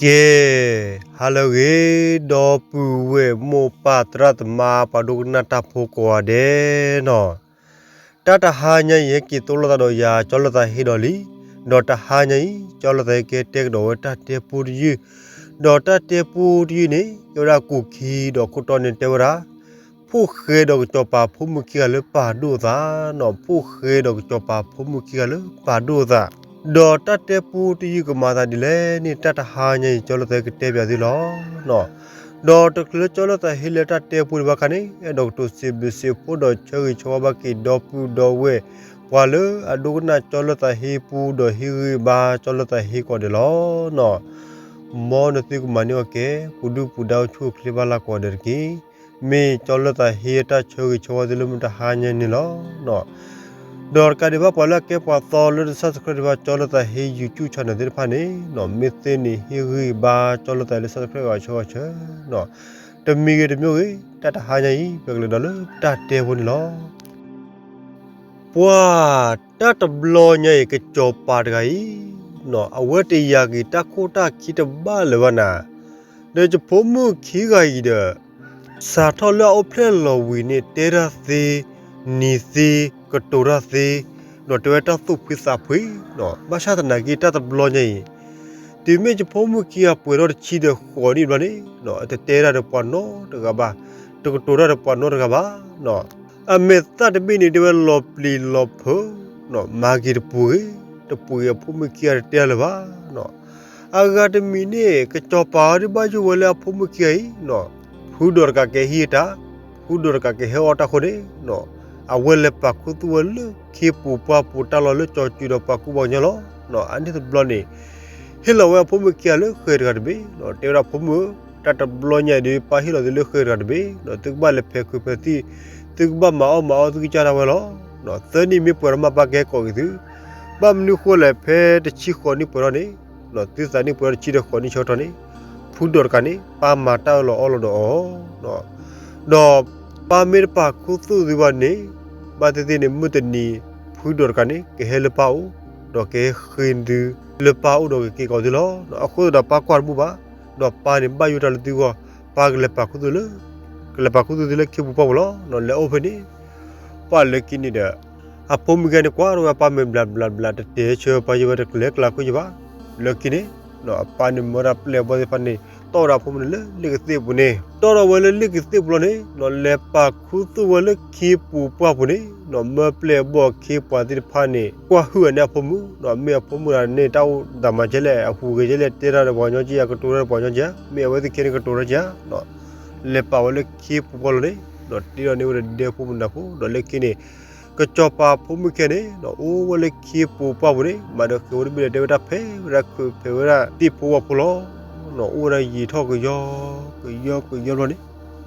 ကဲ, ဟါလၢအဂ့ၤ, ဒီပုၢ်ဝဲၢ်မိၢ်ပၢ်သရၣ်သမါ ပှၤဒိကနၣ်တၢ်ဖိကိးဂၤဒဲးနီၤ, တၢ်တဟါညါအံၤ ဟဲက့ၤသိၣ်လိသးဒီးယၤ ကၠီလၢသးဟ့ဒီးလံ, ဒီးတဟါညါအံၤ ကၠီလၢသးဟ့ကဟဲတဲကဒီးဝဲတၢ်တဲပူတယုၢ်, ဒီးတၢ်တဲပူတယုၢ်န့ၣ် ကဲဝဲဒၣ်အကူာ်ခံ ဒီးခိၣ်တီန့ၣ်တဲဝဲဒၣ် ဖိၣ်ဃဲဒီးကစီၤပၤဖိမုၣ်ခံဂၤလၢပာ်ဒိၣ်အသးနီၤ, ဖိၣ်ဃဲဒီးကစီၤပၤဖိမုၣ်ခံဂၤလၢပာ်ဒိၣ်အသး, ဒီးတၢ်တဲပူတယုၢ်ကမၤသးဒ်လဲၣ်န့ၣ် တၢ်တဟါညါအံၤ ကၠီလၢသးဟ့ကတဲပၠးသုလီၤ. ဒီးတချုးလၢကၠီလၢသးဟ့လၢတၢ်တဲပူဒံးဘၣ်အခါန့ၣ် အဲၣ်ဒိးကတိၤစံးဘျုးစံးဖှိၣ်ဒီးဆၢဂ့ၤဆၢဝါဘၣ်က့ၤဒီပုၢ်ဒီဝဲၢ် ပှၤလၢအဒိကနၣ်ကၠီလၢသးဟ့ပူဒီးဟ့ၣ်ဂံၢ်ဘါကၠီလၢသးဟ့ကိးဂၤဒဲးလီၤ. မ်နသုကမၤန့ၢ်အီၣ်ကဲ ပူၤဒုၣ်ပူၤဒါအိၣ်ဆူၣ်အိၣ်ချ့ဘၣ်လၢကိးဂၤဒဲးတက့ၢ်. မ့ၢ်ကၠီလၢသးဟ့အတၢ်ဆၢဂ့ၤဆၢဝါသုလၢမုၢ်တဟါညါန့ၣ်လီၤ. ဒီးတကးဒံးဘၣ် ပှၤလၢအကဲပှၤသီလၢတsubscribeဒံးဘၣ် ကၠီလၢသးဟ့ YouTube channel သ့ၣ်တဖၣ်န့ၣ် မ့ၢ်သ့န့ၣ်ဟ့ၣ်ဂံၢ်ဘါကၠီလၢသးဟ့လၢ subscribe ဂၤဆၢဂၤဆၢ, တမံၤဂ့ၤတမံၤဂ့ၤ တၢ်တဟါညါအံၤ ပကလဲၤဒီးလၢတၢ်တဲဖိန့ၣ်လီၤ. ပှၤ တၢ်တဘျီညါအံၤ ကစီၤပၤတဂၤအံၤ အဝဲတယာ်က့ၤတၢ်ခိၣ်တၢ်ခံတဘၣ်လၢၤဘၣ်နၤ, ဒီးယဖိမုၣ်ခံဂၤအံၤဒီး စးထီၣ်လၢအအိၣ်ဖျဲၣ်လီၤဝံၤန့ၣ် တဲတၢ်သ့, နံၤသ့, ကတိၤတၢ်သ့, ဒီးတဲဝဲတၢ်သူၣ်ဖှံသးဖှံ, ဘၣ်ဆၣ်သနာ်က့ တၢ်တဘျီညါအံၤ တုၤမ့ၢ်ယဖိမုၣ်ခံဂၤပှဲၤထီၣ်တဆံဒီးဃိးနံၣ်ဘျီန့ၣ် တတဲတၢ်ဒီးပှၤနီတဂၤဘၣ်, တကတိၤတၢ်ဒီးပှၤနီတဂၤဘၣ်. အမဲာ်သၣ်တဘ့ၣ်န့ၣ် တဲဝဲလီၤပျံၤလီၤဖုး, မၤက့ၤတပူၤဂ့ၤ, တပူၤဂ့ၤ အဖိမုၣ်ခံဂၤတတဲတၢ်လၢၤဘၣ်. အဂၤတမံၤန့ၣ် ကစီၤပၤအီၤဒုးဘၣ်ယိၣ်ဝဲလၢအဖိမုၣ်ခံဂၤအံၤ, ဖုဒီးတကးကဟဲဟံးတၢ်, ဖုဒီးတကးကဟဲအီၣ်တၢ်အဃိန့ၣ် အဝဲလဲၤပာ်ခူသူၣ်ဝဲလၢခ့ပူၤပှၢ်ပူၤ တၢ်လီၢ်လၢကၠီၤစုၤဒီးပှၤကူပှၤကညီလီၤ. အန့ၣ်တဘျီန့ၣ် ဟ့ၣ်လီၤဝဲအဖိမုၣ်ခံဂၤလၢဃဲၤတဂၤတဘ့ၣ်, တဲဝဲဒၣ်ဖိမုၣ်, တၢ်တဘျီညါအံၤဒီး ပၢ်ဟ့ၣ်လီၤသုလၢဃဲၤတဂၤတဘ့ၣ်, သုကဘၣ်လဲၤဖဲးခုးဖဲးသံၣ်, သုကဘၣ်မၤအီၣ်မၤအီသုကစၢ်ဒၣ်ဝဲလီၤ. သၢနံၣ်မ့ၢ်ပှဲၤဒီးမး ပၢ်ကဟဲကိးက့ၤသု, ဘၣ်မနုၤဃိလဲၣ် ဖဲတဆံဃိးနံၣ်ပှဲၤထီၣ်န့ၣ်, သုသးနံၣ်ပှဲၤထီၣ်တဆံဒီးဃိးနံၣ်ဆၢကတီၢ်န့ၣ်, ဖုဒီးတကးန့ၣ် ပၢ်မၤတၢ်အၢၣ်လီၤအီလီၤဒီးအီၤ ဒီးပၢ်မ့ၢ်တပာ်ခူသူၣ်သုဘၣ်န့ၣ်, ဘၣ်သ့ၣ်သ့ၣ်န့ၣ် မုၢ်တနံၤ ဖုဒီးတကးန့ၣ် ကဟဲလၢပၢ်အိၣ်, ဒီးကဟဲဃ့သုလၢပၢ်အိၣ်ဒီးကက့ၤကိးသုလီၤ. အဃိသတးဒီးပၢ်ကွၢ်တဘူၣ်ဘၣ်, ဒီးပၢ်န့ၣ်ဘၣ်ယိၣ်တၢ်လၢသုဂီၢ်, ပၢ်ကလဲၤပာ်ခူသူၣ်လၢ, ကလဲၤပာ်ခူသူၣ်သုလၢခ့ပူၤပှၢ်ပူၤလီၤ. လဲၤအိၣ်ဖဲန့ၣ် ပှၢ်လၢခံန့ၣ်ဒီး အဖိမုၣ်ခံဂၤန့ၣ်ကွၢ်ထီၣ်ဝဲအပၢ်မဲာ်ဘျးဘျးဘျး တတဲဆၢပၢ်ယိၣ်ဝဲ တကလဲၤကျါခိၣ်ယဘၣ်. လၢခံန့ၣ် အပၢ်န့ၣ်မၢဒၣ်ပျဲၢ်အဘီၣ်သ့ၣ်တဖၣ်န့ၣ် တီၣ်ဝဲဒၣ်အဖိမုၣ်န့ၣ်လၢလ့ၣ်ကသ့ၣ်ပူၤန့ၣ်, တီၣ်ထီၣ်ဝဲလၢလ့ၣ်ကသ့ၣ်ပူၤလီၤန့ၣ်, လဲၤပာ်ခူသူၣ်ဝဲလၢခ့ပူၤပှၢ်ပူၤန့ၣ်, မၢပျဲၢ်အဘီၣ်အခ့အပှၤသ့ၣ်တဖၣ်န့ၣ် ကွၢ်ဟုၣ်အန့ၢ်အဖိမုၣ်, မ့ၢ်အဖိမုၣ်တဂၤန့ၣ် တၢ်အိၣ်သးမၤကဲလဲၣ်, အဟူးဂဲၤကဲလဲၣ်, တဲတၢ်ဒီးပှၤကညီက့ဧါ, ကတိၤတၢ်ဒီးပှၤကညီက့ဧါ, မ့ၢ်အဝဲသ့ၣ်ခံဂၤန့ၣ်ကတိၤတၢ်က့ဧါ, လဲၤပာ်ဝဲလၢခ့ပူၤပှၢ်လီၤန့ၣ်, တ့ထီၣ်န့ၢ်ဝဲဒီးဒဲဖိမုၣ်နၤဖိ, ဒီးလၢခံန့ၣ် ကစီၤပၤဖိမုၣ်ခံဂၤန့ၣ် အိၣ်ဝဲလၢခ့ပူၤပှၢ်ပူၤန့ၣ်, မၤဒီးဃ့ဝဲတဘ့ၣ်ဒီး တဲဝဲဒၣ်ဖဲဝဲဒၣ်ခုးဖဲးဝဲဒၣ်သ့ၣ်ဖိဝၣ်ဖိလီၤ. အိၣ်ဝဲဒၣ်ယံာ်ထီၣ်ကယီကယီကယီဘျီန့ၣ်,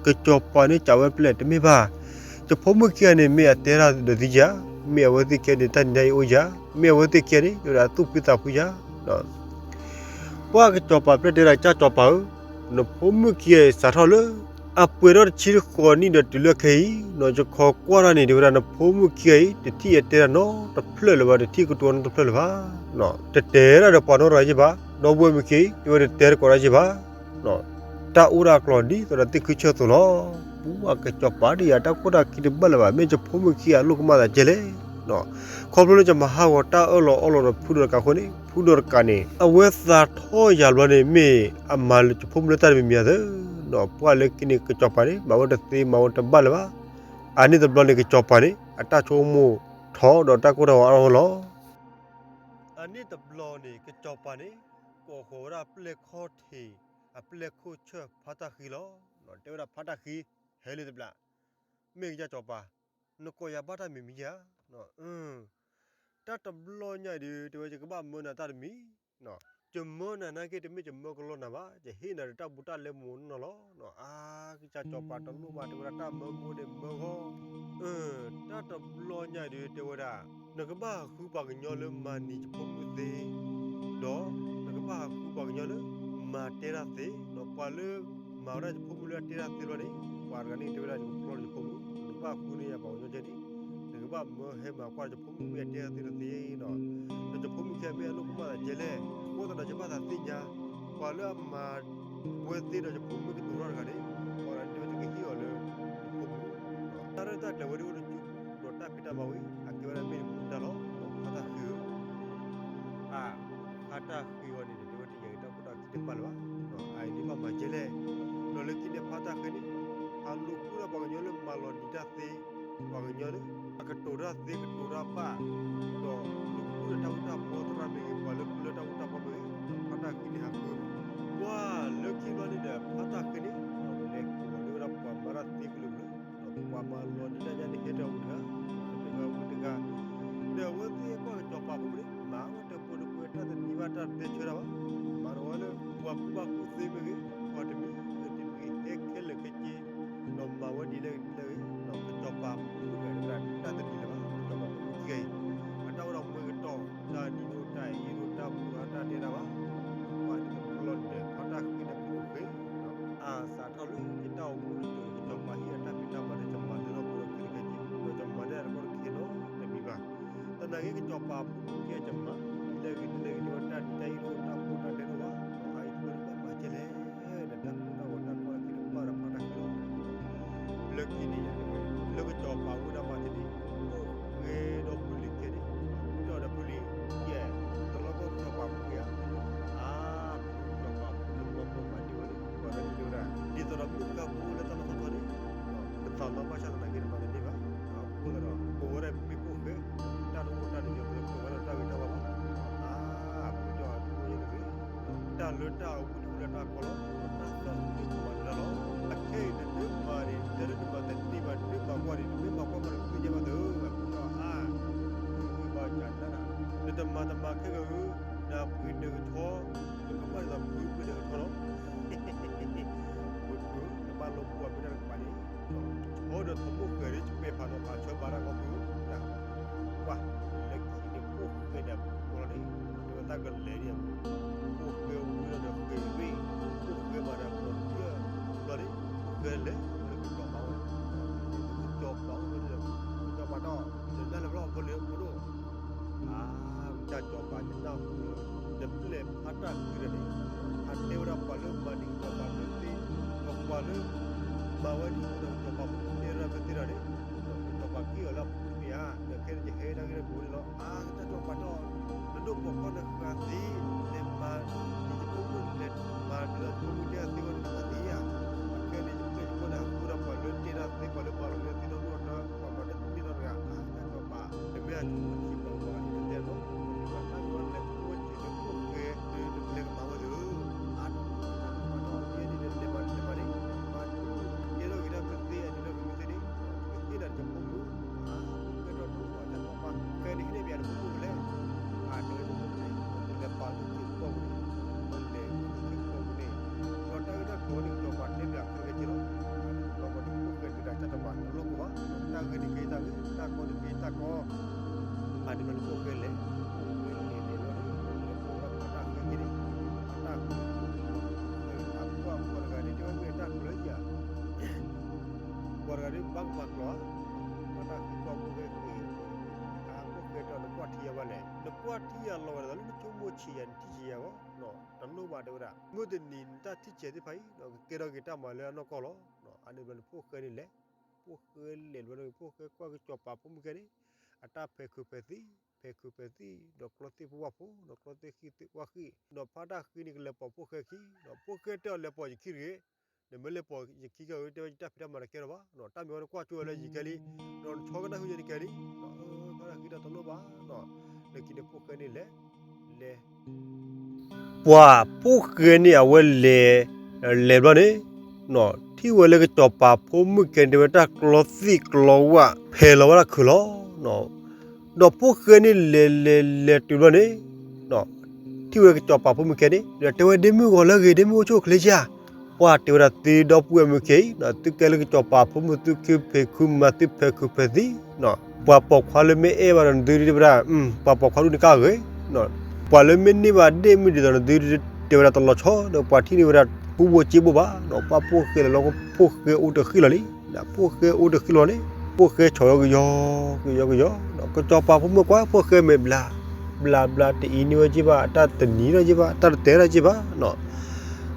ကစီၤပၤန့ၣ်စံးဝဲပျဲၢ် တမ့ၢ်ဘၣ်, ယဖိမုၣ်ခံဂၤန့ၣ် မ့ၢ်အတဲတၢ်ဒီးသုဧါ, မ့ၢ်အဝဲသ့ၣ်ခံဂၤန့ၣ် တၢ်နံၤညါအံၤအိၣ်ဧါ, မ့ၢ်အဝဲသ့ၣ်ခံဂၤန့ၣ် တဲဝဲဒၣ်သူၣ်ဖှံသးဖှံဧါ ပှၢ်ကစီၤပၤပျဲၢ်တဲဒၣ် ကၢ်ကစီၤပၤဧၢ, နဖိမုၣ်ခံဂၤအံၤစးထီၣ်လၢ အပှဲၤထီၣ်တဆံဃိးနံၣ်ဒီးတုၤလၢခဲအံၤ, ယခီကွၢ်တၢ်န့ၣ် တဲဝဲဒၣ် နဖိမုၣ်ခံဂၤအံၤ တထံၣ်အတဲတၢ်နီတဖျၢၣ်လၢၤဘၣ်, တထံၣ်ကတိၤနီတဖျၢၣ်လၢၤဘၣ်, တတဲတၢ်ဒီးပှၤနီတဂၤယ့ၢ်ဘၣ်, ဒီပုၢ်ဝဲၢ်မုၣ်ခံဂၤအံၤ တဲဝဲတတဲတကိးတၢ်ယ့ၢ်ဘၣ် တၢ်အိၣ်ဒၣ်အကျိၤဒ်သိးဒီးသ့ၣ်ခုဆၢၣ်သိးလီၤ. ပှၢ်ကစီၤပၤဒ်ယၤ တၢ်ခိၣ်တၢ်ခံတဘၣ်လၢၤဘၣ်, မ့ၢ်ယဖိမုၣ်ခံဂၤအလိၣ်ကမၣ်သးကဲလဲၣ်, ခီဖျိလၢယမၤဟးဂီၤတၢ်အၢၣ်လီၤအီလီၤဒီးဖုဒီးတကးအဃိန့ၣ်, ဖုဒီးတကးန့ၣ် အဝဲသးထီၣ်ယၤဘျီန့ၣ် မ့ၢ်အမၤလၢယဖိမုၣ်လၢတၢ်တမံၤမံၤဧါသၢ, ပှၢ်လၢခံန့ၣ် ကစီၤပၤန့ၣ် မၤဝဲတသ့မၤဝဲတဘၣ်လၢၤဘၣ်. အန့ၣ်တဘျီန့ၣ် ကစီၤပၤန့ၣ် အတၢ်ဆိကမိၣ်ထီၣ်ဒီးတၢ်ကိၢ်တၢ်ဂီၤအါထီၣ်လီၤ. အန့ၣ်တဘျီန့ၣ် ကစီၤပၤန့ၣ် ကိးဃီၤဝဲဒၣ်ပျဲၢ်ခီၣ်ထံး အပျဲၢ်ခိၣ်ဆၢၣ်ဖါတၢ်ဃံလီၤ. တဲဝဲဒၣ်ဖါတၢ်ဃံ, ဟဲလံတဘျီ, မ့ၢ်ကစၢ်စီၤပၤ, နကိးယၤဘၣ်တၢ်မံၤမံၤဧါ. တၢ်တဘျီညါအံၤဒီး တဲဝဲ ယကဘၣ်မၢနၤတၢ်တမံၤ, ယမၢနၤနာ်က့ တမ့ၢ်ယမၢကလီနၤဘၣ်, ယဟ့ၣ်နၤဒီးတၢ်ဘူးတၢ်လဲမိၢ်နီၢ်နီၢ်လီၤ. အါ ကစၢ်စီၤပၤတလိၣ်ဘၣ် တဲဝဲဒၣ် တၢ်မၢမူန့ၣ်မၢဂီၢ် တၢ်တဘျီညါအံၤဒီး တဲဝဲဒၣ် နကဘၣ်ဟးဃုပှၤကညီလၢမၤနံၤယဖိမုၣ်သ့, ဒီးနကဘၣ်ဟးဃုပှၤကညီလၢမၤတဲတၢ်သ့, ဒီးပှၤလၢမၤဝဲဒၣ်ယဖိမုၣ်လၢအတဲတၢ်သ့ဘျီန့ၣ်, ပှၤတဂၤန့ၣ် တဲဝဲဒၣ် ယကဖျီယဖိမုၣ်, နကဘၣ်ဃုန့ၢ်ယၤပှၤကညီကဲန့ၣ်, နကဘၣ်မၢဟဲမၤကွၢ်ယဖိမုၣ်မ့ၢ်အတဲတၢ်သ့တသ့နီၤ, ဒီးယဖိမုၣ်ခံဂၤမ့ၢ်အလိၣ်ကမၣ်သးကဲလဲၣ်, အဃိသတးဒီးယဘၣ်သးသ့ၣ်ညါ ပှၤလၢအမၤဝဲသ့ဒီးယဖိမုၣ်ကတိၤထီၣ်တဂၤန့ၣ်, ပှၤလၢဒိးတကဟ့ၣ်အီၤလၢယဖိမုၣ်, တၢ်ရဲၣ်တၢ်ကျဲၤဝဲဒၣ်အိၣ်တကၠိ, ဒီးတၢ်ဖံးတၢ်မၤဝဲ အကဲဝဲဒၣ်မ့ၢ်တမူတၢ်လီၤ, ဖါတၢ်ဃ့ဧၢ, အါ, ဖါတၢ်ဃ့အီၤန့ၣ် တဲဝဲတယံာ်တၢ်ကူၣ်တၢ်ခံတပာ်လၢၤဘၣ်, အအံၤဒ်ဘၣ်မၤကဲလဲၣ်, ဒီးလၢခံန့ၣ်ဖါတၢ်ဃ့န့ၣ်, အလိာ်ကွဲဒီးပှၤကညီလၢမၤလီၤနံၤတၢ်သ့, ပှၤကညီလၢ အကတိၤတၢ်သ့ကတိၤတၢ်ဘၣ်, ဒီးလိာ်ကွဲဒီးတၢ်အူတၢ်ပီသရၣ်မ့ၢ်ဂ့ၤ, ပှၤလၢပျၢၤတၢ်အူတၢ်ပီမ့ၢ်ဂ့ၤ, ဖါတၢ်ဃ့န့ၣ်ဟးဃု, ပှၤလၢခံဘျီန့ၣ်ဒီး ဖါတၢ်ဃ့န့ၣ်, လဲၤကိးဒၣ်ဝဲဒၣ်ပှၤမၤတၢ်သ့ကလုာ်ကလုာ်, ဒီးပှၤမၤလီၤနံၤတၢ်ညါန့ၣ် ဟဲတၢ်အိၣ်တဂၤ, တဂၤဝံၤတဂၤ, ဒီးအဝဲသ့ၣ်ကွၢ်ကစီၤပၤဖိမုၣ်န့ၣ် မၤဝဲတပှဲၤတပှဲၤ တၢ်တနံၤဘၣ်တၢ်တတဲဆၢတၢ်ဘၣ်, မၤဒီးဝဲလၢ ပှၤကူၣ်ဘၣ်ကူၣ်သ့မ့ၢ်ဂ့ၤ, ပှၤတမံၤဂ့ၤတမံၤဂ့ၤ ဟဲခဲလၢာ်ခဲဆ့, ဒီးမၤဝဲဒ်လဲၣ်ဂ့ၤဒ်လဲၣ်ဂ့ၤ, ဒီးကစီၤပၤဖိမုၣ်တဂၤန့ၣ် တၢ်တနံၤလၢၤဘၣ်, ကစီၤပၤဖိမုၣ်ခံဂၤအံၤ, အတၢ်အိၣ်ဒီးမွဲကတီၤ, တၢ်နံၤဒိၣ်တၢ်အ့ၣ်ဒိၣ်တၢ်ပူၤဒီးတၢ်တဲတၢ်ဘၣ်, ပှၤန့ၣ်တဖျီလီၤန့ၣ်ဒီး ဖါတၢ်ဃ့န့ၣ်ဖိမုၣ်ဃ့, အါစးထီၣ်လၢယတၢ်အိၣ်မူတစိၤ ကစီၤပၤဟ့ၣ်အတၢ်ဖံးတၢ်မၤဒီး ယမၤလၢထီၣ်ဖိဒီးခဲလၢာ်ခဲဆ့, ဒီးယမၤန့ၢ်အတၢ်ကီတခဲနီတမံၤဘၣ်. သနာ်က့ကစီၤပၤဖိမုၣ်ခံဂၤအံၤ မၤဒ်လဲၣ်ဂ့ၤဒ်လဲၣ်ဂ့ၤ တဲဝဲတၢ်နံၤတၢ်အ့ၣ်ဒိၣ်တၢ်ပူၤတၢ်တဲတၢ်ဘၣ်, အအံၤတဖျီလၢဘၣ်မၤကဲလဲၣ်, ဒီးတၢ်ကိၢ်တၢ်ဂီၤတၢ်ကီတၢ်ခဲတဖၣ်ဒီးဖါတၢ်ဃ့လီၤ. လၢခံန့ၣ် လၢကစီၤပၤဝဲဒၣ်မၤတ့ၢ်န့ၣ်, အိၣ်ဃဲဒီးဖုလံၤခဲန့ၣ်, အိၣ်ဒီးဖုလံၤ, ယဲၢ်, တလီၢ်ကီၢ်ကစီၤပၤဖိမုၣ်ဧါ, အါ, ကစီၤပၤဖိမုၣ်တလီၢ်ကီၢ်မၤန့ၢ်ဝဲန့ၣ်, ပှၤကညီတဲဝဲဒၣ် ဒ်သိးဒီးမုၣ်ကါဖိလၢတၢ်လီၢ်ထီထီန့ၣ်, တသးလီဘၣ်ဆၣ်သနာ်က့န့ၣ် မၤတန့ၢ်ဘၣ်, အဃိသတးဒီး ပဝဲဒၣ်မ့ၢ်ဖိၣ်ဃဲ, တၢ်တအိၣ်တၢ်တယီၤ ပဝဲဒၣ်တၢ်ဂ့ၤတၢ်ဝါဘၣ်, အါ, ပကၠီအဒိၣ်န့ၣ်တဂ့ၤ တၢ်လၢတၢ်အဝံတအိၣ်လၢတၢ်ကီလီၤ, တၢ်သၢသ့ၣ်မၤတၢ်လီၤ, အခဲအံၤနတမၤန့ၣ် တဲလၢနမၤတန့ၢ်ဘၣ် နမၤကွၢ်န့ၣ် နမ့ၢ်မၤကွၢ်မးဒီး ကသ့ၣ်ညါဘၣ်သ့ၣ်ဧၢ, အဃိဒီးအါ, ဘၣ်ကနၣ်ဒၣ်, နတမၤတမၤခဲကဧၢ, နပှ့ၤနုာ်ကထီ, နကမၣ်ဒ်သိးပှ့ၤပှ့ၤနုာ်ကထီလီၤ, ပှ့ၤပှ့ၤ နဘၣ်လိာ်ကွၢ်မ့ၢ်တၢ်တကပၤန့ၣ် ထီဒီးထီဘိၣ်ဃဲၤဒီး ယပဲာ်ဖးနီၤဖးဆၢဘၣ်တၢ်ကီၢ်ပူၤ, ကွၢ်, လၢခံန့ၣ် ဖိၣ်ဃဲဒီးဖိလီၤန့ၣ်, တဲဝဲတၢ်ကလဲၤန့ၣ်, ဖိၣ်ဃဲဝံၤဒီးဃဲၤရ့ၣ်, ဖိၣ်ဃဲမၤဒီးကီၤတဘျၢဘျီန့ၣ်, ဖိၣ်ဃဲလဲၤလၢကစီၤပၤဝဲ, ကစီၤပၤအိၣ်ဝဲဒီး ကစီၤပၤဒီး လဲၤဒၣ်လၢဘျီဖိလ့ဖိဒိၣ် အါ, ကစၢ်စီၤပၤယနၢ်ဟူလၢ နပျဲၢ်ဖါတၢ်ဃ့ဒီးန့ၣ်, အတဲဝဲဒၣ်ပှၤလၢမၤန့ၢ်ကစီၤပၤမ့ၢ်သ့, ဒီးပှၤလၢ မၤဝဲဒ်သိးဒီးကစီၤပၤဖိတဲတၢ်မ့ၢ်သ့ဒီးန့ၣ်, ကစီၤပၤက့ၣ်အီၤလၢအဖိမ့ၢ်ဧါ, ဒီးခဲန့ၣ်ယဟဲဒၣ်ဂ့ၢ်တပူၤန့ၣ်လီၤ. အါ, ကစၢ်စီၤပၤဒီး နဒိၣ်ပိာ်ခွါနဃၢၤသ့, လဲၤမၤန့ၢ်ယဖိမုၣ်လဲၤမၤဒ်သိးယဖိမုၣ်တဲသ့ဝဲန့ၣ်မၤသ့ဧါ, အခဲန့ၣ်ယပျဲၢ်ယဘီၣ်န့ၣ် အဃိဒီးပှၤလၢတဲတၢ်သ့ ပှၤလၢမၤလီၤန့ၢ်သ့ဒီး တၢ်ပှၤမၤတသ့နီတဂၤ, အါ, ကစၢ်စီၤပၤ နမ့ၢ်အဆိကမိၣ်ဆံးပှၤဂၤန့ၣ် နတဲလီၤ, နမ့ၢ်ဘၣ်တၢ်ဂီၤလဲၤဆိကမိၣ်ဆံးလၢဖိၣ်ဃဲ ဒုးနကလဲၤကမၤဝဲသ့ဧၢ, အါ, ကစၢ်စီၤပၤဒီး ယဲန့ၣ်လဲၤမၤလဲၤမၤန့ၣ်, မၤ တဲထီၣ်ဂ့ၤတၢ်မ့ၢ်သ့ အဒုးထီၣ်ဂ့ၤမ့ၢ်သ့န့ၣ်, ကဟ့ၣ်နၤတကပီၤမုၢ်, အါ, ဖိၣ်ဃဲဒီးတလိၣ်ဘၣ်တၢ်ကီဘၣ်, ခဲန့ၣ်ဟ့ၣ်န့ၢ်ပယၤတကပီၤမုၢ်လဲၣ်, အါ, တဲဝဲတကပီၤမုၢ်န့ၣ် နလဲၤပာ်လၢခံကပီၤမုၢ်န့ၣ်, နလဲၤလၢခံကပီၤမုၢ်န့ၣ်, ဒီးတၢ်ဂ့ၢ်တၢ်ကျိၤန့ၣ် ကစီၤပၤတဲပယၤခဲလၢာ်ခဲဆ့လီၤ, ဒီးပှၤတဖိၣ်ဃဲတုၤဒၣ်တၢ်တဘၣ်တလိၣ်ကီဘၣ်, တၢ်ဂ့ၢ်န့ၣ်ကဲတၢ်ဂ့ၢ်, တၢ်ကီန့ၣ်ကဲတၢ်ကီ အါ, ဒ်သိးလၢဖိၣ်ဃဲလဲၤ, ဖိၣ်ဃဲလဲၤလဲၤဘျီန့ၣ်, လဲၤပိာ်ဝဲဒၣ်ဖါတၢ်ဃ့က့ၤန့ၣ်, ဖါတၢ်ဃ့, အကွၢ်ပှၤတဂၤန့ၣ် တဲဝဲမ့ၢ်တၢ်ကျၢၤဧါ, ပှၤတဂၤန့ၣ်ဘၣ်ကမၤကျီၤဧါ, ဖါတၢ်ဃ့ကွၢ်ဖိၣ်ဃဲဃ့, အါဖိၣ်ဃဲတဲအီၤ နကွၢ်ထံယၤဘၣ်လဲၣ်, နကွၢ်ထံယၤလီၤဝဲဒၣ်လၢနဆိကမိၣ်ဆံးယၤ နထံၣ်ဆံးယၤဂီၢ်, တလိၣ်ဘၣ်တဲဝဲဒၣ်, မုၢ်တနံၤနတၢ်ထံၣ်ဆံးသ့ၣ်တဖၣ်အံၤ ကကဲထီၣ်က့ၤတၢ်မၤလၢအနီၢ်ကီၢ်လီၤ, အါန့ၣ်ဘျီန့ၣ်ဖိၣ်ဃဲန့ၣ်လဲၤ, ဖိၣ်ဃဲလဲၤဘျီန့ၣ် ဖိၣ်ဃဲကွၢ်ကစီၤပၤဖိမုၣ်ခဲန့ၣ်, အတၢ်ဖဲးခုးဖဲးသံ, ဖဲးခုးဖဲးသံ, ဒီးကျီသ့ၣ်ဖိဝၣ်ဖိ, ဒီးကျီသ့ၣ်ဃံသ့ၣ်ဝၣ်ဃံ, ဒီးဖါတၢ်ဃ့န့ၣ်ကလဲၤပိာ်ဖိၣ်ဃဲခံ, ဒီးဖိၣ်ဃဲတဲအီၤလဲၤပိာ်ယခံတဂ့ၤ, နမ့ၢ်လဲၤပိာ်ယခံကဂ့ၤ တဲဝဲယတၢ်ဖံးတၢ်မၤတကဲထီၣ်ဘၣ်, တၢ်မ့ၢ်ဝဲနကွၢ်ကၠိဝဲလၢယံၤခဲလံ, ဒီးနဆီကနၣ်ဃုယဲန့ၣ်ကဲလံ, ဖါတၢ်ဃ့ဒီးတလိၣ်ဘၣ်, လၢခံန့ၣ်ဖိၣ်ဃဲန့ၣ်လဲၤ, လဲၤ ပှၤဖိၣ်ဃဲန့ၣ်အဝဲလဲၤ, လဲၤဘျီန့ၣ်, ထံၣ်ဝဲလၢကစီၤပၤဖိမုၣ်ခဲန့ၣ် တဲဝဲတၢ်ကျီသ့ၣ်ကျီဝၣ် ဖဲးလီၤဝဲဒၣ်ခုးလီၤ, ဒီးဖိၣ်ဃဲန့ၣ်လဲၤလဲၤလဲၤတုၤဘျီန့ၣ်, ထံၣ်ဝဲကစီၤပၤဖိမုၣ်ခဲန့ၣ် ဒီးတဲဝဲဒ့မုၣ်ဂီၤလၢအဂ့ၤ ဒ့မုၣ်အိၣ်ဆူၣ်အိၣ်ချ့ဧါ, ပှၤတဲဝဲဒၣ်သုဒီပုၢ်ဝဲၢ်မုၣ်ခဲအံၤ, သုကဲလၢကစီၤပၤဖိမုၣ် သုကဖံးခုမၤသုဖဲးခုးဖဲးသံ, ပှၤပိာ်ခွါလၢမ့ၢ်အဲၣ်ဘၣ်ဒီးနသုတဲဝဲဒၣ်, ပှၤပိာ်ခွါဒူၣ်န့ၣ်ကဂ့ၤ, ပှၤလၢမ့ၢ်န့ၢ်ဘၣ်ဒ့ၣ်မုၣ်ဒ်သိးနသုတဲဝဲဒၣ်တလီၤဆီ, ဒီးပှၤထံၣ်န့ၢ်ဝဲဒၣ်ပူဖိစ့ဘိၣ်ဘၣ်, ပှၤဖိၣ်ဃဲလီၤလီၤ ဖိၣ်ဃဲအိၣ်တဃံလီၤလံ, ဖိၣ်ဃဲအိၣ်တဃံလီၤန့ၣ်, ဖိၣ်ဃဲဆီၣ်ဝဲကယီကယီကယီ, ကစီၤပၤဖိမုၣ်ကွၢ်ဖိၣ်ဃဲမဲာ်ဘျါ, ဘျါဘျါတအံၤန့ၢ်ဝဲက့ဘၣ်, တၢ်တနံၤထီၣ်က့ဘၣ်, တၢ်တတဲထီၣ်က့ဘၣ်,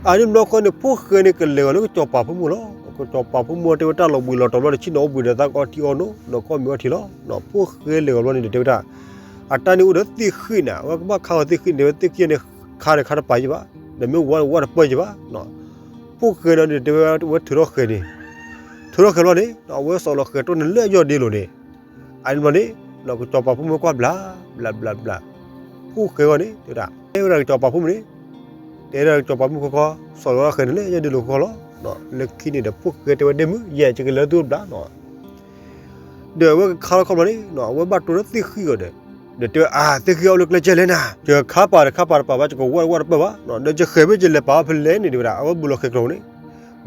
အန့ၣ်ဘျီဃီန့ၣ် ဖိၣ်ဃဲန့ၣ်ကလဲၤဂီၤလၢကစီၤပၤဖိမုၣ်လီၤ. ကစီၤပၤဖိမုၣ်တဲဝဲတၢ်လီၤဘှံးလီၤတီၤဘျီန့ၣ် ဆ့ၣ်နီၤအိၣ်ဘှံးဒီးသးကအီထံအီနိဒီးကအီၣ်မ့ၤအီထံလီၤ. ဖိၣ်ဃဲလဲၤဂီၤဘျီန့ၣ်ဒီးတဲဝဲဒၣ် အတၢ်န့ၣ်အိၣ်ဒီးသ့ၣ်ဃံၣ်နၤ, အဝဲကဘၣ်ခါဂီၤသ့ၣ်ဃံၣ်န့ၣ် တဲဝဲသ့ၣ်ဃံၣ်န့ၣ် ခါန့ၣ်ခါတပာ်ယံၤဘၣ်, ဒီးမ့ၢ်ဝါန့ၣ်ဝါတပၢၢ်ယံၤဘၣ်. ဖိၣ်ဃဲန့ၣ်ဒီးတဲဝဲ ဝဲထုးထီၣ်ဃဲၤန့ၣ်, ထုးထီၣ်ဃဲၤဘျီန့ၣ် အဝဲစီၤလီၤဃဲၤတီၢ်န့ၣ်လၢယီၢ်ဒ့လိၤန့ၣ်. အန့ၣ်ဘျီန့ၣ် ကစီၤပၤဖိမုၣ်ကွၢ်ဘျး ဘျးဘျးဘျး, ဖိၣ်ဃဲဂီၢ်န့ၣ် တဲဝဲဒၣ် တဲဝဲဒၣ်ကစီၤပၤဖိမုၣ်န့ၣ် တဲဒၣ်ကစီၤပၤဖိမုၣ်ခီခီ စီၤလီၤဃဲၤန့ၣ်လၢယီၢ်ဒ့လိၤခီခီလီၤ. လၢခံန့ၣ်ဒီး ဖိၣ်ဃဲတဲဝဲဒ့မုၣ် ယဲၢ်ကကလဲၤလၢသုအိၣ်ဘျးနီၤ ဒီးအဝဲကခါလီၤခီဘျီန့ၣ် အဝဲဘၣ်တိၢ်လၢသ့ၣ်ဃံၣ်ဂီၤဒီး ဒီးတဲဝဲ အါ သ့ၣ်ဃံၣ်အအိၣ်လၢကျဲကဲလဲၣ်နၤ, ယခါပာ်တခါပာ်တပာ်ဘၣ် ယကဝၢ်တဝၢ်တပၢၢ်ဘၣ်, ဒီးယဃဲၤမ့ၢ်ယလဲၤပာ်အီၤဖဲလဲၣ်န့ၣ် တဲဝဲဒၣ် အဝဲဘူးလီၤဃဲၤကျိၤန့ၣ်,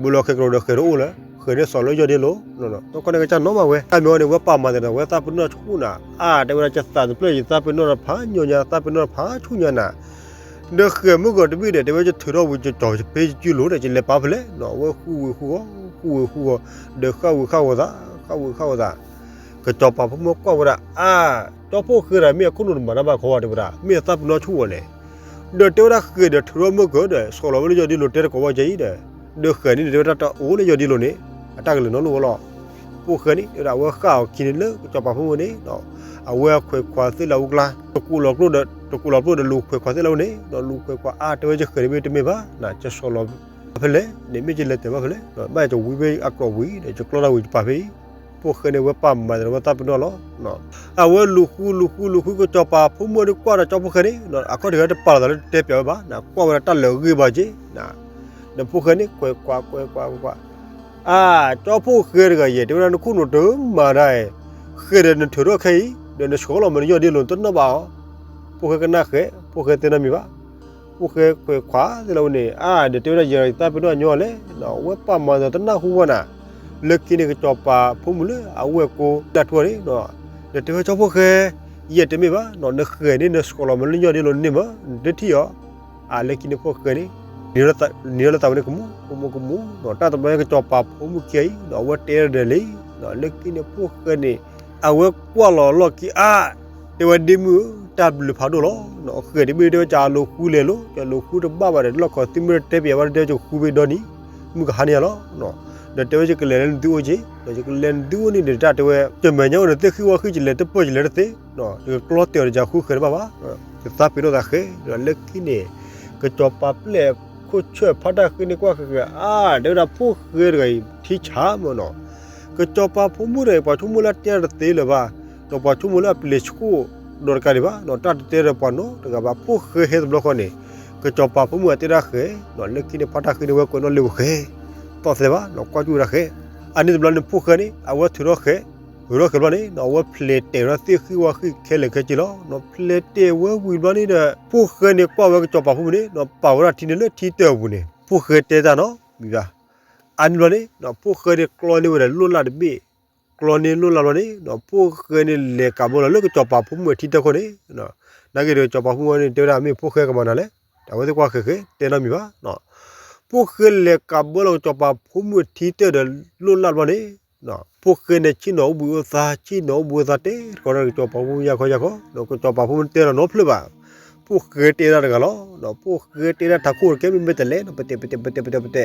ဘူးလီၤဃဲၤကျိၤဒီးဃဲၤတအိၣ်လၢၤ, ဃဲၤန့ၣ်စီၤလၢယီၢ်ဒ့လိၤ, တခီန့ၣ်ကစၢ်နီၢ်မးဝဲ တၢ်မ့ၢ်ဝဲန့ၣ် ဝဲပာ်မၤသးဒီး ဝဲသးပ့ၤနီၣ်ဆူၣ်နၤ, အါ တဲဝဲဒၣ် ယသးတဖျၢၣ် ယသးပ့ၤနီၣ်ဒီးဖးညီညါ သးပ့ၤနီၣ်ဒီးဖးဆူၣ်ညါနၤ ဒီးဃဲၤမုၢ်ကီၤတဘ့ၣ်ဒီး တဲဝဲ ယထုးထီၣ်ဝံၤ ယကၠီၤယဖ့ယစုလိၤဒီး ယလဲၤပာ်ဖဲလဲၣ်နီၤ, အဝဲဃူဝံၤဃူဂီၤ ဃူဝံၤဃူဂီၤ ဒီးဃၣ်ဝံၤဃၣ်ဂီၤသး ဃၣ်ဝံၤဃၣ်ဂီၤသး, ကစီၤပၤဖိမုၣ်ကွၢ်ဝဲဒၣ် အါ ကၠီဖိၣ်ဃဲဒီး မ့ၢ်အခိၣ်နူာ်တမၤတၢ်ဘၣ်ခီဘၣ် တဲဝဲဒၣ် မ့ၢ်အသးပ့ၤနီၣ်ဆူၣ်ဝဲလဲၣ်, ဒီးတဲဝဲဒၣ်ဃဲၤဒီးထုးထီၣ်မုၢ်ကီၤဒီး ဆီၣ်လီၤဝဲလၢယီၢ်ဒ့လိၤတဲတကိးဘၣ်ကဲအံၤဒီး, ဒီးဃဲၤန့ၣ်ဒီး တဲဝဲဒၣ်တၢ်အိၣ်လၢယီၢ်ဒ့လိၤန့ၣ် အတၢ်ကလဲၤနီတလီၤဝဲလီၤ. ဖိၣ်ဃဲန့ၣ် တဲဝဲဒၣ် အဝဲဃၣ်အီၤခံန့ၣ်လၢကစီၤပၤဖိမုၣ်န့ၣ် အဝဲခွဲးခွးသ့ၣ်လၢအူကျါ တကူးလီၤကျိၣ်ဒီး တကူးလီၤကျိၣ်ဒီးလူၤခွဲးခွးသ့ၣ်လၢအူန့ၣ် လူၤခွဲးခွး အါ တဲဝဲ ယဃဲၤတဘ့ၣ်တမ့ၢ်ဘၣ် နကဆီၣ်လီၤဖဲလဲၣ်န့ၣ် မ့ၢ်ယလဲၤတဲဘၣ်ဖဲလဲၣ်, ဘၣ်ယကဝံဖဲအကျိၤဝံၤဒီး ယကျီတၢ်ဝံၤယပာ်ဖဲအံၤ, ဖိၣ်ဃဲန့ၣ် ဝဲပာ်မၤသးဒီးဝဲသးပ့ၤနီၣ်လီၤ. အဝဲလူၤဃူလူၤဃူလူၤဃူ ကစီၤပၤဖိမုၣ်န့ၣ်ကွၢ်ဒီးကၠီဖိၣ်ဃဲန့ၣ် အခီၣ်ထံးတပာ်လီၤသးလၢတတဲပျးဝဲဘၣ် ကွၢ်ဝဲဒၣ်တၢ်လၢာ်ဂ့ၢ်ဘၣ်က့ၤ ဒီးဖိၣ်ဃဲန့ၣ် ခွဲးခွးခွဲးခွးခွဲးခွး အါ ကၠီဖိၣ်ဃဲတဂၤယဲၢ် တဲဝဲဒၣ် နခိၣ်နူာ်တမၤတၢ်အံၤ ဃဲၤဒီးနထုးထီၣ်ခဲအံၤ ဒီးနဆီၣ်လီၤမၤနယီၢ်ဒ့လိၤတနီၣ်ဘၣ်အီၤ, ဖိၣ်ဃဲကနၣ်ဃဲၤ ဖိၣ်ဃဲတဲနီတမံၤဘၣ်, ဖိၣ်ဃဲခွဲးခွးသ့ၣ်လၢအူန့ၣ် အါ ဒီးတဲဝဲဒၣ် ယသးပ့ၤနီၣ်ညီလဲၣ်, အဝဲပာ်မၤသးတနၢ်ဟူဘၣ်နၤ, လၢခံန့ၣ် ကစီၤပၤဖိမုၣ်လၢအဝဲၢ်ကိးတၢ်ထူၣ်န့ၣ် ဒီးတဲဝဲ ကၠီဖိၣ်ဃဲ ယဲၢ်တမ့ၢ်ဘၣ် နဃဲၤန့ၣ် နဆီၣ်လီၤမၤလၢယီၢ်ဒ့လိၤန့ၣ်မး နတထံၣ်အီၤ, အါ လၢခံန့ၣ်ဖိၣ်ဃဲန့ၣ် နံၤလီၤလၢသးဝဲန့ၣ်ကမူ ကမူ ကမူ တၢ်တဘျီကစီၤပၤဖိမုၣ်ခံဂၤအံၤ အဝဲတဲဒၣ်လဲၣ်, လၢခံန့ၣ်ဖိၣ်ဃဲန့ၣ် အဝဲကွၢ်လီၤလီၢ်ခံ အါ တဲဝဲ ဒ့မုၣ်ဧၢ တၢ်ဘျုးဖးဒိၣ်လီၤ, ဃဲၤတဘ့ၣ်တဲဝဲ ကလူၤဃူလဲၤလိၤ ကလူၤဃူတဘၣ်ဘၣ်ဒီး လီၢ်ခီသံမ့ၢ်တဲပျးဘၣ်တဲ ယဃူဘ့ၣ်ဒီနံၤ မုၢ်ကဟါန့ၢ်ယၤလီၤ, ဒီးတဲဝဲ ယကလဲၤလၢနသုအိၣ်က့ၤ ဒီးယကလဲၤနသုအိၣ်န့ၣ်ဒီး တၢ်တဲဝဲ ယမဲာ်ညါအိၣ်ဒီးသ့ၣ်ဃံၣ်ဝါဃံၣ် ယလဲၤတပၢၢ် ယလဲၤတသ့, ယကကျီတဲာ်ဒီးယဃုဃဲၤတဘၣ်ဘၣ်, ယသးပ့ၤနီၣ်သးဃဲၤ ဒီးလၢခံန့ၣ် ကစီၤပၤပျဲၢ်ခိၣ်ဆၢၣ်ဖးတၢ်ဃ့န့ၣ်ကွၢ်ဃဲၤဃဲၤ အါ တဲဝဲဒၣ် ဖိၣ်ဃဲတဂၤအံၤ ထံဆးမးနီၤ, ကစီၤပၤဖိမုၣ်တဂၤအံၤ ပှၤဆိကမိၣ်လၢအတဲတသ့လၢၤဘၣ်, ဒီးပှၤဆိကမိၣ်လၢအပျ့ၤဆှိၣ်ဒီးတကးဒံးဘၣ်, တၢ်တတဲဒီးပှၤနီတဂၤဘၣ် ဖိၣ်ဃဲဟဲတဘျီဃီန့ၣ် ကစီၤပၤဖိမုၣ်အတဲတၢ်ဃဲၤ လၢခံန့ၣ်ဖးတၢ်ဃ့န့ၣ် ဝဲကွဲးနီၣ်လ့ၤဝဲဃဲၤ သီၣ်သဲဘၣ် ကွၢ်ကၠူၣ်ဝဲဒၣ်ဃဲၤ, အန့ၣ်တဘျီန့ၣ် ဖိၣ်ဃဲန့ၣ် အဝဲထုးထီၣ်ဃဲၤ ထုးထီၣ်ဃဲၤဘျီန့ၣ် အဝဲဖျဲးတဲာ်ဝဲဒၣ်သ့ၣ်ဃံၣ်ဝါဃံၣ်ခဲလၢာ်ခဲဆ့လီၤ, ဖျဲးတဲာ်ဝဲဝံၤဘျီန့ၣ်ဒီး ဖိၣ်ဃဲန့ၣ်ကွၢ်ဝဲကစီၤပၤဖိမုၣ်န့ၣ် ပာ်ဝဲဒၣ်ထံန့ၣ်လၢထံတၢၢ်အပူၤန့ၣ် ဖိၣ်ဃဲတဲတၢ်နီတမံၤဘၣ်, အန့ၣ်ဘျီန့ၣ် ဖိၣ်ဃဲန့ၣ်ကျီန့ၢ်ဝဲဒၣ်လိၣ်လၢ်တဘ့ၣ်, ကျီန့ၢ်လိၣ်လၢ်ဘျီန့ၣ် ဖိၣ်ဃဲန့ၣ်လဲၤကးဘၢလီၤလၢကစီၤပၤဖိမုၣ်အထံတၢၢ်ခိၣ်န့ၣ်, နာ်က့ဒီးကစီၤပၤဖိမုၣ်န့ၣ် တဲဝဲဒၣ် မ့ၢ်ဖိၣ်ဃဲကမၤနၤလဲၣ်, အဝဲသ့ၣ်ကွၢ်ဃဲၤဃဲၤ တဲနီတမံၤဘၣ်, ဖိၣ်ဃဲလဲၤကးဘၢလီၤကစီၤပၤဖိမုၣ်အထံတၢၢ်ဒီးလိၣ်လၢ်ဘျီန့ၣ် ဖိၣ်ဃဲန့ၣ် ဆ့ၣ်နီၤအိၣ်ဘှံးအိၣ်သါ ဆ့ၣ်နီၤအိၣ်ဘှံးအိၣ်သါတဲတကိးဒီးကစီၤပၤဖိမုၣ်ယါခီယါခီ, ကစီၤပၤဖိမုၣ်တဲလီၤနီတဖျၢၣ်ဘၣ်, ဖိၣ်ဃဲတဲဒၣ်တဂၤလီၤ, ဖိၣ်ဃဲတဲဒၣ်ထးခိၣ်တကဲမ့ၢ်မ့ၢ်တလဲၣ် ပတဲပတဲပတဲပတဲပတဲ,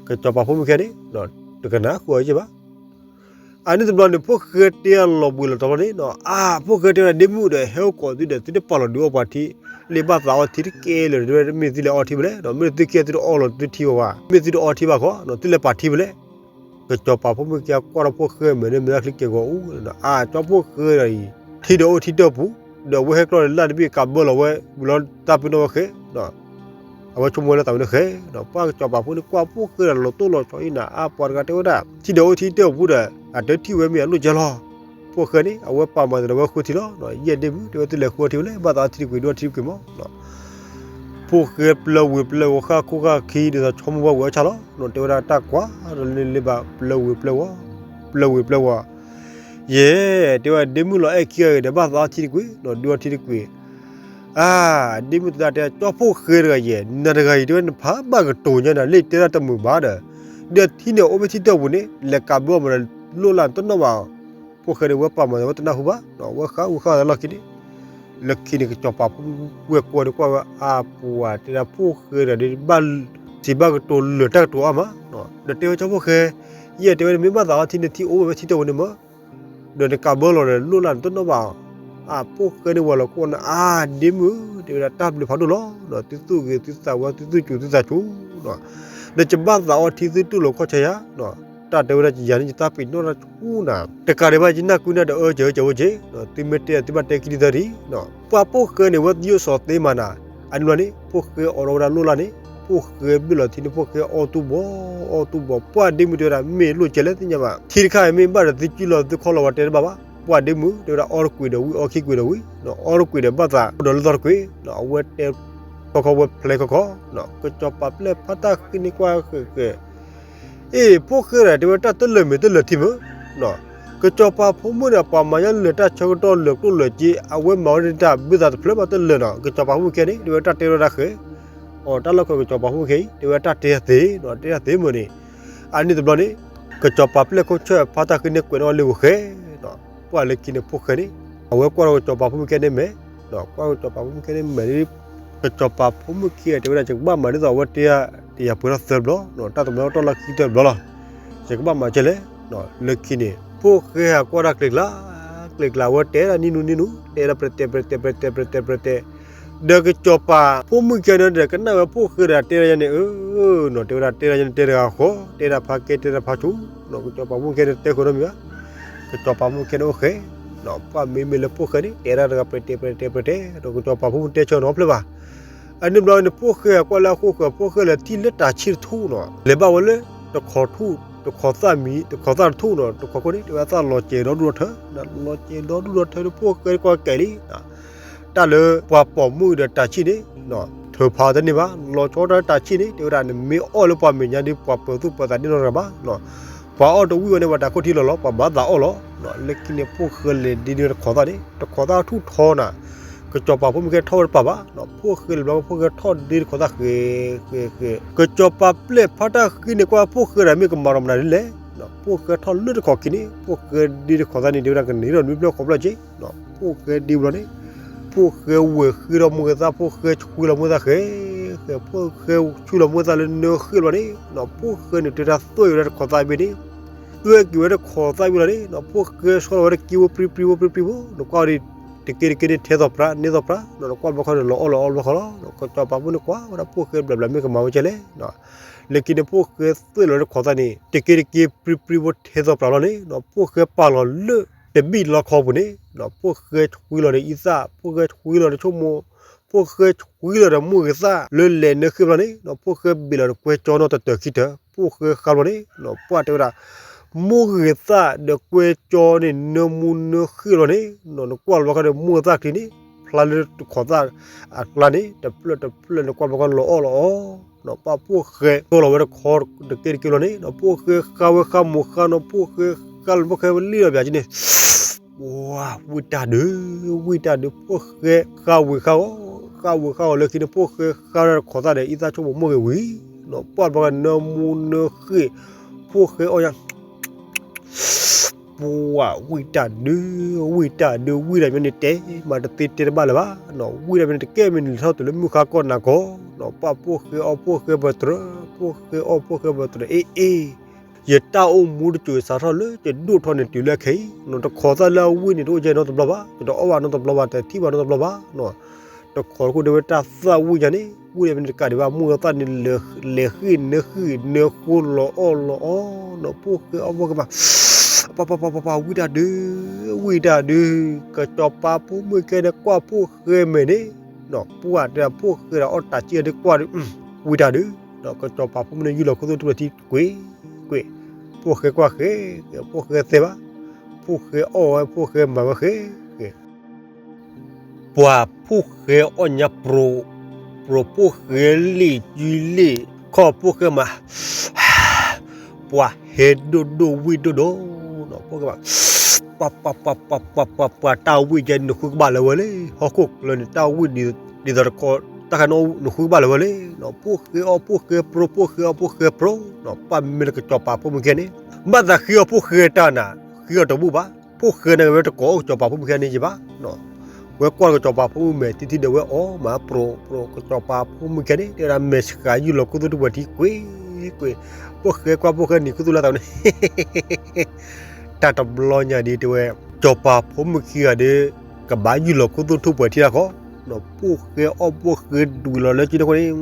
ကစီၤပၤဖိမုၣ်ခဲန့ၣ် တကနၣ်ဃုာ်အီၤယဲၢ်ဘၣ် အန့ၣ်တဘျီန့ၣ် ဖိၣ်ဃဲတဲအလီၤဘှံးလီၤတီၤဘျီန့ၣ် အါ ဖိၣ်ဃဲတဲဝဲဒၣ် ဒ့မုၣ်ဒီး ဟဲအိၣ်ကိးသုဒီး သုတပာ်လီၤဒုးအီပှၤထံ, လၢဘၣ်သးအီထံတကဲလၢၤ မ့ၢ်သုလဲၤအီထံဖဲလဲၣ်, မ့ၢ်သုခံဂၤသုတအီလီၤသုထံဘၣ်ဘၣ်, မ့ၢ်သုတအီထံဘၣ်ခီ သုလဲၤပာ်ထံဖဲလဲၣ်, ကစီၤပၤဖိမုၣ်ခံဂၤကွၢ်ဒီးဖိၣ်ဃဲမဲာ်န့ၣ် မဲာ်ချံက့ၤဂီၤအူ, အါ ကၠီဖိၣ်ဃဲဒီးအံၤ ထံဒီးအိၣ်ထံတၢၢ်ပူၤ, ဒီးအဝဲဟဲကျီဒီးလၢတဘ့ၣ်ကးဘၢလီၤဝဲ ဝံၤလီၤတၢ်ပ့ၤနီၣ်ဝဲဃဲ အဝဲဆိကမိၣ်လၢသးဝဲန့ၣ်ဃဲ, ဒီးပှၢ်ကစီၤပၤဖိန့ၣ်ကွၢ်ဖိၣ်ဃဲဒီးလီၤတိၢ်လီၤဆီအံၤနၤ အါ ပှၤတဂၤတဲဝဲဒၣ် ထံဒီးအိၣ်ထံတၢၢ်ပူၤဒီး အတထံၣ်ဝဲမ့ၢ်အလိၣ်ကဲလီၤ, ဖိၣ်ဃဲန့ၣ် အဝဲပာ်မၤသးဒီးဝဲဃုထံလီၤ, ယဲၢ်ဒ့မုၣ် တဲဝဲသုလဲၤဃုအီထံဖဲလဲၣ် ဘၣ်သးအီထံတကွံာ် ဒုးအီထံတကွံာ်မး ဖိၣ်ဃဲပျၢၤဝံၤပျၢၤဝီၤ ဃၣ်ခိၣ်ဃၣ်ခံ ဒ်သိးဆိကမိၣ်ဝဲဝံၤအီၣ်ဆၣ်လီၤ, တဲဝဲဒၣ်တၢ်ကွၢ်ဒီးလၢလၢဘၣ် ပျၢၤဝံၤပျၢၤဝီၤ ပျၢၤဝံၤပျၢၤဝီၤ, ယဲၢ် တဲဝဲဒ့မုၣ်လီၤအဲၣ်ခံဂၤအံၤဒီး ဘၣ်သးအီထံတကွံာ် ဒုးအီထံတကွံာ်, အါ ဒ့မုၣ်သဒါတဲ ကၠီဖိၣ်ဃဲတဂၤယဲၢ် နၤတဂၤအံၤ တဲဝဲနဖးဘၣ်ကတိၤညါနၤ လၢတဲဒၣ်တမုာ်ဘၣ်ဒီး, ဒီးထံန့ၣ်အိၣ်ဖဲထံတၢၢ်ပူၤန့ၣ် လဲၤကးဘၢအီၤမးဒီး လိၣ်လၢတနီၣ်ဘၣ် ဖိၣ်ဃဲန့ၣ် ဝဲပာ်မၤသးဝဲတနၢ်ဟူဘၣ်, ဝဲဃးဝံၤဃးသးလီၢ်ခံန့ၣ်, လၢခံန့ၣ် ကစီၤပၤဖိဝဲၢ်ကိးန့ၣ်ကွၢ်ဝဲ အါပှၤတဲဒၣ်ဖိၣ်ဃဲဒီး ဘၣ် စံးဘၣ်ကတိၤလၢာ်တၢ်ကတိၤအါမး, ဒီးတဲဝဲ ကၠီဖှိၣ်ဃဲ, ယအဲၣ်တဲဝဲ နမ့ၢ်ဘၣ်သးအီထံန့ၣ် ထံအိၣ်ဝဲ ဝဲထံတဝဲန့ၣ်မး, ဒီးနကးဘၢလီၤဒီး လိၣ်လၢ်နတနီၣ်ဘၣ်အီၤ, အဖှိၣ်ဃဲန့ၣ်ဝဲလီၤကိးနၤ အါဒ့မုၣ်ဧၢ, တဲဝဲဒၣ် တၢ်ဘျုးဖးဒိၣ်လီၤ, သုသူၣ်ဂ့ၤသုသးဝါ သုသူၣ်စူၤသုသးစူၤ, ဒီးယဘၣ်သးအီထံသုတူၢ်လိာ်ခီၣ်ဆၢယၤ, တၢ်တဲဝဲဒၣ် ယၤန့ၣ် ယတၢ်ပ့ၤနီၣ်တၢ်ဆူၣ်နၤ, တကးဒံးဘၣ် ယနၢ်ကွံနၤဒီး အၢ ကၢဝဲကၢဝဲက့ၤ, သုမ့ၢ်တဲ သုဘၣ်တဲခံဒ်သၢဒံး, ပှၤဖှိၣ်ဃဲန့ၣ် ဝဲသယုၢ်စီၤသ့မးနၤ, အန့ၣ်ဘျီန့ၣ် ဖှိၣ်ဃဲအိးထီၣ်ဝဲဒၣ်လိၣ်လၢ်န့ၣ်, ဖှိၣ်ဃဲဘ့ၣ်လီၤထံန့ၣ် ဖှိၣ်ဃဲအီၣ်တူၢ်ဘီ အီၣ်တူၢ်ဘီ, ပှၤဒ့မုၣ်တဲဝဲဒၣ် မ့ၢ်လိၣ်ကဲလဲၣ်သ့ၣ်ညါဘၣ်, ထံတခါအံၤမ့ၢ်ဘၣ်ဒီး သုကူၣ်လီၤသုခီၣ်လီၤ ဝဲတဲတဘၣ်ဘၣ်, ပှၤဒ့မုၣ်တဲဝဲဒၣ် အီတကွံာ်ဒီးဝံၣ် အီခံကွံာ်ဒီးဝံၣ်, အီတကွံာ်ဒီးဘၣ်သး ဒီးလၢသီတကွံာ်, အဝဲတဲခီခီ ဝဲဖျဲခီခီ, ကစီၤပၤပျဲၢ်ဖးတၢ်ဃံန့ၣ်ကွၢ်ဃဲဃဲ အ့ ဖှိၣ်ဃဲဒီး တဲဝဲတၢ်တလၢာ်မ့ၢ်တလၢာ်ထံမး, ကစီၤပၤဖိမုၣ်န့ၣ် ပှၤမၤညါလၢာ်တၢ်ဆၢကတီၢ်လၢာ်ကျိၣ်လၢာ်စ့, အဝဲမၤဝဲဒၣ်တၢ်ဘုၣ်သးတဖျၢၣ်ဘၣ်တလၢာ်နီၤ, ကစီၤပၤဖိမုၣ်ခဲန့ၣ် တဲဝဲတၢ်တဲလီၤတၢ်ဃဲ, အီတၢ်လီၢ်ခၢကစီၤပၤဖိမုၣ်ခဲအံၤ တဲဝဲတၢ်တဲသ့နီၤ, တဲတၢ်သ့မးန့ၣ်, အန့ၣ်တဘျီန့ၣ် ကစီၤပၤပျဲၢ်ခိၣ်ဆၢၣ်ဖးတၢ်ဃံန့ၣ်ကွဲးနီၣ်ဝဲလၢဂီၤဃဲနီၤ, ပှၤလၢခံန့ၣ်ဖှိၣ်ဃဲန့ၣ် အဝဲကွၢ်လီၤကစီၤပၤဖိမုၣ်ခဲန့ၣ်မဲာ်, ကွၢ်ကစီၤပၤဖိမုၣ်ခဲန့ၣ် ကစီၤပၤဖိမုၣ်ခဲအံၤ တဲဝဲဒၣ် ယကဘၣ်မၤဒ်သိးအဝဲတဲယၤ တယၤပှဲၤထီၣ်သၢဘျီနီၤ, တၢ်တမၤထီၣ်တၢ်လီၢ်ခံတဘျီလီၤ, ယကဘၣ်မၤကဲလဲၣ်, လၢခံန့ၣ် ဖှိၣ်ဃဲဟးကွၢ်တၢ်ကျဲၤကျါ, ကျဲၤကျါဝဲတဲဒၣ်နံၣ်နူနံၣ်နူ တဲဒၣ်ပတဲပတဲပတဲပတဲပတဲ, ဒီးကစီၤပၤဖိမုၣ်ခဲန့ၣ်ဒီး ကနၣ်ဝဲဖှိၣ်ဃဲဒီးတဲဒၣ်ယဲန့ၣ် အၢနီၤ, တဲဝဲဒၣ်တဲဒၣ်ယဲန့ၣ်တဲတဂၤဃီ, တဲဒၣ်ဖးကဲတဲဒၣ်ဖးဆူၣ်နီၤ, ကစီၤပၤဖိမုၣ်ခဲန့ၣ်တဲဃုာ်နီတမံၤဘၣ်, ကစီၤပၤဖိမုၣ်ခဲန့ၣ်အိၣ်ဃဲ, ပှၤမ့မ့ၢ်လၢဖှိၣ်ဃဲန့ၣ် တဲဒၣ်တဂၤပတဲပတဲပတဲ, ဒီးကစီၤပၤဖိမုၣ်တဲဆၢနီတဖျၢၣ်ဘၣ်, အန့ၣ်ဘျီန့ၣ် ဖှိၣ်ဃဲကွၢ်လၢအဃိဃၢၤ ဖှိၣ်ဃဲလဲၤထံၣ်လၢတၤဆံၣ်တထူၣ်နီၤ, လဲၤဘၣ်ဝဲလၢ တခီထူၣ်, တခီသၣ်မံၤ, တခီသၣ်တထူၣ်နီၤ, တခီဃိန့ၣ် တဲဝဲသၣ်လီၤစဲၤဒီဒူၣ်ဒီထၢ, လီၤစဲၤဒီဒူၣ်ဒီထၢဒီး ဖှိၣ်ဃဲကွၢ်ကဲလံ တၢ်လၢပှၤပိာ်မုၣ်ဒီးတၤဆံၣ်န့ၣ် ထုးဖးတန့ၢ်ဘၣ်, လီၤဆီတၢ်တၤဆံၣ်န့ၣ် တဲဝဲဒၣ် နမ့ၢ်အီၣ်လၢပှၤမဲာ်ညါဒီး ပှၤပၢၤသူၣ်ပၢၤသးန့ၣ်နီတဂၤဘၣ်, ပှၤအီၣ်တဝံၣ်ဝဲန့ၣ် ပှၤတၢ်ခိၣ်ထံလီၤလီၤ ပှၤဘၣ်သးအီၣ်လီၤ, လၢခံန့ၣ် ဖှိၣ်ဃဲလဲၤဒ့ဒ့တခီသၣ်န့ၣ် တခီသၣ်ထူၣ်ထီနၤ, ကစီၤပၤဖိမုၣ်ခဲထီၣ်ဝဲတပၤဘၣ်, ဖှိၣ်ဃဲလဲၤဘျီ ဖှိၣ်ဃဲထီၣ်ဒ့တခီသၣ်ဃဲဃဲဃဲ, ကစီၤပၤပျဲၢ်ဖးတၢ်ဃံန့ၣ်ကွၢ်ဖှိၣ်ဃဲဒီး မ့ၢ်ကမၤဒီးမနုၤဒ်လဲၣ်, ဖှိၣ်ဃဲထီၣ်လၢတခီခံန့ၣ် ဖှိၣ်ဃဲဒ့တခီသၣ်န့ၣ် တဲဝဲဒၣ် ကန့ၢ်ဒီးနွံဖျၢၣ်ဃိးဖျၢၣ်က့, ဖှိၣ်ဃဲဒ့ဘျီန့ၣ် ဖှိၣ်ဃဲဝဲၢ်ဃ့ထီၣ်မိၢ်ဂ့ၤသၣ်, ဖှိၣ်ဃဲဆှံလီၤမိၢ်သၣ်ဃဲဃဲ, ဖှိၣ်ဃဲဆှံလီၤမိၢ်သၣ်လၢနၢဃ့ဘျီန့ၣ် ဖှိၣ်ဃဲန့ၣ် တဲဒၣ်သွဲၣ်က့ၤဝဲဒၣ်တခီသၣ်ဘ့ၣ်န့ၣ်, သွဲၣ်က့ၤဝဲတခီသၣ်ဘ့ၣ်လီၤန့ၣ် ဖှိၣ်ဃဲဆီလီၤဝဲတက့ဝဲပြံပြံဝဲပြံပြံဖိ, နကွၢ်အီၤဒ် တက့တက့န့ၣ် ထဲသိးပြးန့ၢ်သိးပြး, နကွၢ်ဘျီခီန့ၣ် လီၤအီၣ်လီၤအီဘျီခီလီၤ, ကစီၤပၤဖိန့ၣ်ကွၢ်ဝဲဒၣ်ဖှိၣ်ဃဲဘျးဘျး မ့ၢ်ကမၤဝဲကဲလဲၣ် လၢခံန့ၣ် ဖှိၣ်ဃဲသွဲၣ်လီၤတခီသၣ်န့ၣ် တက့တက့ပြံပြံဖိထဲသိးပြးလီၤန့ၣ် ဖှိၣ်ဃဲပာ်လီၤလၢတဘံၣ်လီခီပူၤန့ၣ် ဖှိၣ်ဃဲဆှံလီၤဒီးအံသၣ်, ဖှိၣ်ဃဲဆှံလီၤဒီးဆိကမိၣ်, ဖှိၣ်ဃဲဆှံလီၤဒီးမိၢ်ဂ့ၤသၣ်လၢလဲၤနၢဃ့ဘျီန့ၣ် ဖှိၣ်ဃဲဘ့ၣ်လီၤဒီးကွဲကၠီနီၣ်တတၢၤခံတၢၤ, ဖှိၣ်ဃဲဃါဘျီန့ၣ် ပှၢ်တဲဝဲဒၣ် မိၢ်ဂ့ၤသၣ်ဒီးကွဲကၠီန့ၣ် နၢမူနၢဃ့လီၤန့ၣ် နကွၢ်လီၤဘၣ်ခီဒီး မိၢ်ဂ့ၤသၣ်ချံန့ၣ် ဖျါလၢတခီသၣ်အကျါန့ၣ် တဖျၢၣ်တဖျၢၣ် နကွၢ်ဘျီခီလီၤအီၣ်လီၤအီ, ပှၢ်ဖှိၣ်ဃဲသိလီၤဝဲတခီတက့တက့လီၤန့ၣ် ဖှိၣ်ဃဲဃါဝဲဃါမိၤဃါနီၤ ဖှိၣ်ဃဲဃါလီၤ ဖှိၣ်ဃဲလံၣ်လီၤပၠးက့န့ၣ် ပှၢ်ဝံၣ်တၢ်ဒုး, ဝံၣ်တၢ်ဒုး ဖှိၣ်ဃဲဃါဝံၤဃါအီၤ, ဃါဝံၤဃါအီၤလၢခံန့ၣ် ဖှိၣ်ဃဲဃါဝဲတခီသၣ်ဒီး အံသၣ်ဆိကမိၣ်မိၢ်ဂ့ၤဝံၤ, ပှၢ်ဘျီခီနၢမူနၢဃ့, ဖှိၣ်ဃဲအီၣ်ညါ ပှၢ်ဝံၣ်တၢ်ဒုး, ဝံၣ်တၢ်ဒုး ဝံၣ်တၢ်မ့ၢ်န့ၣ် တဲမးတသ့တဲတဘၣ်လၢၤဘၣ်, ဝံၣ်တၢ်မ့ၢ်န့ၣ် တကဲမ့ၢ်န့ၣ် လဲၤထီၣ်တုၤလၢမုၢ်ဃါကီၢ်နၤကီၢ်, ပှၢ်ဖှိၣ်ဃဲအီၣ်ဖှိၣ်ဃဲပတြၢၤ, ဖှိၣ်ဃဲအီၣ်ဖှိၣ်ဃဲပတြၢၤ အ့ၣ်အ့ၣ်, ယတၢ်အိၣ်မူတစိၤစးထီၣ်လၢယဒိၣ်ထီၣ်န့ၣ်တုၤလၢခဲအံၤ, တခီသၣ်လၢအဝံၣ်န့ၣ် တအိၣ်ကဲနီတဘျီဘၣ်, ယတအီၣ်ဘၣ်နီတဘျီဘၣ်, တထံၣ်ဘၣ်နီတဘျီဘၣ်, တခီတခိၣ်ဒၣ်ဝဲတၢ်သၣ်ဝံၣ်ညါန့ၣ် ဝံၣ်တၢ်မ့ၢ်န့ၣ်တကးဒံးဘၣ် မိၢ်ဂ့ၤသၣ်န့ၣ် လဲၤဃ့ၢ်နၢဃ့ၢ်နၢဃိလီၤအီၣ်လီၤအီနီၤ ဖှိၣ်ဃဲအီၣ်ဖှိၣ်ဃဲမး, ပှၢ်ပှၢ်ပှၢ်ပှၢ်ပှၢ် ဝံၣ်တၢ်ဒုး, ဝံၣ်တၢ်ဒုး, ကစီၤပၤဖိမုၣ်ခဲန့ၣ်ကွၢ်ဖှိၣ်ဃဲမဲာ်န့ၣ်, ပှၢ်တဲဖှိၣ်ဃဲဒီးအီၣ်တၢ်ကံၣ်အီၤဒုးကွၢ်ဒုး, ဝံၣ်တၢ်ဒုး, ဒီးကစီၤပၤဖိမုၣ်န့ၣ် ယူၢ်လီၤခိၣ်သူၣ်ထူလီၤထံကွ့ၢ်ကွ့ၢ်, ဖှိၣ်ဃဲကွၢ်ဃဲ, ဖှိၣ်ဃဲသဲဘၣ်, ဖှိၣ်ဃဲအီၣ်ဝဲ ဖှိၣ်ဃဲမၤဝဲဃဲဃဲ ပှၢ်ဖှိၣ်ဃဲအီၣ်ညါပြိ, ပြိဖှိၣ်ဃဲလ့ၣ်ကုလ့ၣ်, ခီၣ်ဖှိၣ်ဃဲမး, ပှၢ်ဟဲဒိၣ်ဒိၣ်ဝံၣ်ဒိၣ်ဒိၣ်, ဖှိၣ်ဃဲမး, ပှၢ်ပှၢ်ပှၢ်ပှၢ်ပှၢ်ပှၢ် တၢ်ဝံၣ်ကဲနဃုကဘၣ်လၢၤဝဲလံ, ဟီၣ်ခိၣ်ချၢန့ၣ် တၢ်ဝံၣ်ဒ်သိးတခီ, တၢ်ခါန့ၣ်နဃုကဘၣ်လၢၤဝဲလံ, ဖှိၣ်ဃဲအီၣ်ဖှိၣ်ဃဲပြိ ဖှိၣ်ဃဲအီၣ်ဖှိၣ်ဃဲပြိ, ပှၢ်မ့ၢ်လၢကစီၤပၤဖိမုၣ်ခဲန့ၣ်, ဘၣ်သးဃ့အီၣ်ဖှိၣ်ဃဲတၢ်နၤ, ဃ့အီၣ်တဘူၣ်ဘၣ်, ဖှိၣ်ဃဲန့ၣ်ဝဲတကိးအိၣ်ကစီၤပၤဖိမုၣ်ခဲန့ၣ်ယဘၣ်, ဝဲကွၢ်ကစီၤပၤဖိမုၣ်မဲာ်ထံထံဒီးဝဲအီၣ်မးပြိးပြိး ကစီၤပၤဖိမုၣ်ခံဂၤန့ၣ် တဲဝဲဒၣ်မဲာ်ဆှးယုၢ်လီၤခူသူၣ်ထူၣ်ပှဲၤထံကွ့ၢ်ကွ့ၢ်, ဖိၣ်ဃဲကွၢ်ဖိၣ်ဃဲနံၤခူသူၣ်လၢသးန့ၣ် တၢ်တဘျီညါဒ်တဲဝဲ, စီၤပၤဖိမုၣ်ခံဂၤဒီး ကဘၣ်ယုၢ်လီၤခူသူၣ်ထူၣ်ပှဲၤထံတၢ်ဃီ, ဖိၣ်ဃဲအီၣ်ဖိၣ်ဃဲဒွံးလီၤလၢကၠံနီၢ်ခိန့ၣ်,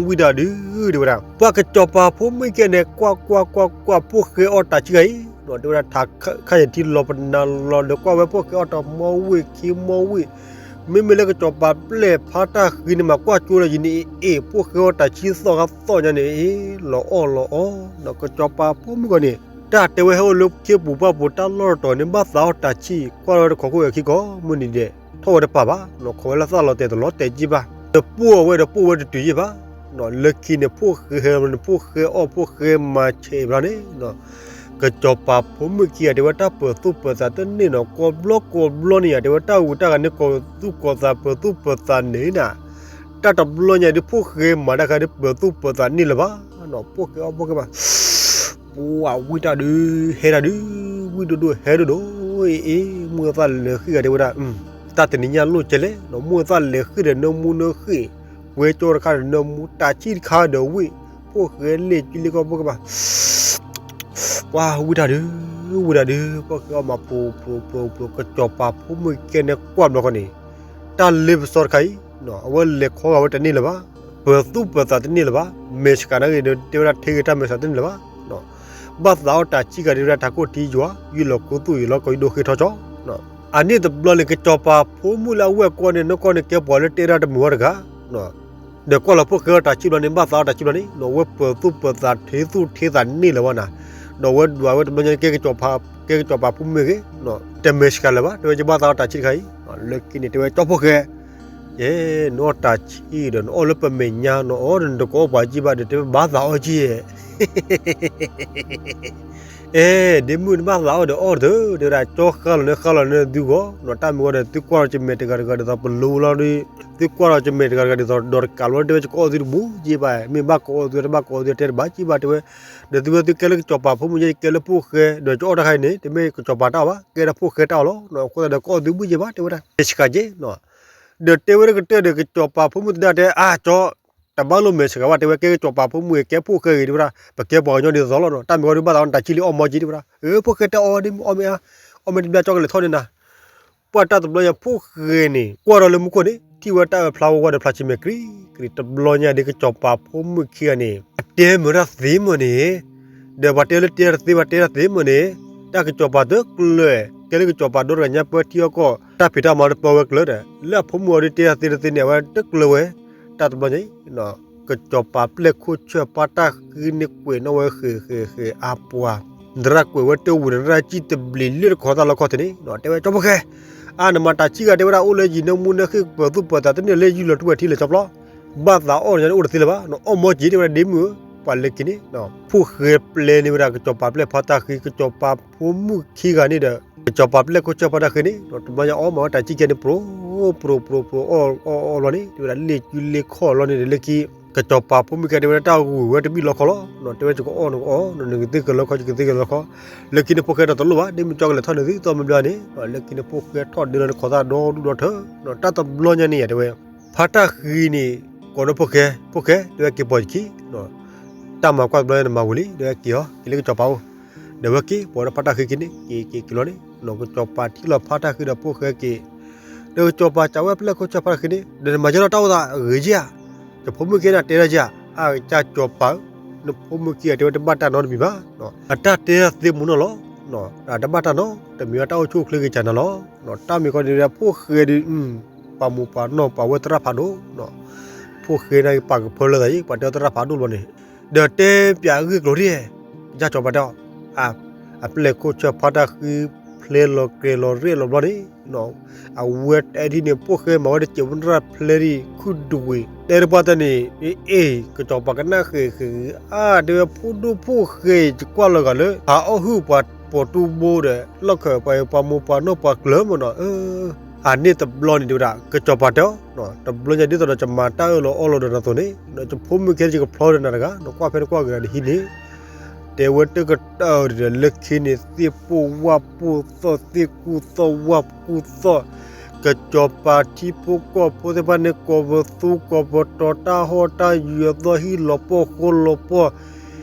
ဝံတၢ်ဒုး တဲဝဲဒၣ်, ပှၤကစီၤပၤဖိမုၣ်ခံဂၤန့ၣ် ကွၢ်ကွၢ်ကွၢ်ကွၢ် ဖိၣ်ဃဲအီၣ်တၢ်ဆံးဂၤအံၤ, တဲဝဲဒၣ်ထးခါယံၤထံလီၤပနၤလီၤဒီး ကွၢ်ဝဲဖိၣ်ဃဲအီၣ်တၢ်မီဝ့ၢ်ခံမီဝ့ၢ်, မ့မ့ၢ်လၢကစီၤပၤပျဲၢ်ဖါတၢ်ဃံန့ၣ်မး ကွၢ်ကၠိဒီးယံၤန့ၣ်အ့ၣ် ဖိၣ်ဃဲအီၣ်တၢ်ဆံးသီၣ်ဂၤသီၣ်ညါန့ၣ်အ့ၣ် လီၤအီၣ်လီၤအီ, ဒီးကစီၤပၤဖိမုၣ်ခံဂၤန့ၣ် တၢ်တဲဝဲဟဲအိၣ်လၢခ့ပူၤပှၢ်ပူၤတၢ်လီၢ်တတီၤန့ၣ် ဘၣ်သးအီၣ်တၢ်ဆံး ကွၢ်လီၤတခီခိၣ်အခံကီၢ်မုၢ်နံၤဒဲး, ထီၣ်ဝဲတပာ်ဘၣ်, ခိးဝဲလၢသၣ်လီၤတဲာ်တလီၤတဲာ်က့ဘၣ်, တပိၢ်အဝဲတပိၢ်ဝဲတတုၤယ့ၢ်ဘၣ်, လၢခံန့ၣ် ဖိၣ်ဃဲဟဲန့ၣ် ဖိၣ်ဃဲအီၣ်ဖိၣ်ဃဲမၤဆဲးဘျီန့ၣ် ကစီၤပၤဖိမုၣ်ခံဂၤတဲဝဲတၢ်ပၢၤသူၣ်ပၢၤသးတန့ၢ်နီၤ ကိးဘျီကိးဘျီန့ၣ်ယၤ တဲဝဲတၢ်ဂုၤတၢ်ဂၤန့ၣ် ကိးသူၣ်ကိးသးပၢၤသူၣ်ပၢၤသးန့ၣ်နၤ, တၢ်တဘျီညါဒ်ဖိၣ်ဃဲမၤတၢ်ခါဒ်ပၢၤသူၣ်ပၢၤသးန့ၢ်လၢၤဘၣ်, ဖိၣ်ဃဲအီၣ်ဖိၣ်ဃဲမၤ ပှၤဝံတၢ်ဒုး ဟဲတၢ်ဒုး ဝံဒိၣ်ဒိၣ်ဟဲဒိၣ်ဒိၣ် အ့ၣ်အ့ၣ် မိၢ်သၣ်လဲၤဃ့ၢ်ဂၤတဲဝဲဒၣ်, တၢ်တနံၤညါလိၣ်ကဲလဲၣ်နီၤ မိၢ်သၣ်လဲၤဃ့ၢ်ဒီးနၢမူနၢဃ့ၢ်, ဝဲကၠီတခါဒီးနၢမူ တၢ်ဆံၣ်တခါဒီးဝ့ၢ်, ဖိၣ်ဃဲလ့ၣ်ကံလ့ၢ်ကီၢ်ဖိၣ်ဃဲမၤ ပှၤဝံတၢ်ဒုး ဝံတၢ်ဒုး ဖိၣ်ဃဲအီၣ်မးပြိးပြိးပြိးပြိး ကစီၤပၤဖိမုၣ်ခံဂၤန့ၣ်ကွၢ်ဘျီဃီန့ၣ်, တၢ်လ့ပစီတခါအံၤ အဝဲလဲၤခီဂာ်ဝဲတန့ၢ်လၢၤဘၣ်, ပၢၤသူၣ်ပၢၤသးတန့ၢ်လၢၤဘၣ်, မဲာ်ဆှးနာ်ဂ့ၤဒီး တဲဝဲဒၣ်ထဲဂ့ၤတၢ်မဲာ်ဆှးတန့ၢ်လၢၤဘၣ်, ဘၣ်သးအီၣ်တၢ်ဆံးဂၤဒုးဝဲဒၣ်ထးခိၣ်ထံယွၤ ယုၢ်လီၤခူသူၣ်ယုၢ်လီၤကီၢ်ယုၢ်ဒိၣ်ဃ့ထီၣ်ကၠီ, အန့ၣ်တဘျီန့ၣ် ကစီၤပၤဖိမုၣ်လၢအဝဲၢ်ကွီၢ်န့ၣ် နီၢ်ကီၢ်န့ၣ်ကဲပှၤလၢတဲဒၣ်တမုာ်ဝဲတဂၤ ဒီးကွၢ်လီၤဖိၣ်ဃဲအီၣ်တၢ်ဆံးဘျီန့ၣ် ဘၣ်သးအီၣ်တၢ်ဆံးဘျီန့ၣ် အဝဲပၢၤသူၣ်ပၢၤသးထဲသူၣ်ထဲသးန့ၢ်လၢၤဘၣ်နၤ, ဒီးအဝဲဒွးဝဲတဘျီညါ ကဲကစီၤပၤဖိမုၣ်ဂ့ၤ, တမဲာ်ဆှးလၢၤဘၣ် တဲဝဲယဘၣ်သးအီၣ်တၢ်ဆံးတခါအံၤ, လၢခံန့ၣ် တဲဝဲကၠီဖိၣ်ဃဲ, ယဲ နအီၣ်တၢ်ဆံးဒီး နအီၣ်လၢပမဲာ်ညါ နအီၣ်ဒီးနတကအီၣ်ပှၤကံဘၣ်ဒီး တဲဝဲဘၣ်သးအီၣ်ကံ အဲ ဒ့မုၣ်နဘၣ်သးအီၣ်ဒီးအီၣ်တၢ် တဲဝဲဒၣ် ကၠီဃါလီၤန့ၣ်ဃါလီၤန့ၣ်သုဂီၢ်, တၢ်မ့ၢ်ဝဲဒီး သုကွၢ်လီၤကမဲာ်တဂၤတဂၤဒ်သိးပလိလီၤဒီး, သုကွၢ်လီၤကမဲာ်တဂၤတဂၤဒ်သိးဒီးတကးလီၤ တဲဝဲ ယကအီၣ်သုတဘူးက့ဘၣ်, မ့ၢ်ဘၣ်ကအီၣ်သုတဘၣ်ကအီၣ်သုတဲတဘၣ်က့ဘၣ် တဲဝဲ, ဒီးသုဝဲသုကဲလၢကစီၤပၤဖိမုၣ် ယကဲလၢဖိၣ်ဃဲ ဒီးကအီၣ်တၢ်ခါအံၤန့ၣ် တမ့ၢ်ကစီၤပၤတၢ်အီၣ်ဘၣ် ကဲဒၣ်ဖိၣ်ဃဲတၢ်အီၣ်လီၤ, အဃိသတးဒီးကအီၣ်သုဘူးက့ဘၣ် တဲဝဲဒၣ် မဲာ်ဆှးက့ ဒီးတဲဝဲတကတၢၢ်ဒီး ကစီၤပၤဖိမုၣ်သဒါတဲ အါကၠီ တဘၣ်လိၣ်မဲာ်ဆှးဘၣ် တဲဝဲ ကဲကစီၤပၤဖိမုၣ်ဂ့ၤ ကဲဖိၣ်ဃဲဂ့ၤ တဲဝဲဒၣ် ပကဲပှၤကညီဒ်သိးသိးလီၤနီၤ, တၢ်မ့ၢ်ဝဲဒုး ဘၣ်သးအီၣ်တၢ်ဆံးလံ အီၣ်မီက့ တဲဝဲဒၣ်, ဖိၣ်ဃဲတၢ်အီၣ်ဒ်မုၣ်အီၣ်မ့ၢ်အါ, အီၣ်မ့ၢ်တဘျီကၠီကလဲၤထီၣ်န့ၣ်နၤ, ပှၤတၢ်တဘျီညါ ဖိၣ်ဃဲန့ၣ် ကွၢ်ဒီးလၢမူခိၣ်န့ၣ် ထံၣ်ဝဲတၢ်အၢဖျါဝဲဝဲဒီးဖျါဆံမဲာ်ကြံကြံ တဘျီညါဒ်ကစီၤပၤဖိမုၣ်ခံဂၤန့ၣ် အတဲမုာ်တၢ်သ့မုာ်န့ၣ်, ဒီးပှၤတဲလၢတဲတၢ်သ့ ပှၤတဲတၢ်သ့မုာ်န့ၣ်, တၢ်ကစီၤပၤတကျၢၤ ကဲလၢကစီၤပၤဒိတဂၤညါ ပၢထံအီၣ်ကီၢ် တၢ်ဖံးတၢ်မၤတပၢဝဲကျၢၤဒီး လၢအဖိမုၣ်အီၤဒ်တဲတၢ်သ့တသ့န့ၣ် အဝဲတကျၢၤဝဲ, တၢ်တဘျီညါအံၤ ကစီၤပၤပျဲၢ်ခိၣ်ဆၢၣ်ဖါတၢ်ဃံန့ၣ်ကွဲးနီၣ်ဝဲဃဲးဃဲးဃဲးအါပှၤ, နရၣ်ကွဲးဝဲတဝံၤ နရၣ်စံၣ်တဘျံးလၢတခီတၢ်လီၢ်ခီၣ်ထံးန့ၣ် တဲဝဲကၠီဖိၣ်ဃဲ, အါနမၤတၢ်ဆံးဂၤ တဲဝဲဒၣ် အိၣ်လၢယံၤနၢမူနၢဃ့ၢ် ပၢၤသူၣ်ပၢၤသးတန့ၢ်လၢယုၢ်လီၤထူၣ်ဝဲထံလၢာ်ကၠီပျီ, ဘၣ်သးအီၣ်နၤန့ၣ်အိၣ်တသ့လၢၤဘၣ်, နအီၣ်မီက့ တဲဝဲဒၣ် ဒ့မုၣ်ဧၢ, ပှၤလၢခံန့ၣ် ဖိၣ်ဃဲပျဲန့ၢ်ဝဲဒၣ် ကစီၤပၤပျဲၢ်ဖါတၢ်ဃံ ကစီၤပၤဖိမုၣ်ခံဂၤန့ၣ်ဒီး ကစီၤပၤပျဲၢ်ခိၣ်ဆၢၣ်ဖါတၢ်ဃံန့ၣ် တဘျီညါအီၣ်မးဝဲတၢ်ဆံးကဲန့ၣ် ပြိး ပြိး ပြိး ပြိး အီၣ် အီၣ် အီၣ်လီၤန့ၣ် တဲဝဲဒၣ် လ့ၣ်ကူလ့ၣ်ခီၣ်လီၤန့ၣ်ဒီး လၢခံ ကစီၤပၤဖိမုၣ်ခံဂၤ တဲဝဲဒၣ် တၢ်ဂုၤဝဲတဘံၣ်လီၤခီလီၤ, တဲဝဲ ယကအီၣ်နကအီၣ် နကသ့ကလၢခီ ယကသ့ကလၢခီ, လၢခံန့ၣ် ဖိၣ်ဃဲဒီးတလိၣ်ဘၣ် ဒ့မုၣ်ကၠီကလဲၤထီၣ်န့ၣ်သုသီမ့ၢ်ဘျီန့ၣ်, လၢခံန့ၣ် ဖိၣ်ဃဲထီၣ်ဒုးလီၤန့ၣ် ခိးသၣ်ဒီဒူၣ်ဒီထၢ, တၢ်တဘျီညါန့ၣ်ယၤတဲဝဲ ဖါတၢ်ဃံန့ၣ် ကိးဒီးဖိၣ်ဃဲ, ဖိၣ်ဃဲ တဲဝဲက့ၤပိာ်ယခံ တၢ်မၤကွၢ်တဘျီန့ၣ်မၤဝံၤလံ တဲဝဲက့ၤအီၤ က့ၤလၢကစီၤပၤအိၣ်, ဒီးဝဲက့ၤပိာ်ဒီးဖါတၢ်ဃံက့ၤန့ၣ် က့ၤက့ၤက့ၤလီၤန့ၣ် ကစီၤပၤထံၣ်လီၤဖါတၢ်ဃံဒီးဖိၣ်ဃဲက့ၤ, ဒီးကစီၤပၤစံးဝဲပျဲၢ်ခိၣ်ဆၢၣ်ဖါတၢ်ဃံန့ၣ် ဒီးနမၤယဲလီၤတၢ်အိၣ်သးဂ့ၤက့ဧါ, ယဖိမုၣ်ခံဂၤန့ၣ်တဲဒၣ်ဧါ, အကစၢ်ကစီၤပၤဧၢ, နဖိမုၣ်ခံဂၤတဲဝဲတဘၣ်တၢ်နီတမံၤဘၣ်, အတၢ်တဲသ့မူနီၢ်လီၤ, တဘၣ်တၢ်နီတမံၤဘၣ် တၢ်အိၣ်ဆူၣ်အိၣ်ချ့ဂ့ၤကၢ်နၤလီၤ, တၢ်မ့ၢ်ကီဒ်ဝဲဒၣ် ဖိၣ်ဃဲဒုး ပှၤမိၢ်ပှၤနီၢ်ပှၤဝဲသရၣ်ဖးဒိၣ်, ဖိၣ်ဃဲန့ၣ်ပာ်ကဖၢလၢသးအံၤ ပှၤတဲသရၣ်ဖးဒိၣ်ဘျီန့ၣ်, ဒီးတဲပၠးအဂ့ၢ်ကျိၤဒ် ကစၢ်ကစီၤပၤတဲအီၤ, အပျဲၢ်ခိၣ်ဆၢၣ်ဖါတၢ်ဃံ ဖျဲလီၤကြဲလီၤရဲၣ်လီၤဘျီန့ၣ်, အဝဲတဲဒ်န့ၣ် ဖိၣ်ဃဲမၤဝဲတစဲးဖိသရၣ်ဖျဲဒ်ခုၣ်ဒွံး တဲတပှၢ်တၢ်န့ၣ်, အ့ၣ် ကစီၤပၤကနၣ်ဃဲၤဃဲၤအါ တဲဝဲ ဖိဒိၣ်ဖိၣ်ဃဲ ယကွၢ်လီၤဂာ်လၢ ဟးအီၣ်ဟုၣ်ပှၤပိာ်တူၢ်ဘိဒီး လီၢ်ခၢၣ်ပှၤပှၤမိၢ်ပှၤနီၢ်ပှၤကျၢၤမ့ၢ်နီၤ, အန့ၣ်တဘျီန့ၣ်တဲဝဲဒၣ် ကစီၤပၤတဲအီၤ, တဘျီညါဒ်သိးဒီးယမၤတၢ်အၢၣ်လီၤအီလီၤဒီးနၤအသိးန့ၣ်, ဒီးယဖိမုၣ်ခံဂၤယကဖျီဒီးနၤတဂၤ နကွၢ်ဖဲနကွၢ်ဂ့ၤဒီးဟံးန့ၣ်, တဲဝဲတကတၢၢ်ဒီးလၢခံန့ၣ် သ့ၣ်ပိၢ်ဝၣ်ပိၢ်သီၣ် သ့ၣ်ကူၣ်သီၣ်ဝၣ်ကူၣ်သီၣ်, ကစီၤပၤထံဖိကီၢ်ဖိသ့ၣ်တဖၣ်န့ၣ် ကိးပသူကိးပတီၤ တၢ်ဟီၣ်တၢ်ယၢၤသီၣ် ဟံၣ်လီၤပှီၢ်ဃိလီၤပှီၢ်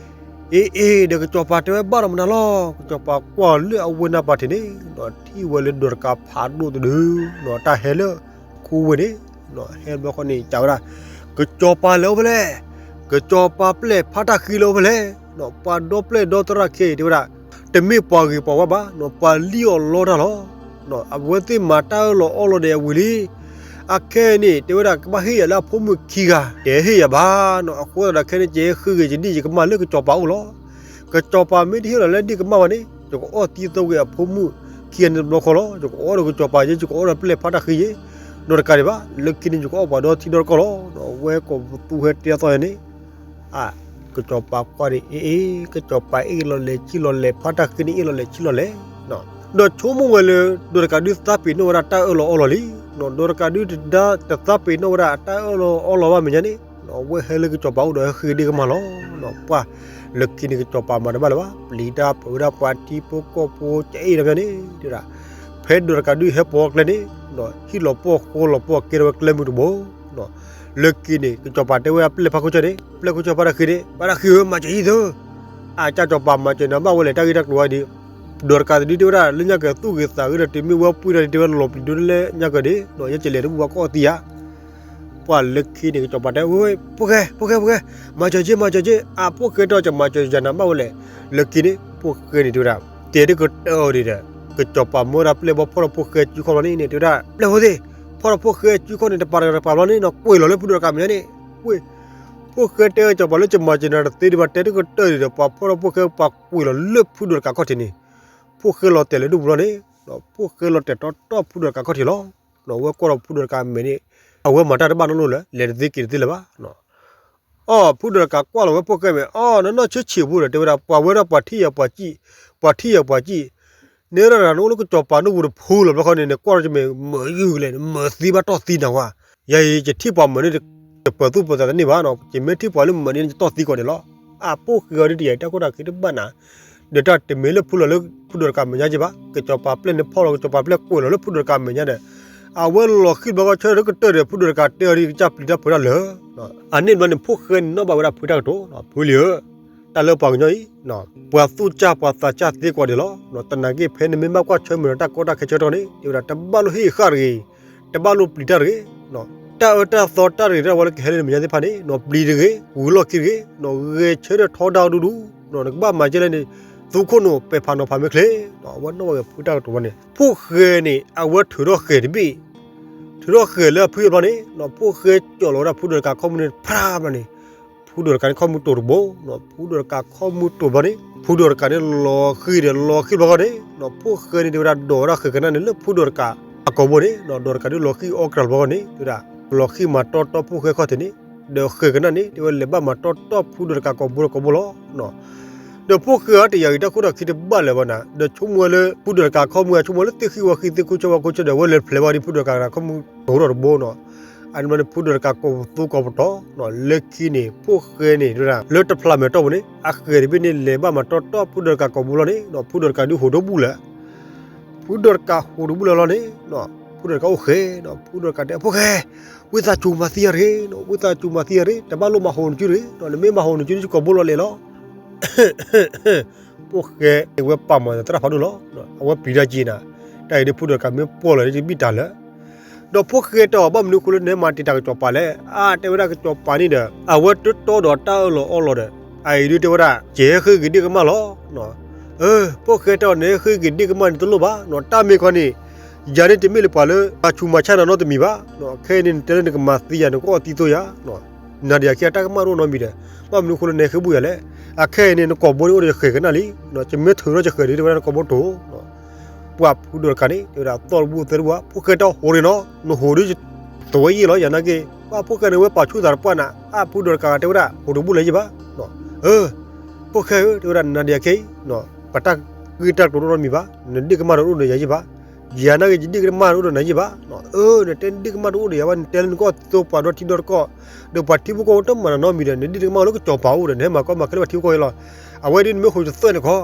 အ့ၣ်အ့ၣ် ဒီးကစီၤပၤတဲဝဲဘၣ်ဒီးမနုၤလီၤ. ကစီၤပၤကွၢ်လၢအဝဲနၢ်ပၤထံးန့ၣ် ဒီးထံၣ်ဝဲလၢဒိးတကးဖးဒိၣ်တဒု ဒီးတၢ်ဟဲလၢခူဝ့ၢ်န့ၣ် ဟဲဘျီဃီန့ၣ် စံးဝဲဒၣ်, ကစီၤပၤလဲၤအိၣ်ဖဲလဲၣ်, ကစီၤပၤပျဲၢ်ဖးတၢ်ဃံလဲၤအိၣ်ဖဲလဲၣ်, ပှၤဒီပျဲၢ်ဒီသရၣ်ခဲအံၤတဲဝဲဒၣ်, တမ့ၢ်ပှၤဂ့ၤပှၤဝါဘၣ်, ပှၤလံၣ်အီၣ်လီတၢ်လီၤ. အဝဲသ့ၣ်မၤတၢ်အၢၣ်လီၤအီလီၤဒီးအဝံၤလံ အခဲအံၤန့ၣ် တဲဝဲဒၣ် ကဘၣ်ဟ့ၣ်ယၤလၢအဖိမုၣ်ခံဂၤ တဟ့ၣ်ယၤဘၣ်နီၤ. အဃိသတးဒီးခဲအံၤန့ၣ် ယဟဲဃ့က့ၤယဒံၣ်ယကမၢ်လၢကစီၤပၤအိၣ်လီၤ. ကစီၤပၤမ့ၢ်တဟ့ၣ်လီၤလၢဒံၣ်ကမၢ်ဘၣ်န့ၣ် ယကအီၣ်သံသဝဲအဖိမုၣ်ခံဂၤန့ၣ်တဘျီဃီလီၤ. ယကအီၣ်ဒီးကစီၤပၤယဲ ယကအီၣ်ဒီးပျဲၢ်ဖးတၢ်ဃံယဲ ဒီးတကးဒံးဘၣ် လၢခံန့ၣ် ယကအီၣ်ပှၤဒီထံဒီတကီၢ်လီၤ. အဝဲကိးပသူဟဲတဲအသီယဲန့ၣ် အ ကစီၤပၤကွၢ်ဒံး အ့ၣ်အ့ၣ် ကစီၤပၤအ့ၣ်လီၤလဲၤဆံၣ်လီၤလဲၤ ဖးတၢ်ဃံန့ၣ်အ့ၣ်လီၤလဲၤဆံၣ်လီၤလဲၤ ဒီးဆိကမိၣ်ဝဲလၢ ဒိးတကးဒုးသးပ့ၤနီၣ်ဝဲဒၣ်တၢ်အၢၣ်လီၤအီလီၤလံ. ဒိးတကးဒုးတဒါတသးပ့ၤနီၣ်ဝဲဒၣ်တၢ်အၢၣ်လီၤအီလီၤဘၣ်မဲာ်ညါန့ၣ် အဝဲဟဲလၢကစီၤပၤအိၣ်ဒီးဟဲဃ့ဒံၣ်ကမၢ်လီၤ. ပှၢ်လၢခံန့ၣ် ကစီၤပၤမၤတဘၣ်လၢၤဘၣ် ပျံၤတၢ်ဖုးဝဲဒၣ်ပှၤထံဖိကီၢ်ဖိကအ့ၣ်ဒီးမ့ၢ်န့ၣ် တဲဝဲဒၣ် ဖဲဒိးတကးဒုးဟဲပိာ်ကျဲန့ၣ် ဟံၣ်လီၤပှီၢ်ဃိလီၤပှီၢ်ကဲထီၣ်ဝဲကျဲမုၢ်တဘိ လၢခံန့ၣ် ကစီၤပၤတဲဝဲဒၣ်ပျဲၢ်ဖးခိၣ်ဆၢန့ၣ် ပျဲၢ်ခိၣ်ဆၢဖးတၢ်ဃံန့ၣ် ဖးတၢ်ဃံဧၢ မၤစၢၤယံၤသု အကၢ်ကစီၤပၤမၤစၢၤနၤဘၣ်ဝဲလဲၣ် တၢ်ဂ့ၢ်တၢ်ကျိၤဝဲဒၣ် ဒိးတကးတဒုတဲဝဲဒၣ် လၢညါက့ၤသူၣ်ဂ့ၤသးဂ့ၤဒီး တမ့ၢ်ဝဲပှ့ၤဒီး တဲဝဲလီၤပျံၤဒိၣ်လၢညါက့ၤဒံး ယဲကလဲၤတဘူၣ်ဘၣ်ကအီၣ်သံယၤ ပှၢ်လၢခံန့ၣ် ကစီၤပၤတဲဝဲ ဖိၣ်ဃဲ ဖိၣ်ဃဲ ဖိၣ်ဃဲ မၤစၢၤက့ၤ မၤစၢၤက့ၤ အဖိၣ်ဃဲတဲအီၤ ကမၤစၢၤယၤနၤဘၣ်ဝဲလဲၣ် လၢခံန့ၣ် ဖိၣ်ဃဲန့ၣ်တဲဝဲဒၣ် တဲတကတၢၢ်ဒံးဒီး ကစီၤပၤမၢဝဲဒၣ်ပျဲၢ်ဘီဖီၣ်ထီၣ်ဖိၣ်ဃဲစုခီၣ်ဘျီန့ၣ်န့ၣ် တဲဝဲဒၣ် ပျဲၢ်ဖိသ့ၣ် ဖီၣ်ထီၣ်ဖိၣ်ဃဲစုခီၣ်န့ၣ် တပၤတပၤဘျီန့ၣ်နီၤ ကွံာ်လီၤလၢဖုဒိၣ်တကးမဲာ်ညါန့ၣ် ကွံာ် ဖိၣ်ဃဲတဲကစီၤပၤလၢကမၤစၢၤနၤတသ့ဒံးဘၣ် တဲတကတၢၢ်ဒံးဒီး ပှၤဖီၣ်ထီၣ်ဖိၣ်ဃဲပှၤကွံာ်လီၤလၢဖုဒိၣ်တကးခီၣ်ထံးန့ၣ် ဖိၣ်ဃဲလီၤတဲာ်လၢဒူၣ်ပူၤလီၤန့ၣ် ဖိၣ်ဃဲလီၤတဲာ်တီတီဖုဒိၣ်တကးခီၣ်ထံးလီၤ. အဝဲကွၢ်ဒီးဖုဒိၣ်တကးမဲာ်န့ၣ် အဝဲမၤတၢ်တဘၣ်နီတလိၣ်လၢၤ လဲၤတသ့က့ၤတသ့လၢၤဘၣ် အီ ဖုဒိၣ်တကးကွၢ်လီၤဝဲဖိၣ်ဃဲမဲာ် အီ နနီၢ်ဆံးဆံးဖိဒီး တဲဝဲဒၣ် ပှၤဝဲဒၣ်ပှၤထံၣ်ယၤပှၤစံၣ် ပှၤထံၣ်ယၤပှၤစံၣ် နဲဒၣ်တၢ်နအိၣ်လၢကစီၤပၤနူၢ်ပူၤတဖုလီၤ ဘျီခီန့ၣ် နကွၢ်ဒီးယမဲာ်မုာ်ယုာ်လဲၣ် မုာ်သံဘၣ်တီၢ်သံနၤဝဲ ယၤအံၤ ယထံၣ်ပှၤမုာ်န့ၣ် တပၢၤသူၣ်ပၢၤသးတန့ၢ်ဘၣ်နီၤ ယမ့ၢ်ထံၣ်ပှၤလၢမုာ်န့ၣ် ယတီၢ်သံကီးဒံးလီၤ. အဖိၣ်ဃဲအီၤဒ်တယၤအံၤ တၢ်ခိၣ်တၢ်ခံတဘၣ်နၤ ဒီးတၢ်တမ့ၢ်လၢဖုလီၤလၢဖုဒိၣ်တကးမဲာ်ညါက့ၤဘၣ် ကစီၤပၤပျဲၢ်န့ၣ်ဖီၣ်လီၤ ကစီၤပၤပျဲၢ်ကွံာ်လီၤလၢဖုဒိၣ်တကးမဲာ်ညါဒီး အဝဲလီၤဃံၣ်ဘျီကီၢ်ဆၢတကတၢၢ်ဒီး ဖုဒိၣ်တကးတဲအီၤဒ်ကစၢ်ပျံၤတၢ်ဖုးတၢ်လၢာ် အန့ၣ်ဘျီန့ၣ် ဖိၣ်ဃဲန့ၣ်နီၣ်ဘၣ်ဝဲဒၣ်ဖုတၢ်ကတိၤ ဖုလံဧၢ တၢ်လၢပှၤကညီအံၤ ပှၤသူၣ်စၢ်ပှၤသးစၢ်သ့ကီးဒံးလီၤ. တနာ်က့ ဖဲနမ့ၢ်ဘၣ်ကွၢ်ဆၢမုၢ်ဒီးတၢ်ကီတၢ်ခဲဆၢကတီၢ်န့ၣ် တဲဝဲဒၣ် တဘၣ်လိၣ်ဟ့ၣ်ဃာ်တဂ့ၤ, တဘၣ်လိၣ်ပျံၤတၢ်တဂ့ၤ, တၢ်အၢတၢ်သီတၢ်တဂ့ၤတၢ်ဝဲလၢကဟဲလၢနမဲာ်ညါသ့ၣ်တဖၣ်န့ၣ် ပျံၤတဂ့ၤ, ဝံၤလီၢ်ခံတဂ့ၤ, ဂဲၤဆၢထၢၣ်ထီဒါဒူဒူ, နကဘၣ်မၤကဲလဲၣ်န့ၣ် သူခိၣ်နူာ်ပဲာ်ဖးနီၤဖးမ့ၢ်ချ့, အဝဲနီၣ်ဘၣ်ဝဲဖုတၢ်ကတိၤဝဲန့ၣ် ဖိၣ်ဃဲန့ၣ် အဝဲထုးထီၣ်ဃဲၤတဘ့ၣ် ထုးထီၣ်ဃဲၤလၢအဖုအဘျီန့ၣ် ဖိၣ်ဃဲကၠီၣ်လီၤဝဲဒၣ်ဖုဒိၣ်တကးခီၣ်မုၢ်န့ၣ် ဖျါဘျီန့ၣ် ဖုဒိၣ်တကးန့ၣ်ခီၣ်မုၢ်တိာ်တဘိ, ဖုဒိၣ်တကးခီၣ်မုၢ်တိာ်ဘျီန့ၣ် ဖုဒိၣ်တကးန့ၣ်လီၤဃံၤဒီးလီၤဃံၤဘျီဃီန့ၣ် ဖိၣ်ဃဲန့ၣ်တဲဝဲဒၣ်ဒိးဝဲဒၣ်ဃဲၤကနၣ်န့ၣ်လၢဖုဒိၣ်တကးအကိာ်ဘိန့ၣ် ဒိၣ်တကးဒုးလီၤဃံၤအီၣ်ကြၢးဘျီဃီန့ၣ် တဲဝဲဒၣ် လီၤဃံၤမၤတီတီဖိၣ်ဃဲခီၣ်ထံးန့ၣ် ဒီးဃဲၤကနၣ်န့ၣ် တဲဝဲလဲၤဘၣ်မၤတီတီဖုဒိၣ်တကးကိာ်ဘိဒီးကိာ်ဘိလီၤ. ဒီးဖိၣ်ဃဲအီၤတယၤအံၤ တၢ်ခိၣ်တၢ်ခံတဘၣ်လၢၤဘၣ်နၤ ဒီးဆိကမိၣ်ဝဲလၢ ဖုဒိၣ်တကးခီၣ်မုၢ် ဆိကမိၣ်လၢသ့ၣ်ဃံၣ်ဝါဃံၣ် သ့ၣ်ခိၣ်ဆၢဝါခိၣ်ဆၢဒီး အဝဲလဲၤဖျဲးဝဲဒ်ဖုဒိၣ်တကးခီၣ်မုၢ်တိာ်ထီၣ်တဘိနီၤ. အန့ၣ်ဘျီန့ၣ် ဖုဒိၣ်တကးကိးပသူကိးပတီၤ လၢခံန့ၣ် ဖိၣ်ဃဲန့ၣ် တဲဝဲဒၣ် လၢတဖျးမဲာ်တီၢ်ပူၤန့ၣ် အဃဲၤတဘ့ၣ်န့ၣ်လဲၤဘၣ်မၤတီတီဖုဒိၣ်တကးကိာ်ဘိလီၤန့ၣ် ဖုဒိၣ်တကးဒုးဟိးတဘူၣ်လၢၤ ဖုဒိၣ်တကးဟိးတဘူၣ်လၢၤလီၤန့ၣ် ဖုဒိၣ်တကးအိၣ်ဃဲၤ ဖုဒိၣ်တကးတဲ ဖိၣ်ဃဲ ဝံသးစူၤမၤသံယၤတဂ့ၤ, ဝံသးစူၤမၤသံယၤတဂ့ၤ, တဘၣ်လိၣ်မၤဟိးနစုတဂ့ၤ, နမ့ၢ်မၤဟိးနစုန့ၣ် ယကိာ်ဘိလီၤလဲၤလီၤ. ဖိၣ်ဃဲန့ၣ် ဝဲပာ်မၤသရၣ်ဖးဒိၣ်လီၤ. အဝဲပျံၤတၢ်က့ၤနၤ, တၢ်အံၤဒ်ဖုဒိၣ်တကးမ့ၢ်ပီၢ်လီၤ ယဘံၣ်တၢ်လၢာ်. ဒီးဖိၣ်ဃဲတဲအီၤ ဘၣ်မနုၤအဃိလၢနဟဲမၤတံာ်တာ်ကစီၤပၤလဲၣ်. အါ တဲဝဲဒၣ်ကစီၤပၤန့ၣ်ဒီး အဝဲတတီဒီးတၢ်အၢၣ်လီၤအီလီၤဒီး အအံၤဒ်တဲဝဲဒၣ် ကဟဲဃ့က့ၤဒ့ၣ်ကမၢ်လီၤ. အၢ ဖိၣ်ဃဲတဲအီၤ နဟဲဃ့က့ၤဒ့ၣ်ကမၢ်န့ၣ်တလိၣ်ဘၣ်, တၢ်မ့ၢ်ခီန့ၣ် ယၤန့ၣ်တမ့ၢ်လၢပှၤလၢ မၤဆူးမၤဆါနၤနီတမံၤဘၣ်. ခဲအံၤန့ၣ် နတဲလၢနကမၤသံယၤ နကအီၣ်သံသိယၤ နၤဒီးယၤခံဂၤတၢ်ကမၣ်တအိၣ်နီတမံၤဒီး ဘၣ်မနုၤအဃိလၢနဟဲဃ့ဘူၣ်ယၤလဲၣ်. အခဲအံၤန့ၣ် နကိာ်ဘိန့ၣ်အိၣ်ဒီးယဃဲၤကနၣ်လံ, ယမ့ၢ်ထုးထီၣ်ယဃဲၤဒီး တဲဝဲဒၣ်နကိာ်ဘိတိာ်. ပှၤဖုဒိၣ်တကးန့ၣ် တဲဝဲဒၣ်သီၣ်တဘူၣ်သဲတဘူၣ်ဘၣ်, ဖိၣ်ဃဲတဲဟိးရ့ၤနီၤ, နဟိးဒီး သဝဲယံာ်လီၤယၤနာ်က့, ပှၤဖိၣ်ဃဲန့ၣ်ဝဲပာ်ဆူၣ်သးတပှၢ်နၤ, အါ ဖုဒိၣ်တကးတဲဝဲဒၣ် ဟိးတဘူၣ်လၢၤယံာ်ဘၣ်. အၢ ဖိၣ်ဃဲဧၢ တဲဝဲဒၣ် နၤဒီးယၤခဲအံၤ ပတၢ်ဂ့ၢ်တၢ်ကျိၤတအိၣ်နီတမံၤဘၣ်, နဒ့ၣ်ကမၢ်တအိၣ်ဒီးယၤယံာ်ဘၣ်, ယၤနာ်က့ ယဒ့ၣ်ကမၢ်တအိၣ်ဒီးနၤယံာ်ဘၣ်. အၢ နတဲနဒ့ၣ်ကမၢ်တအိၣ်ဒီးယၤဘၣ် နတဲလၢနကအီၣ်သံသိပှၤဒီထံဒီတကီၢ်, ဒီးပှၤထံဖိကီၢ်ဖိတမၤနၤနီတမံၤဒီး နဒ့ၣ်တကမၢ်လၢကစီၤပၤအိၣ်ဒီး နဟဲမၤကီမၤခဲလၢပှၤထံဖိကီၢ်ဖိလီၤ. အဝဲဒ်နမ့ၢ်ဟိးတသၢၣ်န့ၣ်ခီ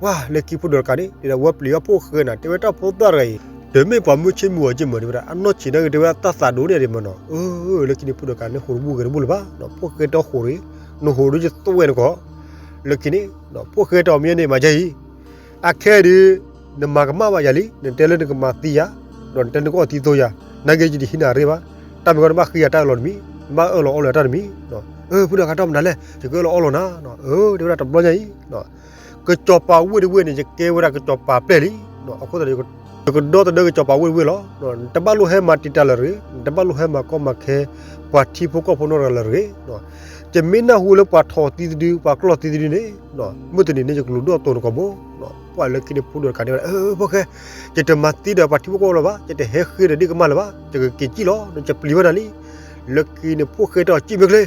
ပှၤလၢခံဖုဒိၣ်တကးန့ၣ် တဲဒၣ်ဝဲပျံၤအီၣ်ဖိၣ်ဃဲနၤ တဲဝဲတၢ်ဖိသၣ်တဂၤအံၤ ဒီးမ့ၢ်ပှၤမုၢ်ဆ့ၣ်မုၢ်ဂီၤက့မၢ် တဲဝဲဒၣ် အနီၢ်ဆံးနာ်က့ တဲဝဲဒၣ် တၢ်သးဒိၣ်န့ၣ်ဒံးမၢ်နီၤ. အၢ လၢခံန့ၣ် ဖိဒိၣ်တကးန့ၣ် ဟိးတဘူၣ်ဂဲၤတဘူၣ်လၢၤဘၣ်နီၤ. ဖိၣ်ဃဲတဲအီၤ ဟိးတဂ့ၤ, နဟိးဒုးယသွဲၣ်နကီၢ်. လၢခံန့ၣ် ဖိၣ်ဃဲတဲအီၤ မ့ၢ်န့ၣ် မၤယၤအံၤ, အခဲအံၤဒုး နမၤကမၣ်ဘၣ်ယၤလံ, နတဲလၢနကမၤသံယၤ, ဒီးနတဲလၢနကအီၣ်သံသိယၤ, နာ်က့ ယတဟံးနၤရ့ဘၣ်. တၢ်မ့ၢ်ကီ နဘၣ်ဃ့ယၤတၢ်အၢၣ်လီၤတမံၤ, နဘၣ်အၢၣ်လီၤအီလီၤယၤတၢ်တမံၤ. အၢ ဖိဒိၣ်တကး တၢ်မနုၤလဲၣ်, ယကအၢၣ်လီၤအီလီၤနၤ. အၢ တဲဝဲဒၣ် တဘျီညါအံၤ ကစီၤပၤဝ့ၢ်တဝ့ၢ်န့ၣ် ယကဲဝဲဒၣ်ကစီၤပၤပျဲၢ်လံ. အဃိသတးဒီး ယကဒီသဒၢကစီၤပၤဝ့ၢ်တဝ့ၢ်လီၤ. နတဘၣ်လိၣ်ဟဲမၤတံာ်တာ်လၢၤတဂ့ၤ, နတဘၣ်လိၣ်ဟဲမၤကီမၤခဲ ပှၤထံဖိကီၢ်ဖိနီတဂၤလၢၤတဂ့ၤ. ယမ့ၢ်နၢ်ဟူလၢပှၤထီၣ်သံတဒု ပှၤကျီၢ်သံတဒုန့ၣ် မုၢ်တနံၤန့ၣ် ယကလူၤဒိၣ်တိၢ်နကိာ်ဘိ. ပှၤလၢခံန့ၣ် ဖိဒိၣ်တကးန့ၣ်ဝဲဒၣ် အၢ ဖိၣ်ဃဲ, ယတမၤသံဒီးပှၤထံဖိကီၢ်ဖိလၢၤဘၣ်, ယတဟဲဃ့ဒီးဒ့ၣ်ကမၢ်လၢၤဘၣ်, ယကက့ၤစံၣ်လီၤ, ယပျံၤဘၣ်နၤလံ. လၢခံန့ၣ် ဖိၣ်ဃဲတဲအီၤ စံၣ်မ့ၢ်ချ့,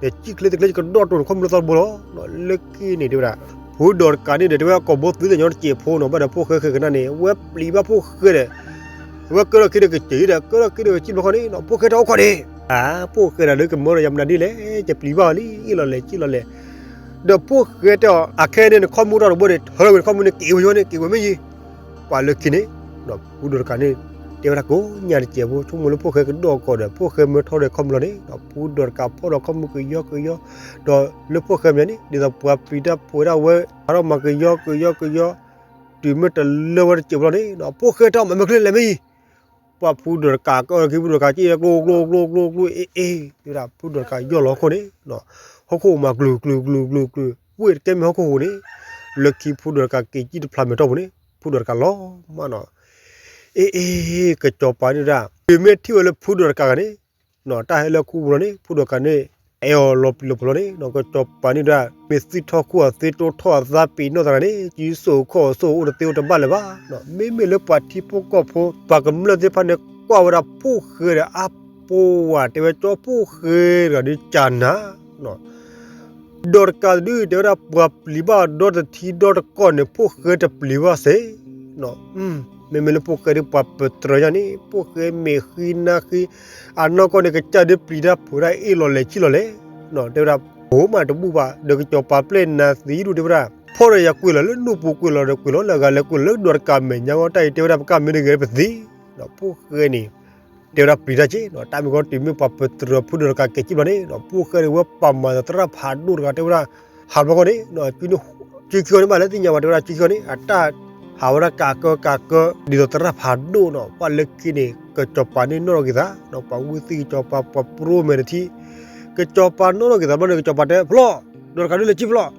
ယစံၣ်ချ့တချ့ ယကဒီၣ်တိၢ်နခီၣ်မုၢ်လၢသီတဘိလီၤ. လၢခံန့ၣ် တဲဝဲဒၣ် ဖိဒိၣ်တကးန့ၣ်ဒီး တဲဝဲကိာ်ဘိသုသ့ၣ်ညီတစဲးဖိနီၤ, ဘၣ်ဒီးဖိၣ်ဃဲဃ့ကနၣ်န့ၣ် ဝဲပျံၤဘၣ်ဖိၣ်ဃဲဒီး ဝဲကၢထီၣ်ခံဒီးကစံၣ်ဒီး ကၢထီၣ်ခံဒီးကစံၣ်ဘျီဃီန့ၣ် ဖိၣ်ဃဲတဲအီၤ အိၣ်ခိးန့ၣ်, အၢ ဖိၣ်ဃဲဒၣ်လၢကမၢဒီးယၤမနုၤဒ်လဲၣ်, ယပျံၤဘၣ်အီၤလံ, အ့ၣ်လီၤလဲၣ် စံၣ်လီၤလဲၣ်. ဒီးဖိၣ်ဃဲတဲအီၤ အခဲအံၤန့ၣ် နခီၣ်မုၢ်တဘိန့ၣ် ထၢထီၣ်ကွံာ်နခီၣ်မုၢ်န့ၣ် က့ၤဝဲယိန့ၣ် က့ၤဝဲမ့ၢ်ယံၤ. ပှၤလၢခံန့ၣ် ဒီးဖိဒိၣ်တကးန့ၣ် တဲဝဲဒၣ်ကိးညါတစဲးဖိ ဆိကမိၣ်လၢဖိၣ်ဃဲကဒီၣ်ကိာ်ဒီး ဖိၣ်ဃဲမၢထီၣ်ဒီးခီၣ်မုၢ်လီၤန့ၣ် ဒီးဖိဒိၣ်တကးဖီၣ်ဒီးခီၣ်မုၢ်ကယီကယီ, ဒီးလၢဖိၣ်ဃဲမဲာ်န့ၣ် ဒ်သိးပှၤပျံၤတၢ်ဖုးဒၣ်ဝဲ ဟးထီၣ်မၤကယီကယီကယီ, တုၤမ့ၢ်တလၢဝဲတစဲးဖိလီၤန့ၣ် ဖိၣ်ဃဲတဲအီၤ မၤမ့ၢ်ချ့လဲၣ်မ့ၢ်ယံၤ. ပှၤဖိဒိၣ်တကး ကၢၢ်ခံ ဖိဒိၣ်တကး က့ၤကျိကျိကျိကျိကျိ အ့ၣ်အ့ၣ် တဲဝဲဒၣ် ဖိဒိၣ်တကးယီၢ်လီၤဟီၣ်ခိၣ်န့ၣ် ဟီၣ်ခိၣ်မးကျူၤကျူၤကျူၤကျူၤကျူၤ ဝ့ၢ်တကဲမ့ၢ်ဟီၣ်ခိၣ်ဟူးန့ၣ်, လၢခံဖိဒိၣ်တကးက့ၤစံၣ်တဖျးမဲာ်တီၢ်ပူၤန့ၣ် ဖိဒိၣ်တကးလီၤမးနီၤ. အ့ၣ်အ့ၣ် ကစီၤပၤန့ၣ်ဒၣ် တုၤမ့ၢ်ထံၣ်ဝဲလၢဖိဒိၣ်တကးဂၤန့ၣ် တၢ်ဟဲလၢခိပူၤလီၤန့ၣ် ဖိဒိၣ်တကးန့ၣ် အဲၣ်အီၤလီၤပျံၤလီၤဖုးလီၤန့ၣ် ကစီၤပၤန့ၣ်ဒၣ် မ့ၢ်သုထီၣ်ခိၣ်အသ့တိထီၣ်အသးပ့ၤနီၣ်သးဂၤန့ၣ် စုစိၤခီၣ်စိၤအိၣ်တသ့အိၣ်တဘၣ်လၢၤဘၣ်. မ့မ့ၢ်လၢပှၤထံဖိကီၢ်ဖိ ပှၤကမျၢၢ်သ့ၣ်တဖၣ်န့ၣ် ကွၢ်ဝဲဒၣ်ဖိၣ်ဃဲဒီးအါပူၤဝဲ တဲဝဲကၠီဖိၣ်ဃဲတဂၤဒုးကၢ်နၤ ဒီးတကးတဒု တဲဝဲဒၣ်ပှၤပျံၤဘၣ်ဒီတထံဒီတကီၢ်န့ၣ် ဖိၣ်ဃဲတပျံၤဘၣ်စ့ၢ်. မ့မ့ၢ်လၢဖိၣ်ဃဲဒုးပှၤပတြၢၤညါန့ၣ် ဖိၣ်ဃဲမဲာ်ဃံနါဃံ အနီၢ်ကီၢ်န့ၣ်ကစၢ်ဒုးပျံၤတၢ်ဖုးဒၣ်အ့ၣ်လီၤလဲၣ်ဆံၣ်လီၤလဲၣ်. တဲဝဲဒၣ် ဖိမးတဘူၣ်ဘၣ် ဒီးကစီၤပၤပျဲၢ်နၤသံဒူၣ်တဲဝဲဒၣ် ဖီၣ်ဒီးယၤကွံာ်လီၤလၢနူၢ်ပူၤကွံာ်လီၤဒီးကွံာ်လီၤလၢအဂၤလဲၤကွံာ်လီၤလၢဒီးတကးမဲာ်ညါဝဲတၢ်အံၤ တဲဝဲဒၣ်ပကၢ်မ့ၢ်တဂ့ၤပသံ ဖိၣ်ဃဲန့ၣ် တဲဝဲဒၣ်ပျံၤတၢ်က့ၤ တၢ်မ့ၢ်ကီတုၤမ့ၢ်ပှၤပတြၢၤဖိဒိၣ်တကးကဲးစံၣ်ဘျီန့ၣ် ဖိၣ်ဃဲန့ၣ် ဝဲပာ်မၤသးသရၣ်ဖးဒိၣ်တဂၤတဲဝဲဒၣ် ဟးဘျီဃီန့ၣ် စုခံဃီန့ၣ် ဘၣ်လၢသ့ၣ်ညါဘၣ်တဲဝဲဒၣ်စုခံဃီန့ၣ် အတၢ်ဟးဝဲဒၣ်ကးကၢကးကၢ ဒ်သိးသရၣ်ဖးဒိၣ်နီၤ ပှၤလၢခံန့ၣ် ကစီၤပၤန့ၣ်နီၣ်ထီၣ်က့ၤသး ပှၤဝံသ့ၣ်ကစီၤပၤ ပှၤပရိမဲာ်တထံ ကစီၤပၤနီၣ်ထီၣ်က့ၤသးဘျီန့ၣ် ကစီၤပၤတဲဖျီၣ် ဒီးတကးဒုးလဲၤစံၣ်ဖျီၣ်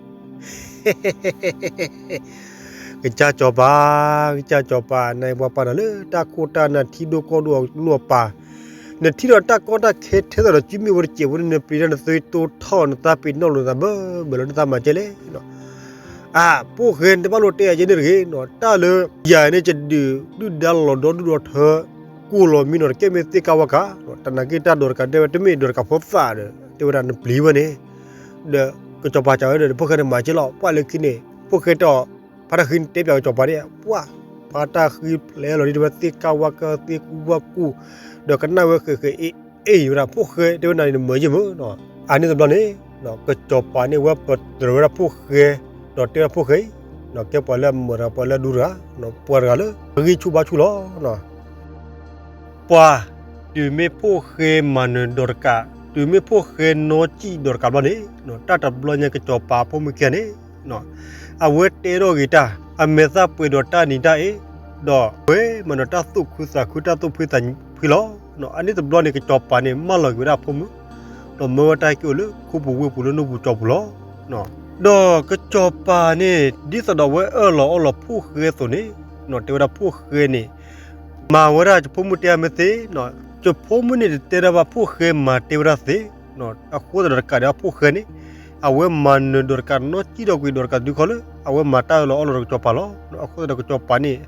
ကစၢ်စီၤပၤ ကစၢ်စီၤပၤ နပှၤပာ်နၤလၢတၢ်ခိၣ်တၢ်နၢ်ထံဒိၣ်ကီၢ်ဒိၣ်အကျိၣ်အပၤ နထံၣ်ဒီးတၢ်ကီတၢ်ခဲထဲသိးဒီးစုမ့ၢ်ဝဲတစဲးဖိန့ၣ် နပျံၤတၢ်နသွံတိထီၣ် နသးပ့ၤနီၣ်လိာ်သးဘၢဘၢလီၤ နသးမၤကဲလဲၣ် အၢ ဖိၣ်ဃဲန့ၣ် တဘၣ်လိၣ်တဲယၤယဲန့ၣ်တဂ့ၤနီၤ တၢ်လၢယၤန့ၣ် ယဒုးဒုၣ်ဒါလီၤဒီဒူၣ်ဒီထၢ ကိၢ်လီၤမံနီၤ တကဲမ့ၢ်သ့ၣ်ကၢ်ဝါကၤ တနာ်က့တၢ်ဒိးတကးဒဲဝဲ တမ့ၢ်ဒိးတကးဖိသၣ်ဒီး တဲဝဲဒၣ်နပျံၤဝဲန့ၣ် ဒီးကစီၤပၤစံးဝဲဒီး ဖိၣ်ဃဲန့ၣ်မၤကဲလီၤ ပှၤလၢခံန့ၣ် ဖိၣ်ဃဲတဲအီၤ ဖါတၢ်ဃံန့ၣ်တဲပၠးကစီၤပၤန့ၣ် ပှၤ ဖါတၢ်ဃံဖျဲးလီၤဒ်တဲဝဲသ့ၣ်ကၢ်ဝါကၤသ့ၣ်ကူဝါကူၣ် ဒီးကနၣ်ဝဲဃဲးဃဲးအ့ၣ်အ့ၣ်ဝဲဒၣ် ဖိၣ်ဃဲတဲဝဲနၤန့ၣ် နမၤယဲၢ်မၢနီၤ အန့ၣ်တဘျီန့ၣ် ကစီၤပၤန့ၣ် ဝဲပတြၢၤဝဲဒၣ်ဖိၣ်ဃဲ ဒီးတဲဝဲဒၣ်ဖိၣ်ဃဲအံၤ ကဲပှၤလၢအမၢတဂၤ ပှၤလၢအဒူတဂၤ ပှၤတဂၤလၢ အဂံၢ်ဆူၣ်ဘါဆူၣ်လီၤ ပှၤ တုၤမ့ၢ်ဖိၣ်ဃဲမၤနၢၤဒိးတကး တုၤမ့ၢ်ဖိၣ်ဃဲနီၢ်စံၣ်ဒိးတကးဘျီန့ၣ် တၢ်တဘျီညါကစီၤပၤဖိမုၣ်ခံဂၤန့ၣ် အဝဲတဲထီၣ်ဂ့ၤတၢ် အမဲာ်သၣ်ပှဲၤဒီးတၢ်နံၤတၢ်အ့ၣ် ဒီးဝဲမၤနၢၤတၢ်သူၣ်ခုသးခု တၢ်သူၣ်ဖှံသးဖှံလီၤ. အန့ၣ်တဘျီန့ၣ် ကစီၤပၤန့ၣ် မၢလီၤက့ၤဝဲဒၣ်အဖိမုၣ် ဒီးမၢဝဲတၢ်ဟဲက့ၤအိၣ်လၢခိပူၤဝ့ၢ်ပူၤလၢနူၢ်ပူၤကၠီပူၤလီၤ. ဒီးကစီၤပၤန့ၣ် ဒ်သိးဒီးအဝဲအၢၣ်လီၤအီလီၤဖိၣ်ဃဲအသိးန့ၣ် တဲဝဲဒၣ်ဖိၣ်ဃဲန့ၣ် မၤဝဲဒၣ်ယဖိမုၣ်တဲအမ့ၢ်သ့, ယဖိမုၣ်န့ၣ်တတဲတၢ်ဘၣ် ဖိၣ်ဃဲမၤတဲဝဲဒၣ်သ့, အဃိသတးဒီးတကးဒံးဘၣ်ဖိၣ်ဃဲန့ၣ် အဝဲမၤနၢၤဒိးတကးနီၢ်စံၣ်ဒီးကွံာ်ဒိးတကးတဒုခီလၢ အဝဲမၤတၢ်အၢၣ်လီၤအီလီၤဒီးကစီၤပၤလီၤ. အဃိသတးဒီးကစီၤပၤန့ၣ်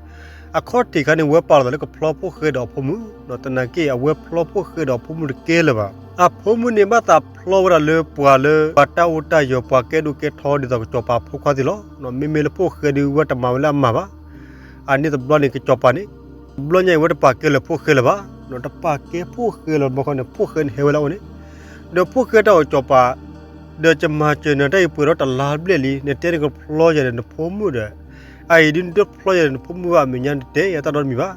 အခီၣ်ထံးခါန့ၣ် ဝဲပာ်လီၤသးလၢကဖျီဖိၣ်ဃဲဒီးအဖိမုၣ်, သနာ်က့ အဝဲဖျီဖိၣ်ဃဲဒီးအဖိမုၣ်တကဲလၢၤဘၣ်. အဖိမုၣ်န့ၣ်ဘၣ်သးဖျီဝဲဒၣ်လၢပှၤလၢ ပှၤတၢ်အိၣ်တၢ်ယီၤ ပှၤကဲဒိၣ်ကဲထီဒ်သိးကစီၤပၤဖိခွါသ့ၣ်လီၤ. မ့မ့ၢ်လၢဖိၣ်ဃဲဒုး ဝဲတမၤဝဲလၢအမၤဘၣ်. အန့ၣ်တဘျီန့ၣ် ကစီၤပၤန့ၣ် တဘျီညါအံၤ ဝဲတပာ်ကဲလၢၤဖိၣ်ဃဲလၢၤဘၣ်, တပာ်ကဲဖိၣ်ဃဲလၢၤဘၣ်ခီန့ၣ် ဖိၣ်ဃဲန့ၣ်ဟဲဝဲလၢအအိၣ်န့ၣ်, ဒီးဖိၣ်ဃဲတဲအီၤကစီၤပၤ, ဒီးယမၤစၢၤနၤတၢ်အံၤပှဲၤဒီးတလါဘျဲၣ်လံ, နတဲနကဖျီယၤဒီးနဖိမုၣ်ဒီး, အအံၤဒုးနတဖျီယၤဒီးနဖိမုၣ်ဘၣ် အမဲာ်ညါနတဲယၤတၢ်ဒီတမံၤဘၣ်.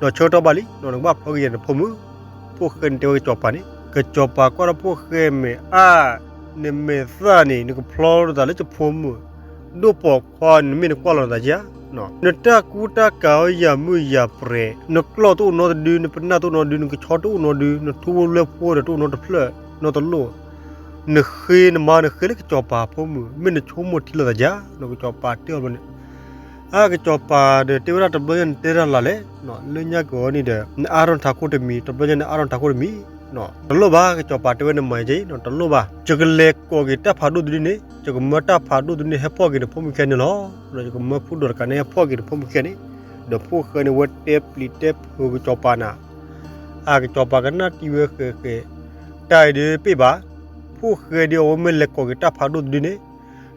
ဒီးဆၢကတီၢ်ဘၣ်လံ နကဘၣ်ဖျီက့ၤယၤနဖိမုၣ်. ဖိၣ်ဃဲန့ၣ်တဲဝဲကစီၤပၤန့ၣ်, ကစီၤပၤကွၢ်ဒီးဖိၣ်ဃဲမ့ၢ်အါ, နမ့ၢ်သၣ်န့ၣ် နကဖျီလိာ်သးလၢယဖိမုၣ် ဒိၣ်ပိာ်ခွါန့ၣ် မ့ၢ်နကွၢ်လီၤနသးဧါ. နတၢ်ကူတၢ်ကၤအီၤယၤမုၢ်ယၤပြဲၤ, နကျီၢ်တအိၣ်နီတဒု, နပနၢ်တအိၣ်နီတဒု, နကဆီတအိၣ်နီတဒု, နထူဖိလၢဖိဒီးတအိၣ်နီတဖျၢၣ်နီတလိၣ်, နဃ့နမါနဃ့လၢကစီၤပၤဖိမုၣ်, မ့ၢ်နဆိကမိၣ်ထံလီၤသးဧါ. နကစီၤပၤတဲအီၤဘျီန့ၣ်, အါ ကစီၤပၤဒီးတဲဝဲဒၣ်တဘျီညါန့ၣ်တဲတၢ်လၢ်လဲၣ်, လၢညါက့ၤအီၤန့ၣ်ဒီး နအါထီၣ်နထးခိၣ်တမံၤ, တဘျီညါနအါထီၣ်နထးခိၣ်တမံၤ, တလိၣ်ဘၣ် ကစီၤပၤတဲဝဲနမၤယၤအံၤ တလိၣ်ဘၣ်, ယကလဲၤကိးက့ၤတၢ်ဖးဒိၣ်တဒုန့ၣ်, ယကမၢတၢ်ဖးဒိၣ်တဒုန့ၣ်ဟဲဖီၣ်က့ၤနဖိမုၣ်ခဲန့ၣ်လီၤ. ယကမၢဖိဒိၣ်တကးန့ၣ်ဟဲဖီၣ်က့ၤနဖိမုၣ်ခဲန့ၣ်, ဒီးဖိၣ်ဃဲန့ၣ်ဝဲတဲပျံၤတဲဖုးကစီၤပၤနၤ, အါ ကစီၤပၤကနၣ်တံၢ်ဝဲဃဲးဃဲး, တၢ်အံၤဒုးပ့ၢ်ဘၣ်, ဖိၣ်ဃဲဒုးအဝဲမ့ၢ်လဲၤကိးက့ၤတၢ်ဖးဒိၣ်တဒုန့ၣ်,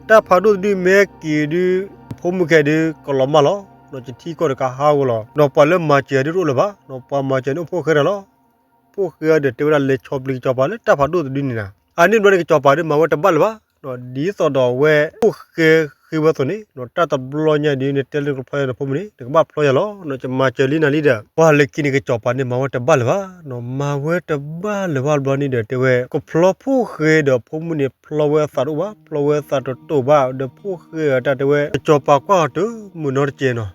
တၢ်ဖးဒိၣ်တဒုမ့ၢ်ဟဲက့ၤဒုး ဖိမုၣ်ခဲဒုးကလီၤမၢ်လီၤ, ဒီးယထံကီၢ်တကးဟးဂီၤလီၤ, ဒီးပှၤလၢမၤစၢၤဒုးတအိၣ်လၢၤဘၣ်, ပှၤမၤစၢၤန့ၣ်အိၣ်ဖိၣ်ဃဲတၢ်လီၤ. ဖိၣ်ဃဲဒီးတဲဝဲဒၣ်လဲၤဆီၣ်ပျံၤကစီၤပၤလၢတၢ်ဖးဒိၣ်တဒုန့ၣ်နၤ, အါန့ၣ်ဘျီန့ၣ် ကစီၤပၤဒုးမၤဝဲတဘၣ်လၢၤဘၣ်, ဒ်သိးဒီးအဝဲဖိၣ်ဃဲဃ့ဝဲအသိးန့ၣ်, တၢ်တဘျီညါဒုး နတဲလၢကဖျီယၤနဖိမုၣ်န့ၣ် နကဘၣ်ဖျီယၤလီၤ, ယမၤစၢၤလံနၤလံဒီး ပှၤလၢခံန့ၣ် ကစီၤပၤန့ၣ်မၤဝဲတဘၣ်လၢၤဘၣ်, မၤဝဲတဘၣ်လၢၤဘၣ်ဘျီန့ၣ်ဒီး တဲဝဲ ကဖျီဖိၣ်ဃဲဒီးဖိမုၣ်န့ၣ် ဖျီဝဲအသးတအိၣ်ဘၣ်, ဖျီဝဲအသးတတိာ်ဘၣ်, ဒီးဖိၣ်ဃဲအတၢ်တဲဝဲ ကစီၤပၤကွၢ်အီၤတမုာ်နီတစဲးနီၤ.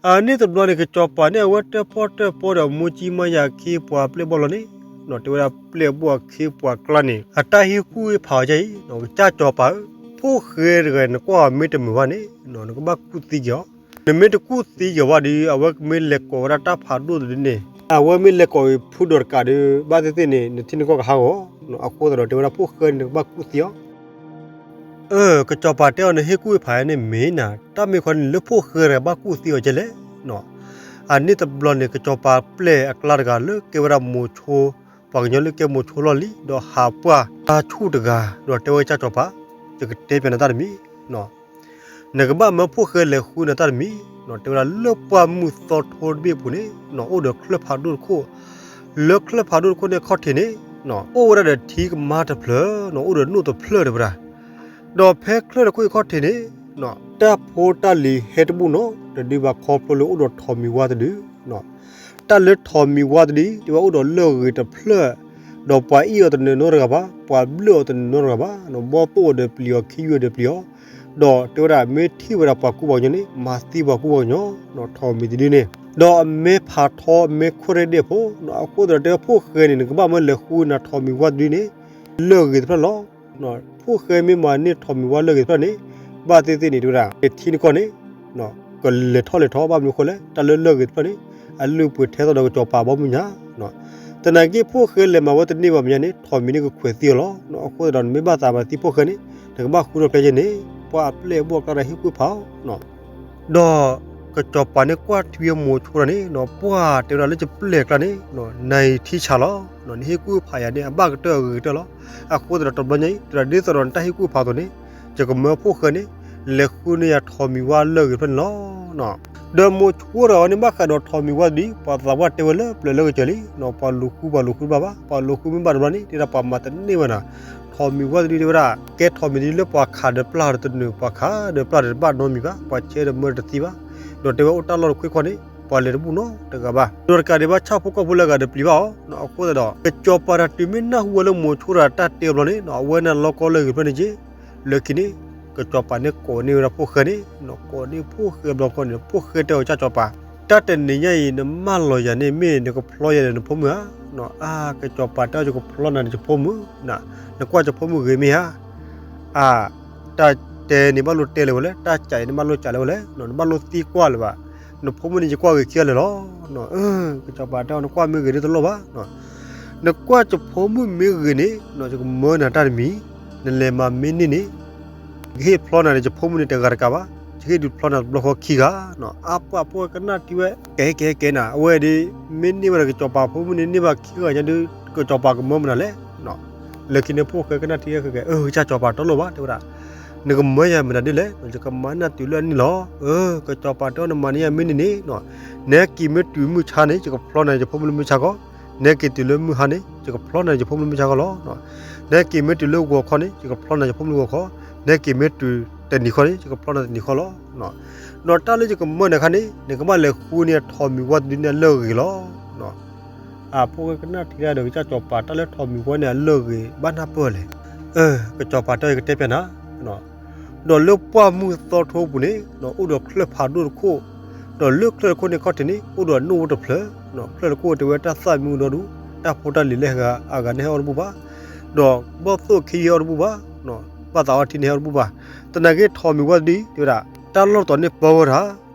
အါန့ၣ်တဘျီန့ၣ် ကစီၤပၤန့ၣ်အဝဲတၢၣ်ပီၣ်တၢၣ်ပီဒီးမူကံမါယၤခ့ပှၤပျဲၢ်ဘီၣ်လီၤန့ၣ်, တဲဝဲဒၣ်ပျဲၢ်ဘီၣ်အခ့ပှၤကျါန့ၣ် အတၢ်ဟ့ၣ်ကူၣ်ဟ့ၣ်ဖးအီၤဒ်အံၤ, ကစၢ်စီၤပၤဧၢ, ဖိၣ်ဃဲတဂၤန့ၣ် နကွၢ်အီၤမ့ၢ်တမုာ်ဘၣ်န့ၣ်, နကဘၣ်ကူၣ်သံက့ၤအီၤ, နမ့ၢ်တကူၣ်သံက့ၤဘၣ်ဒီး အဝဲမ့ၢ်လဲၤကိးဝဲဒၣ်တၢ်ဖးဒိၣ်တဒုန့ၣ်, အဝဲမ့ၢ်လဲၤကိးအံၤဖိဒိၣ်တကးဒီး ဘၣ်သ့ၣ်သ့ၣ်န့ၣ် နထံနကီၢ်ကဟးဂီၤ, အဃိသတးဒီးတဲဝဲဒၣ်ဖိၣ်ဃဲန့ၣ် နကဘၣ်ကူၣ်သံအီၤ အၢ ကစီၤပၤတဲအီၤ နဟ့ၣ်ကူၣ်ဟ့ၣ်ဖးန့ၣ်မ့ၢ်နၤ, တၢ်မ့ၢ်ခီန့ၣ် လၢဖိၣ်ဃဲတဂၤဘၣ်ကူၣ်သံအီၤကဲလဲၣ်. အန့ၣ်တဘျီန့ၣ် ကစီၤပၤပျဲၢ်အကျါတဂၤလၢကဲဝဲဒၣ်မိၤဆိ, ပှၤကညီလၢကဲမိၤဆိလီၢ်လံၤ ဒီးဟးပှၢ်တၢ်ဆူၣ်တဂၤ, ဒီးတဲဝဲကစၢ်စီၤပၤ, ယကတဲပၠးနၤတၢ်တမံၤ နကဘၣ်မၢဖိၣ်ဃဲလဲၤဃုနၤတၢ်တမံၤ, တဲဝဲဒၣ်လၢပှၢ်မုၢ်သီထိတဘ့ၣ်အပူၤန့ၣ် အိၣ်ဒီးချၢၣ်ဖးဒိၣ်တခိၣ်, လၢချၢၣ်ဖးဒိၣ်တခိၣ်န့ၣ်အခီၣ်ထံးန့ၣ် အိၣ်ဝဲဒၣ်ဒီးထံကမါတဖျၢၣ်, အိၣ်ဒီးနိၣ်တဖျၢၣ်တဲဝဲဒၣ်, ဒီးဖဲချၢၣ်တခိၣ်အခီၣ်ထံးန့ၣ် တၢ်ဖိတၢ်လံၤဟဲတဘူၣ်နီတဒုဘၣ်ခီဖျိလၢအိၣ်ဒီးထိးမံၤဝါတဒု, တၢ်လၢထိးမံၤဝါတဒု တဲဝဲအိၣ်ဒီးလၢၢ်ဂ့ၤတဖျၢၣ်, ဒီးပှၤအ့ၣ်အီၤတနီၤနီတဂၤဘၣ်, ပှၤဘျၢၣ်အီၤတနီၤနီတဂၤဘၣ်, ဘီၣ်သိၣ်အီၤဒီးပျံၤအီၤ ခံယုၢ်အီၤဒီးပျံၤအီၤ, ဒီးတဲဝဲဒၣ်မ့ၢ်ထံၣ်ဝဲဒၣ်ပှၤကူပှၤကညီန့ၣ် မၤသံပှၤကူပှၤကညီ, ထိးမံၤတဒုန့ၣ်, ဒီးအမ့ၢ်ဖးထီမ့ၢ်ခိၣ်ရဲၣ်ဒဲးဖိ, အဃိသတးဒီးတဲဝဲဖိၣ်ဃဲန့ၣ် နကဘၣ်မၢလဲၤဃုနၤထိးမံၤဝါတဒုန့ၣ် လၢၢ်ဂ့ၤတဖျၢၣ်လီၤ. ဖိၣ်ဃဲမ့ၢ်မၤန့ၢ်ထိးမံၤဝါလၢၢ်ဂ့ၤတဖျၢၣ်န့ၣ် ဘၣ်သ့ၣ်သ့ၣ်န့ၣ် တဲဝဲဒၣ် ထံနကီၢ်န့ၣ် ကလဲၤထီၣ်လဲၤထီ ဘၣ်မနုၤအဃိလဲၣ် တၢ်လၢလၢၢ်ဂ့ၤတဖျၢၣ်န့ၣ် အလုၢ်အပှ့ၤထဲသိးဒီးကစီၤပၤဘီမုၢ်ညါ, သနာ်က့ဖိၣ်ဃဲလဲၤမၤဝဲတန့ၢ်ဘၣ်မညါန့ၣ် ထိးမံၤန့ၣ်ကခွဲးသံအီၤလီၤ. အဃိသတးဒီးနမ့ၢ်ဘၣ်သးမၤသံဖိၣ်ဃဲန့ၣ် နကဘၣ်ဃုထီၣ်ဖျဲၣ်ယဲန့ၣ် ပှၤအပျဲၢ်အဘီၣ်အကျါဒီးဟ့ၣ်ကူၣ်ဖးအီၤ ဒီးကစီၤပၤန့ၣ်ကွၢ်ထွံအမိၤဆိတဂၤန့ၣ် ပှၢ်တဲဝဲဒၣ်လၢယပျဲၢ်အကျါန့ၣ် နအံၤထံဆးလီၤ, နဟ့ၣ်ကူၣ်ဖးယၤန့ၣ် အဘၣ်ကတၢၢ်အဂ့ၤကတၢၢ်လီၤ. အဃိသတးဒီးတဘျီညါအံၤ တဒ်သိးဒီးနတၢ်ဟ့ၣ်ကူၣ်ဖးအသိးန့ၣ် ယကမၢဖိၣ်ဃဲန့ၣ် လဲၤဃုန့ၢ်ယၤထိးမံၤဝါလၢၢ်ဂ့ၤတဖျၢၣ်န့ၣ်လီၤ. ဒီးမိၤဆိတဂၤဝဲန့ၣ်ဘၣ်ဃးဒီးထိးမံၤဝါတဒု ပှၤသးပှၢ်တဲဝဲလၢပျၢၤလၢကစၢၤလံ, ပှၤလူၤဃုပှၤလူၤဃုတဘၣ်ဘၣ်, ပှၤလူၤဃုမ့ၢ်ဘၣ်တဘျီန့ၣ် တဲဒၣ်ပှၤမၤတန့ၢ်ဝဲနၤ, ထိးမံၤဝါတဒုတဲဝဲဒၣ် ကဲထိးမံၤတဒုလၢပှၤခးဒီးပျၢ်ဒီးတနုာ် ပှၤခးဒီးပျၢ်ဒီးတဘၣ်နီတမံၤဘၣ်, ပှၤဆဲးဒီးမၢတသံဘၣ်, ဒီးတဲဝဲအိၣ်တၢ်လီၢ်တခွ့ခီန့ၣ် ပှၤလဲၤတဘူၣ်နီတဂၤဘၣ်, ဒီးတကးဒံးဘၣ်ဆၣ်ဖိကီၢ်ဖိလၢအဂၤဒီးပျံၤဘၣ်အီၤ, အဃိသတးဒီး ကစီၤပၤတၢ်တုၤမ့ၢ်နၢ်ဟူဝဲလၢမိၤဆိတဂၤတၢ်တဲအဘျီန့ၣ် အဝဲန့ၣ်လီၤကီလၢၢ်ဂ့ၤဖျၢၣ်န့ၣ်က့ၤ, လၢခံန့ၣ် ကစီၤပၤန့ၣ်ကိးန့ၢ်ဝဲဒၣ်ဖိၣ်ဃဲန့ၣ်, ကိးန့ၢ်ဖိၣ်ဃဲအဘျီခီန့ၣ် ဖိၣ်ဃဲတဲအီၤကစၢ်စီၤပၤ, တၢ်တနံၤညါအံၤ နမၢလီၤယၤန့ၣ် မ့ၢ်နကဖျီယၤဒီးနဖိမုၣ်ဧါ, အါ ကစီၤပၤတဲအီၤ ယကဖျီနၤဒီးယဖိမုၣ်, နကွၢ်ယဖိမုၣ်ဂ့ၤမ့ၢ်ဧါ, အါ တၢ်တဲန့ၣ်ဘၣ်လိၣ်တဲလၢၤဝဲလဲၣ်, တၢ်ကးအံၤန့ၣ်ဘၣ်လိၣ်ကးလၢၤဝဲလဲၣ်, နဘၣ်လိၣ်သံကွၢ်လၢၤဘၣ်, နဖိမုၣ်န့ၣ် ယကွၢ်ဂ့ၤခံဂၤလၢာ်လီၤ. ကစီၤပၤတဲအီၤ နကွၢ်မ့ၢ်ဂ့ၤဒ်တလိၣ်ဘၣ်, နကွၢ်ယဖိမုၣ်မ့ၢ်ဂ့ၤန့ၣ် ယကမၢနၤတၢ်တမံၤ, နလဲၤမၤမ့ၢ်န့ၢ်န့ၣ် ယကဟ့ၣ်ဖျီနၤဒီးယဖိမုၣ်န့ၣ်တဂၤတကးဘၣ်, ယကဟ့ၣ်ဒုးဖျီနၤတဘျီဃီခံဂၤ, အါပှၢ်ဖိၣ်ဃဲကနၣ်တံၢ်ဝဲ ကဲကဲကဲနၤ အဝဲဒီး မ့ၢ်န့ၢ်ဝဲဒၣ်ကစီၤပၤဖိမုၣ်န့ၣ် န့ၢ်ဘၣ်ခံဂၤညါဒုး ကစီၤပၤကမၢမနုၤလဲၣ် လၢခံန့ၣ်ဖိၣ်ဃဲကနၣ်ထံကဲကဲ အၢ ကစၢ်စီၤပၤတလိၣ်ဘၣ် တဲဝဲဒၣ်, နကမၢယၤမတၤဒ်လဲၣ်, ယကမၤနၢ်တုၤလၢအနံၣ်လီၤ. အၢ ကစီၤပၤတဲအီၤ နမၤန့ၢ်ယၤမ့ၢ်န့ၢ်န့ၣ်, နဟဲက့ၤမ့ၢ်တုၤမုၢ်ဆါန့ၣ် ယကဖျီနၤယဖိမုၣ်လၢမုၢ်ဆါခီ, နဟဲက့ၤတုၤလၢမုၢ်ဟါန့ၣ် ယကဖျီနၤယဖိမုၣ်လၢမုၢ်ဆါခီလီၤ. နဟဲက့ၤမ့ၢ်တုၤလၢဂီၤခီန့ၣ် ယကဖျီနၤယဖိမုၣ်လၢဂီၤခီ, နဟဲက့ၤမ့ၢ်တုၤ တနံၤဃီန့ၣ် ယကဖျီနၤတနံၤဃီလီၤ. ဒီးတၢ်လၢယကမၢနၤခါန့ၣ် နကဘၣ်လဲၤဃုန့ၢ်အထိးမံၤဝါတဒုန့ၣ်အလၢၢ်ဂ့ၤလီၤ. အဖိၣ်ဃဲကနၣ်ထံၣ်ဒၣ်ဒီး ကစၢ်စီၤပၤတၢ်လၢထိးမံၤဝါန့ၣ်အလၢၢ်ဂ့ၤဘၣ်နၢ်ပၢၢ်လဲၣ်. ကစီၤပၤတဲအီၤ ယကတဲပျးနၤ, ဒီးလၢပှၢ်မုၢ်သီထိပူၤန့ၣ် အိၣ်ဒီးချၢၣ်ဖးဒိၣ်တခိၣ်, ဒီးလၢချၢၣ်တခိၣ်န့ၣ်ခီၣ်ထံးန့ၣ် အိၣ်ဒီးနိၣ်ဖိတဖျၢၣ်, ချၢၣ်တခိၣ်တဲဝဲတၢ်သၣ်မံအူဒီဒူၣ်, တၢ်ဖိတၢ်လံၤလၢအဂၤန့ၣ်ဟဲအီၣ်တဘူၣ်ဘၣ်, ဒီးဘီၣ်သိၣ်ခ့ယဲၢ်အီၣ်တဘူၣ်ဘၣ်, ဘၣ်သးအီထံန့ၣ်ဟဲအီၣ်တဘူၣ်ဘၣ်, သနာ်က့ထိးမံၤဝါတဒုအံၤ တဲဝဲဒၣ် တၢ်လီၢ်တတီၤန့ၣ်ပၢဝဲဒၣ်,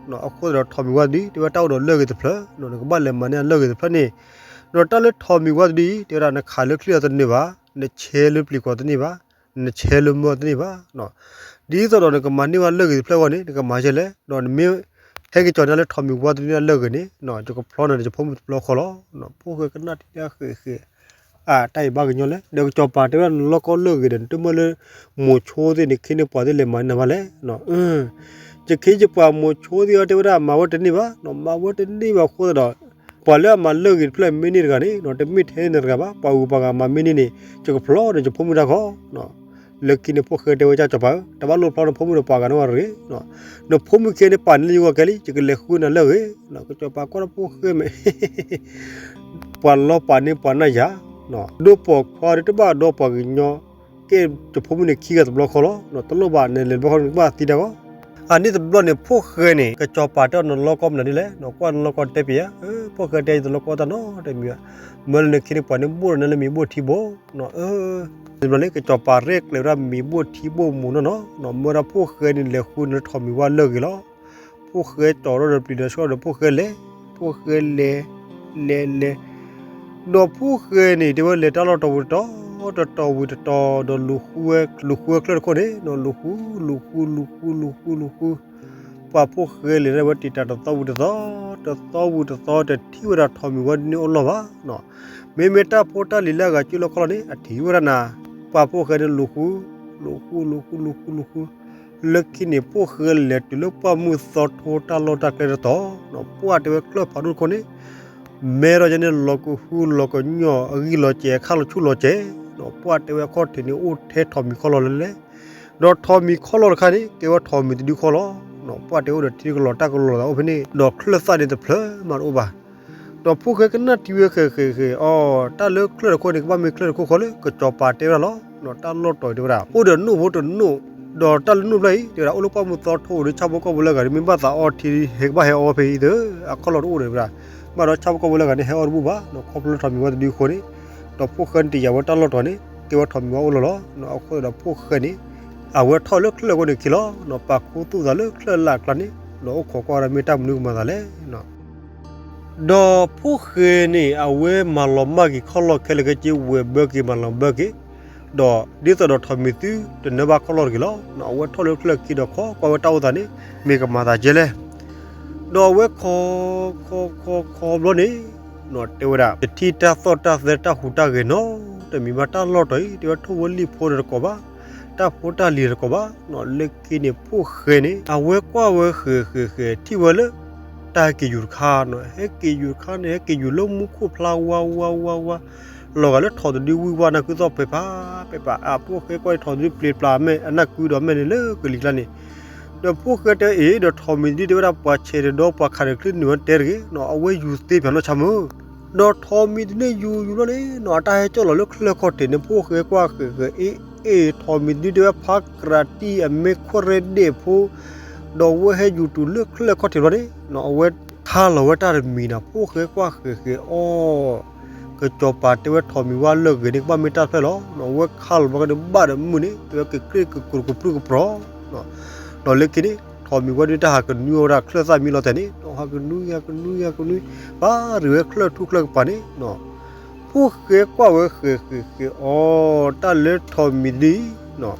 အဃိသတးဒီးထိးမံၤဝါတဒုအံၤ တဲဝဲတၢ်အိၣ်ဒီးလၢၢ်ဂ့ၤတဖျၢၣ်, နကဘၣ်လဲၤမၤန့ၢ်အလၢၢ်ဂ့ၤတဖျၢၣ်န့ၣ်, ဒီးတၢ်လၢထိးမံၤဝါတဒုအံၤ တဲဝဲဒၣ် နခးလၢချံၣ်အီၤတန့ၢ်ဘၣ်, နဆဲးလၢပျံၤကွီၤတန့ၢ်ဘၣ်, နဆဲးလၢမၢအီၤတန့ၢ်ဘၣ် ဒ်သိးဒီးနကမၤန့ၢ်ဘၣ်လၢၢ်ဂ့ၤတဖျၢၣ်အဂီၢ်န့ၣ် နကမၤယဲလဲၣ်, ဒီးနမ့ၢ်ဟဲက့ၤကၠီၤန့ၢ်လၢထိးမံၤဝါတဒုန့ၣ်အလၢၢ်ဂ့ၤန့ၣ် ယကဖျီနၤဒီးယဖိမုၣ်တဘျီဃီလီၤ. ဖိၣ်ဃဲကနၣ်ထံၣ်ဒၣ်ဃဲးဃဲး, အတၢ်အံၤဘၣ်ကညီလဲၣ်, ဒီးကစီၤပၤတဲဝဲဒၣ် နလီၢ်ကီၢ်လၢၢ်ဂ့ၤဒီး နတမၢလၢ မိၤဆိသ့ၣ်န့ၣ် ခ့န့ၢ်ပှၤသ့ၣ်လဲၤမၤန့ၢ်နၤဘၣ်လဲၣ်. ယခ့ယပှၤမိၤဆိသ့ၣ်အီၤတဲဝဲဒၣ် မၤဝဲတန့ၢ်ဘၣ်, မၤဝဲတန့ၢ်ဘၣ်အဃိသတးဒီး ပှၤလၢအမၤလၢၢ်ဂ့ၤတဖျၢၣ်မ့ၢ်န့ၢ်တဂၤန့ၣ် တမ့ၢ်ထဲန့ၣ်တဂၤဘၣ်, ပှၤဂုၤပှၤဂၤမၤမ့ၢ်န့ၢ်န့ၣ် ယကဖျီဒီးယဖိမုၣ်တၢ်ခီ လၢခံန့ၣ်ဖိၣ်ဃဲတဲဝဲ ကၢ်စီၤပၤဧၢ, တဘၣ်လိၣ်ဖျီနဖိမုၣ်ဒီးပှၤဂၤနီတဂၤတဂ့ၤ, နဖိမုၣ်ခံဂၤန့ၣ်ပာ်န့ၢ်လၢယဂီၢ်ကဲလံ, ယကလဲၤဃုနၤလၢၢ်ဂ့ၤ, ကစီၤပၤကွၢ်ဒီးဖိၣ်ဃဲမဲာ် ပှၤလီၤပာ်န့ၢ်ပှၤနၢ်ယၤ, ဒိၣ်ပိာ်ခွါဒီးတဘၣ်ဒီးပှၤကညီ, ကဲယဖိမုၣ်န့ၣ်ခံဂၤတဘျီဃီလီၤ, တလိၣ်ဘၣ် နလဲၤတဘျီဃီနကဘၣ်သံတၢ်ဂီၢ်, အန့ၣ်တဘျီန့ၣ် ဖိၣ်ဃဲန့ၣ် ကစီၤပၤတဲအီၤ နလီၢ်ကီၢ်မနုၤဒ်လဲၣ်, ကွၢ်နလီၢ်ကီၢ်တဲပျးဧါ, ဖိၣ်ဃဲတဲ ယတလီၢ်ကီၢ်တၢ်နီတမံၤဘၣ်, မၢလၢနခ့န့ၢ်ပှၤန့ၣ် ဘိၣ်ဒီးနၤလၢမ့ၤဘိၣ်ထံဘိၣ်, တဘျီန့ၣ် ကစီၤပၤရဲၣ်ကျဲၤဝဲဒၣ်မ့ၤဘိၣ်ထံဘိၣ်မူနီၢ်နီၢ်, မၢဒီးဖိၣ်ဃဲန့ၣ်လဲၤဃုနၤလၢထိးမံၤဝါလၢၢ်ဂ့ၤလီၤ. ဖိၣ်ဃဲကၠီၤထီၣ်ဒီးပျံၤဒီးဆှီဒီးဖိၣ်ဃဲလဲၤ, ဖိၣ်ဃဲလဲၤ, လဲၤလဲၤ, ဒီးဖိၣ်ဃဲန့ၣ် တဲဝဲလဲၤတၢ်လီၢ်တီၤဝံၤတတီၤ, တတီၤဝံၤတတီၤ, ဒီးလူၤဃုဝဲချၢၣ်တခိၣ်န့ၣ်, လူၤဃုလူၤဃုလူၤဃုလူၤဃုလူၤဃု, ပှၤဖိၣ်ဃဲလဲၤဒၣ်ဝဲတံာ်တာ်တသီဝံၤတသီ, တသီဝံၤတသီ တထံၣ်ဝဲဒၣ်ထိးမံၤဝါဒ်န့ၣ်အိၣ်လီၢ်ဘၣ်, မ့မ့ၢ်တၢ်ဖိတၢ်လံၤလၢအဂၤကၠိလၢခီၣ်လီၢ်န့ၣ် အထံၣ်ဝဲဒၣ်နၤ, ပှၤဖိၣ်ဃဲန့ၣ်လူၤဃု, လူၤဃုလူၤဃုလူၤဃုလူၤဃု, လၢခံန့ၣ် ဖိၣ်ဃဲလဲၤတုၤလၢပှၢ်မုၢ်သီထိတၢ်လီၢ်တၢ်ကျဲတတီၤ, ပှၢ်တဲဝဲချၢၣ်ဖးဒိၣ်တခိၣ်န့ၣ် မဲထီၣ်ယဲန့ၣ် လီၤကဟုလီၤကညီၢ် အဂံၢ်လီၤစဲး အခၣ်လီၤဆူၣ်လီၤစဲး, ပှၢ်တဲဝဲအခီၣ်ထံးန့ၣ် အိၣ်ထဲထိးမံၤခီၣ်လီၢ်လဲၣ်လဲၣ်, ဒီးထိးမံၤခီၣ်လီၢ်တခါန့ၣ် ကဲဝဲထိးမံၤတဒုခီၣ်လီၢ်, ပှၢ်တဲအိၣ်ဒီးထံကလီၤတၢ်ကလီၤသးအိၣ်ဖဲန့ၣ် ဒီးချၢၣ်သၣ်န့ၣ်တဖျၢၣ်မးတအိၣ်ဘၣ်. ဒီးဖိၣ်ဃဲကနၣ်ထံၣ်ဝဲဃဲးဃဲးဃဲး အီၤ တၢ်လၢချၢၣ်တခိၣ်န့ၣ် ကဘၣ်မ့ၢ်ချၢၣ်တခိၣ်ဃီလၢ ကစီၤပၤတဲဝဲဒၣ်လီၤ. တၢ်လီၢ်တီၤအံၤတဲဝဲဒၣ် အိၣ်ဒီးနိၣ်ဖိတနိၣ်, ဒီးတၢ်လၢနိၣ်ဖျၢၣ်အံၤ တဲဝဲဒၣ် အိၣ်လၢပှၢ်မုၢ်သီထိဒီး ဆၣ်ဖိကီၢ်ဖိလၢအဂၤဒီး မ့ၢ်ဘၣ်သးအီထံ ဟဲကဘၣ်ဟဲအီဝဲဖဲအံၤသၢ, အခီၣ်လီၢ်တအိၣ်ဒီးတဲဝဲဒၣ်, ဘၣ်ဒီးဆၣ်ဖိကီၢ်ဖိလၢအဂၤန့ၣ် ဟဲအီၣ်တဘူၣ်ဘၣ်, ခီဖျိလၢထိးမံၤဝါတဒုအဃိန့ၣ်, ဒီးဖိၣ်ဃဲန့ၣ်တယာ်ဝဲတၢ်လီၢ်တီၤန့ၣ် ကဲဝဲထိးမံၤဝါအိၣ်လီၢ်လီၤ. အဃိဒီးဖိၣ်ဃဲန့ၣ် အဝဲထီၣ်လၢချၢၣ်အဃိန့ၣ်ခံလီၤ, ပာ်ခူသူၣ်သးလၢချၢၣ်လၢ်အကျါန့ၣ် ဒီးအိၣ်ခိးကွၢ်ဝဲဒၣ်မ့ၢ်တၢ်မနုၤကမၤသးလဲၣ်. ဒီးဖိၣ်ဃဲန့ၣ် အဝဲမၤလီၤမၢ်က့ၤခီၣ်လီၢ်ခဲလၢာ်ခဲဆ့ ဝဲၤဘၢက့ၤမၤလီၤဘၢက့ၤ, ဒီးဒ်သိးဒီးထိးမံၤသုတနၢဘၣ်ခီၣ်လီၢ်တဂ့ၤလီၤ. အဝဲထီၣ်လၢချၢၣ်ခံဒီးခိးကွၢ်ဝဲတၢ်အိၣ်သးန့ၣ် မ့ၢ်ကမၤသးကဲလဲၣ်. ဒီးအဝဲခိး ခိး ခိး ခိးဘျီန့ၣ် တဲဝဲဒၣ် တထံၣ်တၢ်သီၣ်တၢ်သဲတၢ်ဟူးတၢ်ဂဲၤနီတမံၤဘၣ်, တၢ်လီၢ်တီၤအံၤ တဲဝဲထိၣ်ဖိလံၣ်ဖိဒီးတကိးဘၣ်, တၢ်ဖိတၢ်လံၤတကိးဘၣ်, လၢခံန့ၣ် ဖိၣ်ဃဲန့ၣ် အဝဲကွၢ်ဝဲဃဲးဃဲးဃဲး ထံၣ်ဝဲလၢ တၢ်ဟဲက့ၤယူၤတခါနီၤ, ဟဲက့ၤယူၤတခါန့ၣ် ဟဲက့ၤယူၤလၢမူခိၣ်ဖျါဝါဝါဝါဝါ, လီၤဂာ်လၢထိးတဒုဝံၣ်ဝါ နၢ်ကုသီၣ်ဖဲဖးဖဲဖး, အဖိၣ်ဃဲကွၢ်ထိးတဒုပျံၤပျါမဲာ် အနၢ်ကုဒီးမဲာ်န့ၣ်လၢကလံၤကျါန့ၣ်, ဒီးဖိၣ်ဃဲတဲအ့ၣ် ဒီးထိးမံၤတဒုတဲဝဲဒၣ် ပှၤဆဲးတဒီ ပှၤခးတချုးနုာ်ဝဲတဲတဂ့ၤနီၤ, အဝဲယူၤသ့ဖျါနီၢ်ဆါမုၢ် ဒီးထိးမံၤတဒုယူၤယူၤလီၤန့ၣ်နီၤ, အတၢ်ဟဲကၠီၣ်လီၤလၢချၢၣ်ခီၣ်ထံးန့ၣ် ဖိၣ်ဃဲကွၢ်ဃဲးဃဲး အ့ၣ် အ့ၣ် ထိးမံၤတဒုတဲဝဲ ဖးကြးတံၢ် အမ့ၢ်ခွဲးရဲၣ်ဒ့ၣ်ဖိ, ဒီးအဝဲဟဲယူၤတုၤလၢချၢၣ်ခီၣ်ထံးဘျီန့ၣ်နီၤ, အဝဲခါလီၤဝဲတၢ်တမံၤနီၤ, ဖိၣ်ဃဲကွၢ်ဃဲးဃဲး အီၣ် ကစီၤပၤတဲဝဲထိးမံၤဝါလၢအဂ့ၤန့ၣ် ကဘၣ်မ့ၢ်တၢ်တဖျၢၣ်လီၤ. အဝဲခါလီၤဘျီကဒီးဘၣ်ဒီးမုၢ်န့ၣ် တဲဝဲကကြ့ၢ်ကကြိၤကပြုၢ်ကပြီၤ ဒီးလၢခံန့ၣ် ထိးမံၤဝါဒုးတၢ်ဟးကနွံဝဲဒၣ်ချၢၣ်သၣ်မံၤလီၤတဲာ်န့ၣ် ဟးကနွံဟးကနွံဟးကနွံ ဘၣ်ရံးဝဲချၢၣ်ထူၣ်ချၢၣ်ကပၤန့ၣ် ဖိၣ်ဃဲကွၢ်ဝဲဃဲးဃဲးဃဲး အီၣ် တၢ်လၢထိးမံၤဒုး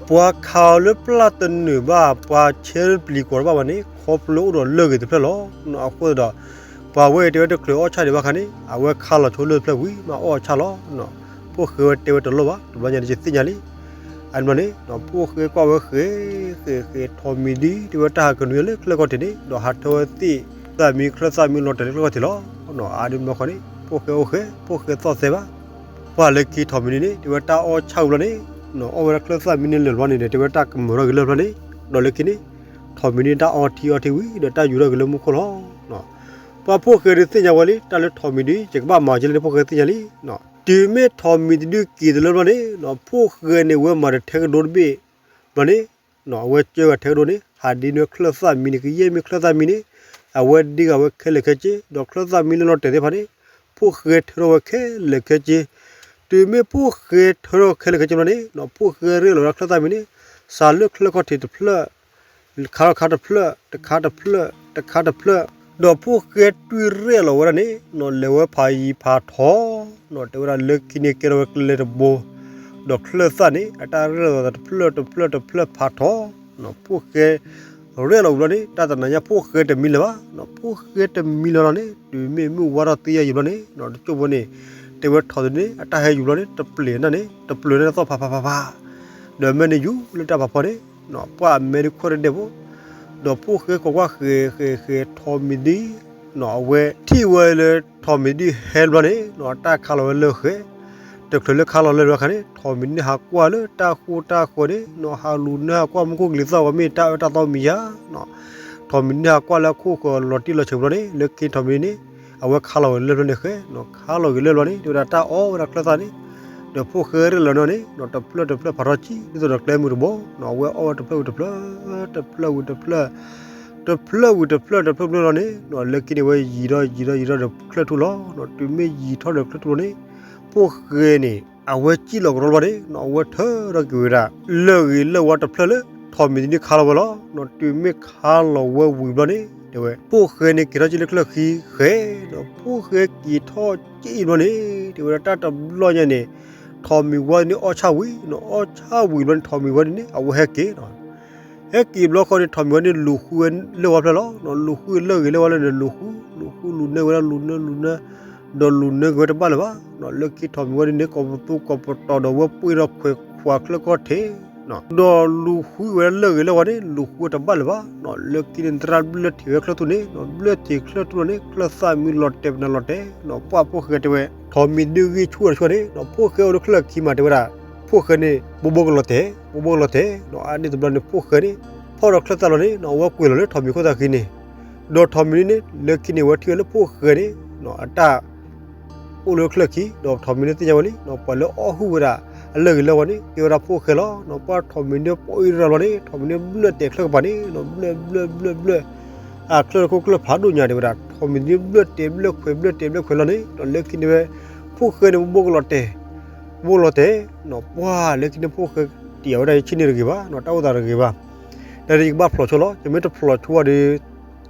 ပှၤခးအီၤလၢပျၢ်တနုာ်ဘၣ် ပှၤဆဲးလၢပျံၤကွီၤတဘၣ်ဘၣ်န့ၣ် ခီဖျိအိၣ်ဒီးလၢၢ်ဂ့ၤတဖျၢၣ်လီၤ. အဃိသတးဒီး ပှၤဝဲတဲဝဲတချုးအီၣ်ဆၣ်ဒံးဘၣ်ခါန့ၣ် အဝဲခါလီၤဆိလၢၢ်တဖျၢၣ်ဝံၤ မၤအီၣ်အဆၣ်လီၤ. ဖိၣ်ဃဲဝဲတဲဝဲတလိၣ်ဘၣ် တဘျီညါန့ၣ်ယသ့ၣ်ညါလံ. အန့ၣ်ဘျီန့ၣ် ဖိၣ်ဃဲကွၢ်ဝဲဃဲးဃဲးဃဲး ထိးမံၤဒုး တဲဝဲတၢ်ဟးကနွံလၢချၢၣ်ခီၣ်ထံးန့ၣ် ဒီးဟးထၢဝဲသ့ၣ် သၣ်မံၤချၢၣ်သၣ်မံၤလီၤတဲာ်လၢချၢၣ်ခီၣ်ထံးလီၤ. အဒုးမီခီန့ၣ် ဖိၣ်ဃဲအိၣ်ဃဲး ဖိၣ်ဃဲသီၣ်သဲဘၣ်. ပှၢ်လၢခံထိးမံၤဒုးန့ၣ် တဲဝဲတၢ်အီၣ်ဆၣ်ဝံၤဘျီန့ၣ် အီၣ်ဝဲဒၣ်ချၢၣ်သၣ်မံၤန့ၣ်လၢာ်ဘျီန့ၣ်ဒီး တဲဝဲတၢ်ကမုာ်ထီၣ်က့ၤလၢာ်ဘျီန့ၣ် ဒီးလၢခံန့ၣ် ထိးမံၤဒုတၢ်အီထံအီထံဝံၤ ဒီးတၢ်ယူၤထီၣ်က့ၤလၢမူခိၣ်လီၤ. ပှၤဖိၣ်ဃဲဒုးသ့ၣ်ညါဝဲလံ တၢ်လၢထိးမံၤဒု ယကဘၣ်မၤကဲလဲၣ်န့ၣ် ဖိၣ်ဃဲသ့ၣ်ညါလံ. တုၤမ့ၢ်ထိးမံၤတဒုက့ၤတလၢဘျီန့ၣ် ဖိၣ်ဃဲန့ၣ် ဝဲမၤတၢ်ထဲကဒိတဘ့ၣ်ဘျီန့ၣ် အဝဲကၢဂၤထဲကဒိန့ၣ် ဟးဒ့န့ၢ်ချၢၣ်သၣ်မံၤန့ၣ် ကယဲၢ်မ့ၢ်ချၢၣ်သၣ်မံၤန့ၣ် အဝဲဒ့ဂၤဝဲခဲလၢာ်ခဲဆ့ ဒီးချၢၣ်သၣ်မံၤလၢလီၤတဲာ်သ့ၣ်တဖၣ်န့ၣ် ဖိၣ်ဃဲထၢထီၣ်ဝဲခဲလၢာ်ခဲဆ့. တုၤမ့ၢ်ဖိၣ်ဃဲထၢထီၣ်ခဲလၢာ်ခဲဆ့ဘျီန့ၣ် ဖိၣ်ဃဲရဲၣ်လီၤဝဲဒၣ်ချၢၣ်သၣ်မံၤန့ၣ် စးလၢချၢၣ်ခီၣ်ထံးတဖျၢၣ် ခါထီၣ်ခါတဖျၢၣ် တခါတဖျၢၣ် တခါတဖျၢၣ် ဒီးဖိၣ်ဃဲတွံၢ်ရဲၣ်လီၤဝဲဒၣ်န့ၣ် လဲၤဝဲဖးယံၤဖးထီ တဲဝဲဒၣ်လၢခံန့ၣ်ကဲထီၣ်ဝဲကျဲတဘိ ဒီးချၢၣ်သၣ်န့ၣ် အတၢ်ရဲၣ်လီၤသးတဖျၢၣ်တဖျၢၣ်တဖျၢၣ်ဖးထီ ဖိၣ်ဃဲ ရဲၣ်လီၤဝံၤဘျီန့ၣ် တၢ်တနၤညါဖိၣ်ဃဲတမံလၢၤဘၣ်. ဖိၣ်ဃဲတမံလၢၤလီၤန့ၣ် တုၤမ့ၢ်မုၢ်ဝါထီၣ်သ့ယါယံၤဘျီန့ၣ် တကၠိၣ်ဖိန့ၣ် တဲဝဲထိးတဒုန့ၣ် အတၢ်ဟဲယူၤဘျီန့ၣ် တပျ့ၤနၢ်န့ၣ် တပျ့ၤနၢ်န့ၣ်သီၣ်ဖးဖးဖးဖး ဒီးမ့ၢ်န့ၣ်ယူၤလၢတၢ်ဖးဖီန့ၣ် ပှၤအမဲာ်ဒုးခွဲးတဒဲးဖိ ဒီးဖိၣ်ဃဲကိးကွၢ်ဃဲၤဃဲၤဃဲၤထိးမံၤဒု အဝဲထံၣ်ဝဲလၢထိးမံၤဒုဟဲဘျီန့ၣ် တၢ်ခါလီၤဝဲလၢဃဲၤ တချုးလၢခါလီၤလၢလၢခါန့ၣ် ထိးမံၤဒုန့ၣ်ဟးကွၢ်လၢတၢ်ဃိတၢ်ဃၢၤန့ၣ် ဟးလူၤနၢဟးကွၢ်မူခိၣ်ကလံၤသီၣ်ဝဲမ့ၢ်တၢ်အၢတၢ်သီမံၤယါ ထိးမံၤဒုန့ၣ်ဟးကွၢ်လၢအခိၣ်ဃၢၤလီၤတံၢ်လီၤဆဲးဘျီန့ၣ် လၢခံထိးမံၤဒုန့ၣ် အဝဲခါလီၤဝဲလၢဘျီန့ၣ်ဃဲၤ ခါလီၤက့ၤလၢဘျီန့ၣ် တဲဝဲဒၣ်တၢ်အီၣ်ဝဲဒၣ်ချၢၣ်သၣ်န့ၣ် ဒီးဖိၣ်ဃဲရဲၣ်လီၤနၢန့ၣ် တဖျၢၣ်တဖျၢၣ်ဖးထီၣ်ကံ ဒ်သိးဒီးကျဲမုၢ်တဘိ အဝဲအီၣ်ဝဲတဖျၢၣ်ဝံၤတဖျၢၣ် တဖျၢၣ်ဝံၤတဖျၢၣ် တဖျၢၣ်ဝံၤတဖျၢၣ်တဖျၢၣ်ဘျီလီၤန့ၣ် လၢခံန့ၣ်ဝဲယံၤထီၣ်ယံၤထီၣ်ယံၤထီၣ်ဒီးချၢၣ်ထူၣ်လီၤ. တုၤမ့ၢ်ယံၤထီၣ်ဒီးချၢၣ်ထူၣ်လီၤန့ၣ် ဖိၣ်ဃဲန့ၣ် အဝဲစံၣ်လီၤကရီဘျီန့ၣ် အဝဲထၢထီၣ်က့ၤဝဲဒၣ် လၢၢ်ဂ့ၤလၢၢ်ဝါတဖျၢၣ်လၢ ထိးမံၤဒုန့ၣ်ခါလီၤဝဲလီၤ. တုၤမ့ၢ်ခါလီၤဝဲဝံၤဘျီန့ၣ် တဲဝဲ ဖိၣ်ဃဲန့ၣ်က့ၤထီၣ်က့ၤလၢချၢၣ်ခံဃဲၤ ဒီးဖိၣ်ဃဲက့ၤထီၣ်က့ၤဘျီန့ၣ် တဲဝဲဒၣ်တၢ်တဘျီညါန့ၣ် ထိးမံၤဝါန့ၣ်အီၣ်ဆၣ်ဝံၤ အီၣ်ဆၣ်ဝံၤဘျီန့ၣ် ထိးမံၤဝါဒုန့ၣ် အဝဲဟဲက့ၤ ဟဲက့ၤဘျီဃီန့ၣ် ထိးမံၤဝါန့ၣ်လူၤဃုဝဲလၢၢ်ဝါဖျၢၣ်လီၤ. လူၤဃုလၢၢ်ဂ့ၤလၢၢ်ဝါလၢန့ၣ် လူၤဃု လူၤဃုလူၤနၢဝဲဒၣ်လူၤနၢလူၤနၢ ဒီးလူၤနၢက့ၤဝဲတဘၣ်လၢၤဘၣ်. လၢခံထိးမံၤဝါဒုန့ၣ် ကိးပသူကိးပတီၤဒီးဝဲပှ့ၤဒီးခွဲးခွးချၢၣ်ခီၣ်ထံး ဒီးလူၤဃုဝဲဒၣ်လၢၢ်ဂ့ၤလၢၢ်ဝါန့ၣ် လူၤဃုဝဲတဘၣ်လၢၤဘၣ်. လၢခံန့ၣ် သရၣ်ဘျၢၣ်ထံးဝဲချၢၣ်ထူၣ်န့ၣ် ဘျၢၣ်ထံးချၢၣ်ထူၣ်န့ၣ် ချၢၣ်သၣ်မံၤလီၤတဲာ်ပနၢ်လီၤတဲာ် ပှၢ်ဖိၣ်ဃဲတဲဝဲ ထိးမံၤဒုဂံၢ်ဆူၣ်တဆူၣ်န့ၣ် ဖိၣ်ဃဲအိၣ်လၢချၢၣ်ခံမးတဲဝဲဒၣ် ဖိၣ်ဃဲန့ၣ် ဘိဘိကလီၤတဲာ် ဘိဘိကလီၤတဲာ် အါန့ၢ်တဘျီန့ၣ် ဖိၣ်ဃဲန့ၣ် ဖီၣ်ဒီးချၢၣ်သၣ်လီၤန့ၣ် အဝဲကွံာ်လီၤလၢထိးမံၤခိၣ်သၣ်ခံန့ၣ် ဒီးထိးမံၤဒုန့ၣ် လၢခံန့ၣ် အဝဲထံၣ်ဝဲလၢဖိၣ်ဃဲန့ၣ် အတၢ် အိၣ်လၢချၢၣ်ခံ ဒီးထိးမံၤဒုသ့ၣ်ညါဝဲလံ ပှၤလၢအီၣ်ဟုၣ်ဝဲဒၣ် အလၢၢ်ဂ့ၤလၢၢ်ဝါန့ၣ် ကဲဝဲဒၣ်ဖိၣ်ဃဲလီၤ. ပှၢ်ထိးမံၤဒုပီၣ်အံၤရၢ်ဘျီန့ၣ် ထိးမံၤဒုဘျၢၣ်တဲာ်ချၢၣ်ကပၤန့ၣ် ဘျၢၣ်ဘျၢၣ်ဘျၢၣ်ဘျၢၣ် အချၢၣ်ခိၣ်ချၢၣ်ဖးဒိၣ်ညါတဲဝဲဒၣ် ထိးမံၤဒုဘျၢၣ်တဲာ်ဘျၢၣ်ခွဲးဘျၢၣ်တဲာ်ဘျၢၣ်ခွဲးလီၤန့ၣ် လၢခံန့ၣ်ဝဲ ဖိၣ်ဃဲန့ၣ် ဘိဘိကလီၤတဲာ် ဘိလီၤတဲာ် ပှၢ်လၢခံန့ၣ် ဖိၣ်ဃဲတံာ်ဝဲဒၣ်ဆ့ၣ်န့ၣ်တဂ့ၤဘၣ် တၢ်အိၣ်သးတဂ့ၤဘၣ် တၢ်ဒ်ယကဘၣ်ဖျိးဆိလီၤ ယမ့ၢ်တဖျိးဆိဘၣ်ဒီး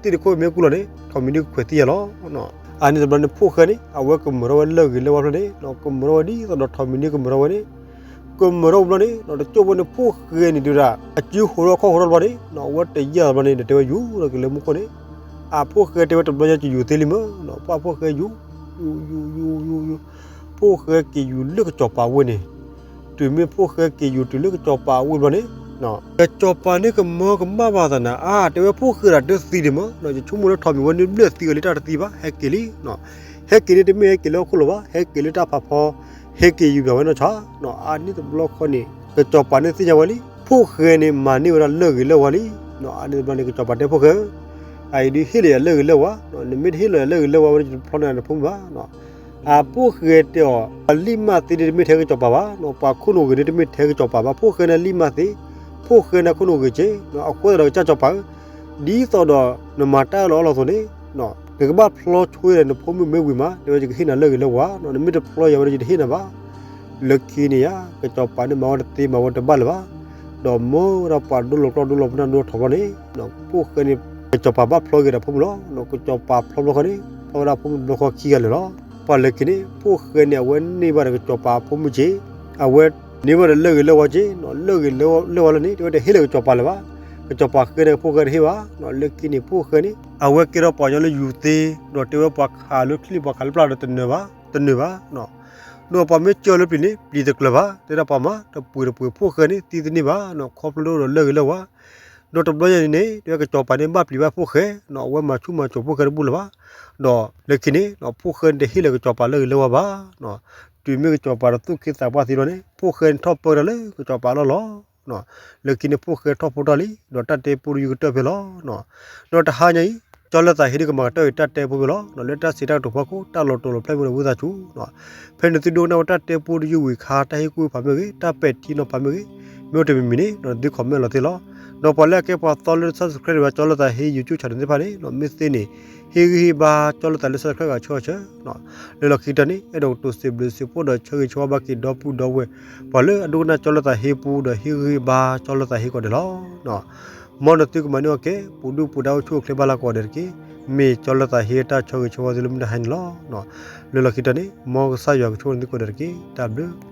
သ့ၣ်တခိၣ်မ့ၢ်ကူလီၤန့ၣ် ထိးမံၤဒုကခွဲးသံယၤလီၤ. အါန့ၢ်တဘျီန့ၣ် ဖိၣ်ဃဲန့ၣ် အဝဲကမၢထီၣ်ဝဲလၢၢ်ဂ့ၤလၢၢ်ဝါဖျၢၣ်န့ၣ် ကမၢထီၣ်ဝဲဒ်သိးဒီးထိးမံၤဒုကမၢထီၣ်ဝဲန့ၣ် ကမၢထီၣ်ဝံၤဘျီန့ၣ် တကၠိၣ်ဖိန့ၣ် ဖိၣ်ဃဲန့ၣ်ဒုဒၣ် အစုဟိးထီၣ်ခီၣ်ဟိးထီၣ်ဘျီန့ၣ် အဝဲတယာ်ဘျီန့ၣ် ဒီးတဲဝဲယူၤဒီးက့ၤလၢမူခိၣ်န့ၣ် အဖိၣ်ဃဲတဲဝဲတဘျီညါ ကယူၤသ့လံမ့ၢ် ပှၢ်ဖိၣ်ဃဲယူၤ ယူၤ ယူၤ ယူၤ ယူၤ ယူၤ ဖိၣ်ဃဲက့ၤယူၤလၢကစီၤပၤဝ့ၢ်န့ၣ် တုၤမ့ၢ်ဖိၣ်ဃဲက့ၤယူၤတုၤလၢကစီၤပၤဝ့ၢ်ဘျီန့ၣ် ကစီၤပၤန့ၣ်ကမၢကမၣ်ဘၣ်သနာ် အါ တဲဝဲဖိၣ်ဃဲဒၣ်တသံဒံးမ့ၢ် ယဆိကမိၣ်လၢထိးမံၤဝဲန့ၣ်ဘျၢၣ်သံအီၤလံတၢ်တသံဘၣ် ဟဲက့ၤလံ ဟဲက့ၤန့ၣ်တမ့ၢ်ဟဲက့ၤလၢဟီၣ်ခိၣ်လီၤဘၣ် ဟဲက့ၤလၢတၢ်ဖးဖီ ဟဲက့ၤယူၤဘၣ်ဝဲနီၢ်ဆါ အါန့ၢ်တဘျီဃီန့ၣ် ကစီၤပၤန့ၣ်သ့ၣ်ညါဝဲလံ ဖိၣ်ဃဲန့ၣ်မၤန့ၢ်ဝဲဒၣ်လၢၢ်ဂ့ၤလၢၢ်ဝါလံ အါန့ၢ်တဘျီန့ၣ် ကစီၤပၤတဲဖိၣ်ဃဲဧၢ အအံၤဒုးဟ့ၣ်လီၤယၤလၢၢ်ဂ့ၤလၢၢ်ဝါ နမ့ၢ်တဟ့ၣ်လီၤယၤလၢၢ်ဂ့ၤလၢၢ်ဝါဝဲ ယတဖျီန့ၢ်နဖိမုၣ်ဘၣ် အဖိၣ်ဃဲတဲအီၤ ပှၤလံၣ်မၢ်သ့န့ၣ်တမ့ၢ်ထဲကစီၤပၤဘၣ် ပှၤခိၣ်နူာ်ဂ့ၤန့ၣ်တမ့ၢ်ထဲကစီၤပၤဘၣ် ဖိၣ်ဃဲန့ၣ်လံၣ်မၢ်သ့ ဖိၣ်ဃဲန့ၣ်ခိၣ်နူာ်ဂ့ၤက့ အဃိသတးဒီးကစၢ်စီၤပၤဧၢ ဒ်သိးဒီးနမၤတၢ်အၢၣ်လီၤအီလီၤအသိးန့ၣ် နကဘၣ်ဖျီဆိဒီးနဖိမုၣ်မ့ၢ်ဝံၤမး တဲဝဲယကဟ့ၣ်နၤလၢၢ်ဂ့ၤလၢၢ်ဝါ နမ့ၢ်တဖျီယၤဝဲဒီးယတဟ့ၣ်နၤဘၣ် လၢခံန့ၣ်ဧါ ကစီၤပၤန့ၣ်မၤဝဲတသ့မၤဝဲတဘၣ်လၢၤဘၣ် ဒီးမၢဝဲဒၣ်ပှၤဒိလီၤကျီၢ်ဒိလီၤပနၢ်ဒိလီၤထီဘျီန့ၣ် ဖိၣ်ဃဲန့ၣ် ကစီၤပၤဘၣ်ဖျီက့ၤဒီးဖိမုၣ်လီၤ ကစီၤပၤဖျီဘျီဃီန့ၣ် ဖျီဝဲဒၣ်ဖိမုၣ်တဘျီဃီခံဂၤလၢာ်လီၤ ပှၢ်လၢခံန့ၣ် ဖိၣ်ဃဲန့ၣ် အဝဲန့ၢ်ဘၣ်ဒီးကစီၤပၤဖိမုၣ်က့ အဝဲန့ၢ်ဘၣ်ဒီးလၢၢ်ဂ့ၤလၢၢ်ဝါက့ လၢၢ်ဂ့ၤလၢၢ်ဝါလၢန့ၣ် တဲဝဲတဟ့ၣ်လီၤကစီၤပၤလၢၤဘၣ် ကစီၤပၤဃဲန့ၣ် ဖိၣ်ဃဲတဟ့ၣ်ဘၣ် လၢခံန့ၣ် ဖိၣ်ဃဲန့ၣ် အဝဲကဲထီၣ်ပှၤကညီလၢယူၤသ့ ဒီးတဲဝဲပှၤခးလၢချံၣ်ပှၤခးလၢပျၢ်ဒီးတနၢၤဘၣ် တနၢၤဘၣ် ဒီးပှၤမ့ၢ်ကၢလၢပျံၤန့ၣ် ပျံၤတကျၢၤဘၣ် တဲဒၣ်ပှၤမၤ တပှ့ၤတပှ့ၤဖိၣ်ဃဲန့ၣ် သံသန့ၢ်ဘၣ် ခီဖျိလၢအိၣ်ဒီးလၢၢ်ဂ့ၤလၢၢ်ဝါ ဒီးတဘျီညါန့ၣ်န့ၣ် တဲဝဲကစီၤပၤန့ၣ်ဘၣ်ပျံၤဘၣ်ဖိၣ်ဃဲ အဝဲမၤဆူၣ်မၤစိးဖိၣ်ဃဲတဘူၣ်လၢၤဘၣ် ဒီးလၢခံန့ၣ် ဖိၣ်ဃဲန့ၣ်တဟ့ၣ်လီၤကစီၤပၤလၢၢ်ဂ့ၤလၢၢ်ဝါဘၣ် တုၤမ့ၢ်ကစီၤပၤတသူၣ်က့သးပှၢ်သံလီၤန့ၣ် ဖိၣ်ဃဲန့ၣ်ထီၣ်ပၢဝဲဒၣ်လၢကစီၤပၤအလီၢ်လီၤ လၢခံန့ၣ် ဖိၣ်ဃဲထီၣ်ဖိတၢ်လံ ဒီးတၢ်တဲပူတယုၢ်ကတၢၢ်ဖဲလီၤ. ဒီးတဟါညါအံၤ ကၠီလၢသးဟ့ဒုးကမၤကတၢၢ်အံၤတၢ်တဲပူဖဲလီၤ. လၢတၢ်စံးတၢ်ကတိၤဖီခိၣ် တၢ်လီၤတိာ်လီၤဖျဲၣ်မ့ၢ်ဒီးဝံသးစူၤ ဖဲန့ၣ်သုဒိကနၣ်ဝဲတၢ်တဲပူတယုၢ်ဝံၤအခါ တၢ်ဟ့ၣ်ကူၣ်ဖးမ့ၢ်ဂ့ၤ တၢ်ပဲာ်ထံနီၤဖးမ့ၢ်ဂ့ၤ မ့ၢ်အိၣ်တမံၤမံၤန့ၣ် နသု comment လီၤသ့လီၤ. ဒီးပှၤလၢအကဲပှၤသီလၢ subscribe ဝဲကၠီလၢသးဟ့ YouTube channel သ့ၣ်တဖၣ်န့ၣ် မ့ၢ်သ့န့ၣ် ဟ့ၣ်ဂံၢ်ဟ့ၣ်ဘါကၠီလၢသးလၢ subscribe ဂၤဆၢဂ့ၤဆၢ လၢလီၢ်ခံကတၢၢ်န့ၣ် အဲၣ်ဒိးကတိၤစံးဘျုးစံးဖှိၣ်ဒီးဆၢဂ့ၤဆၢဝါဘၣ်က့ၤဒီပုၢ်ဒီဝဲၢ် ပှၤလၢအဒိကနၣ်ကၠီလၢသးဟ့ပူဒီး ဟ့ၣ်ဂံၢ်ဟ့ၣ်ဘါကၠီလၢသးဟ့ကိးဂၤဒဲးလီၤ. မ်နသုကမၤန့ၢ်အီၣ်ကဲ ပူၤဒုၣ်ပူၤဒါအိၣ်ဆူၣ်အိၣ်ချ့ဘၣ်လၢကိးဂၤဒဲးတက့ၢ်. မ့ၢ်ကၠီလၢသးဟ့တၢ်ဆၢဂ့ၤဆၢဝါသုလၢမုၢ်တဟါအံၤန့ၣ်လီၤ. လၢလီၢ်ခံကတၢၢ်န့ၣ် မ်ကစၢ်ယွၤကဆိၣ်ဂ့ၤသုကိးဂၤဒဲးတက့ၢ်. တၢ်ဘျုး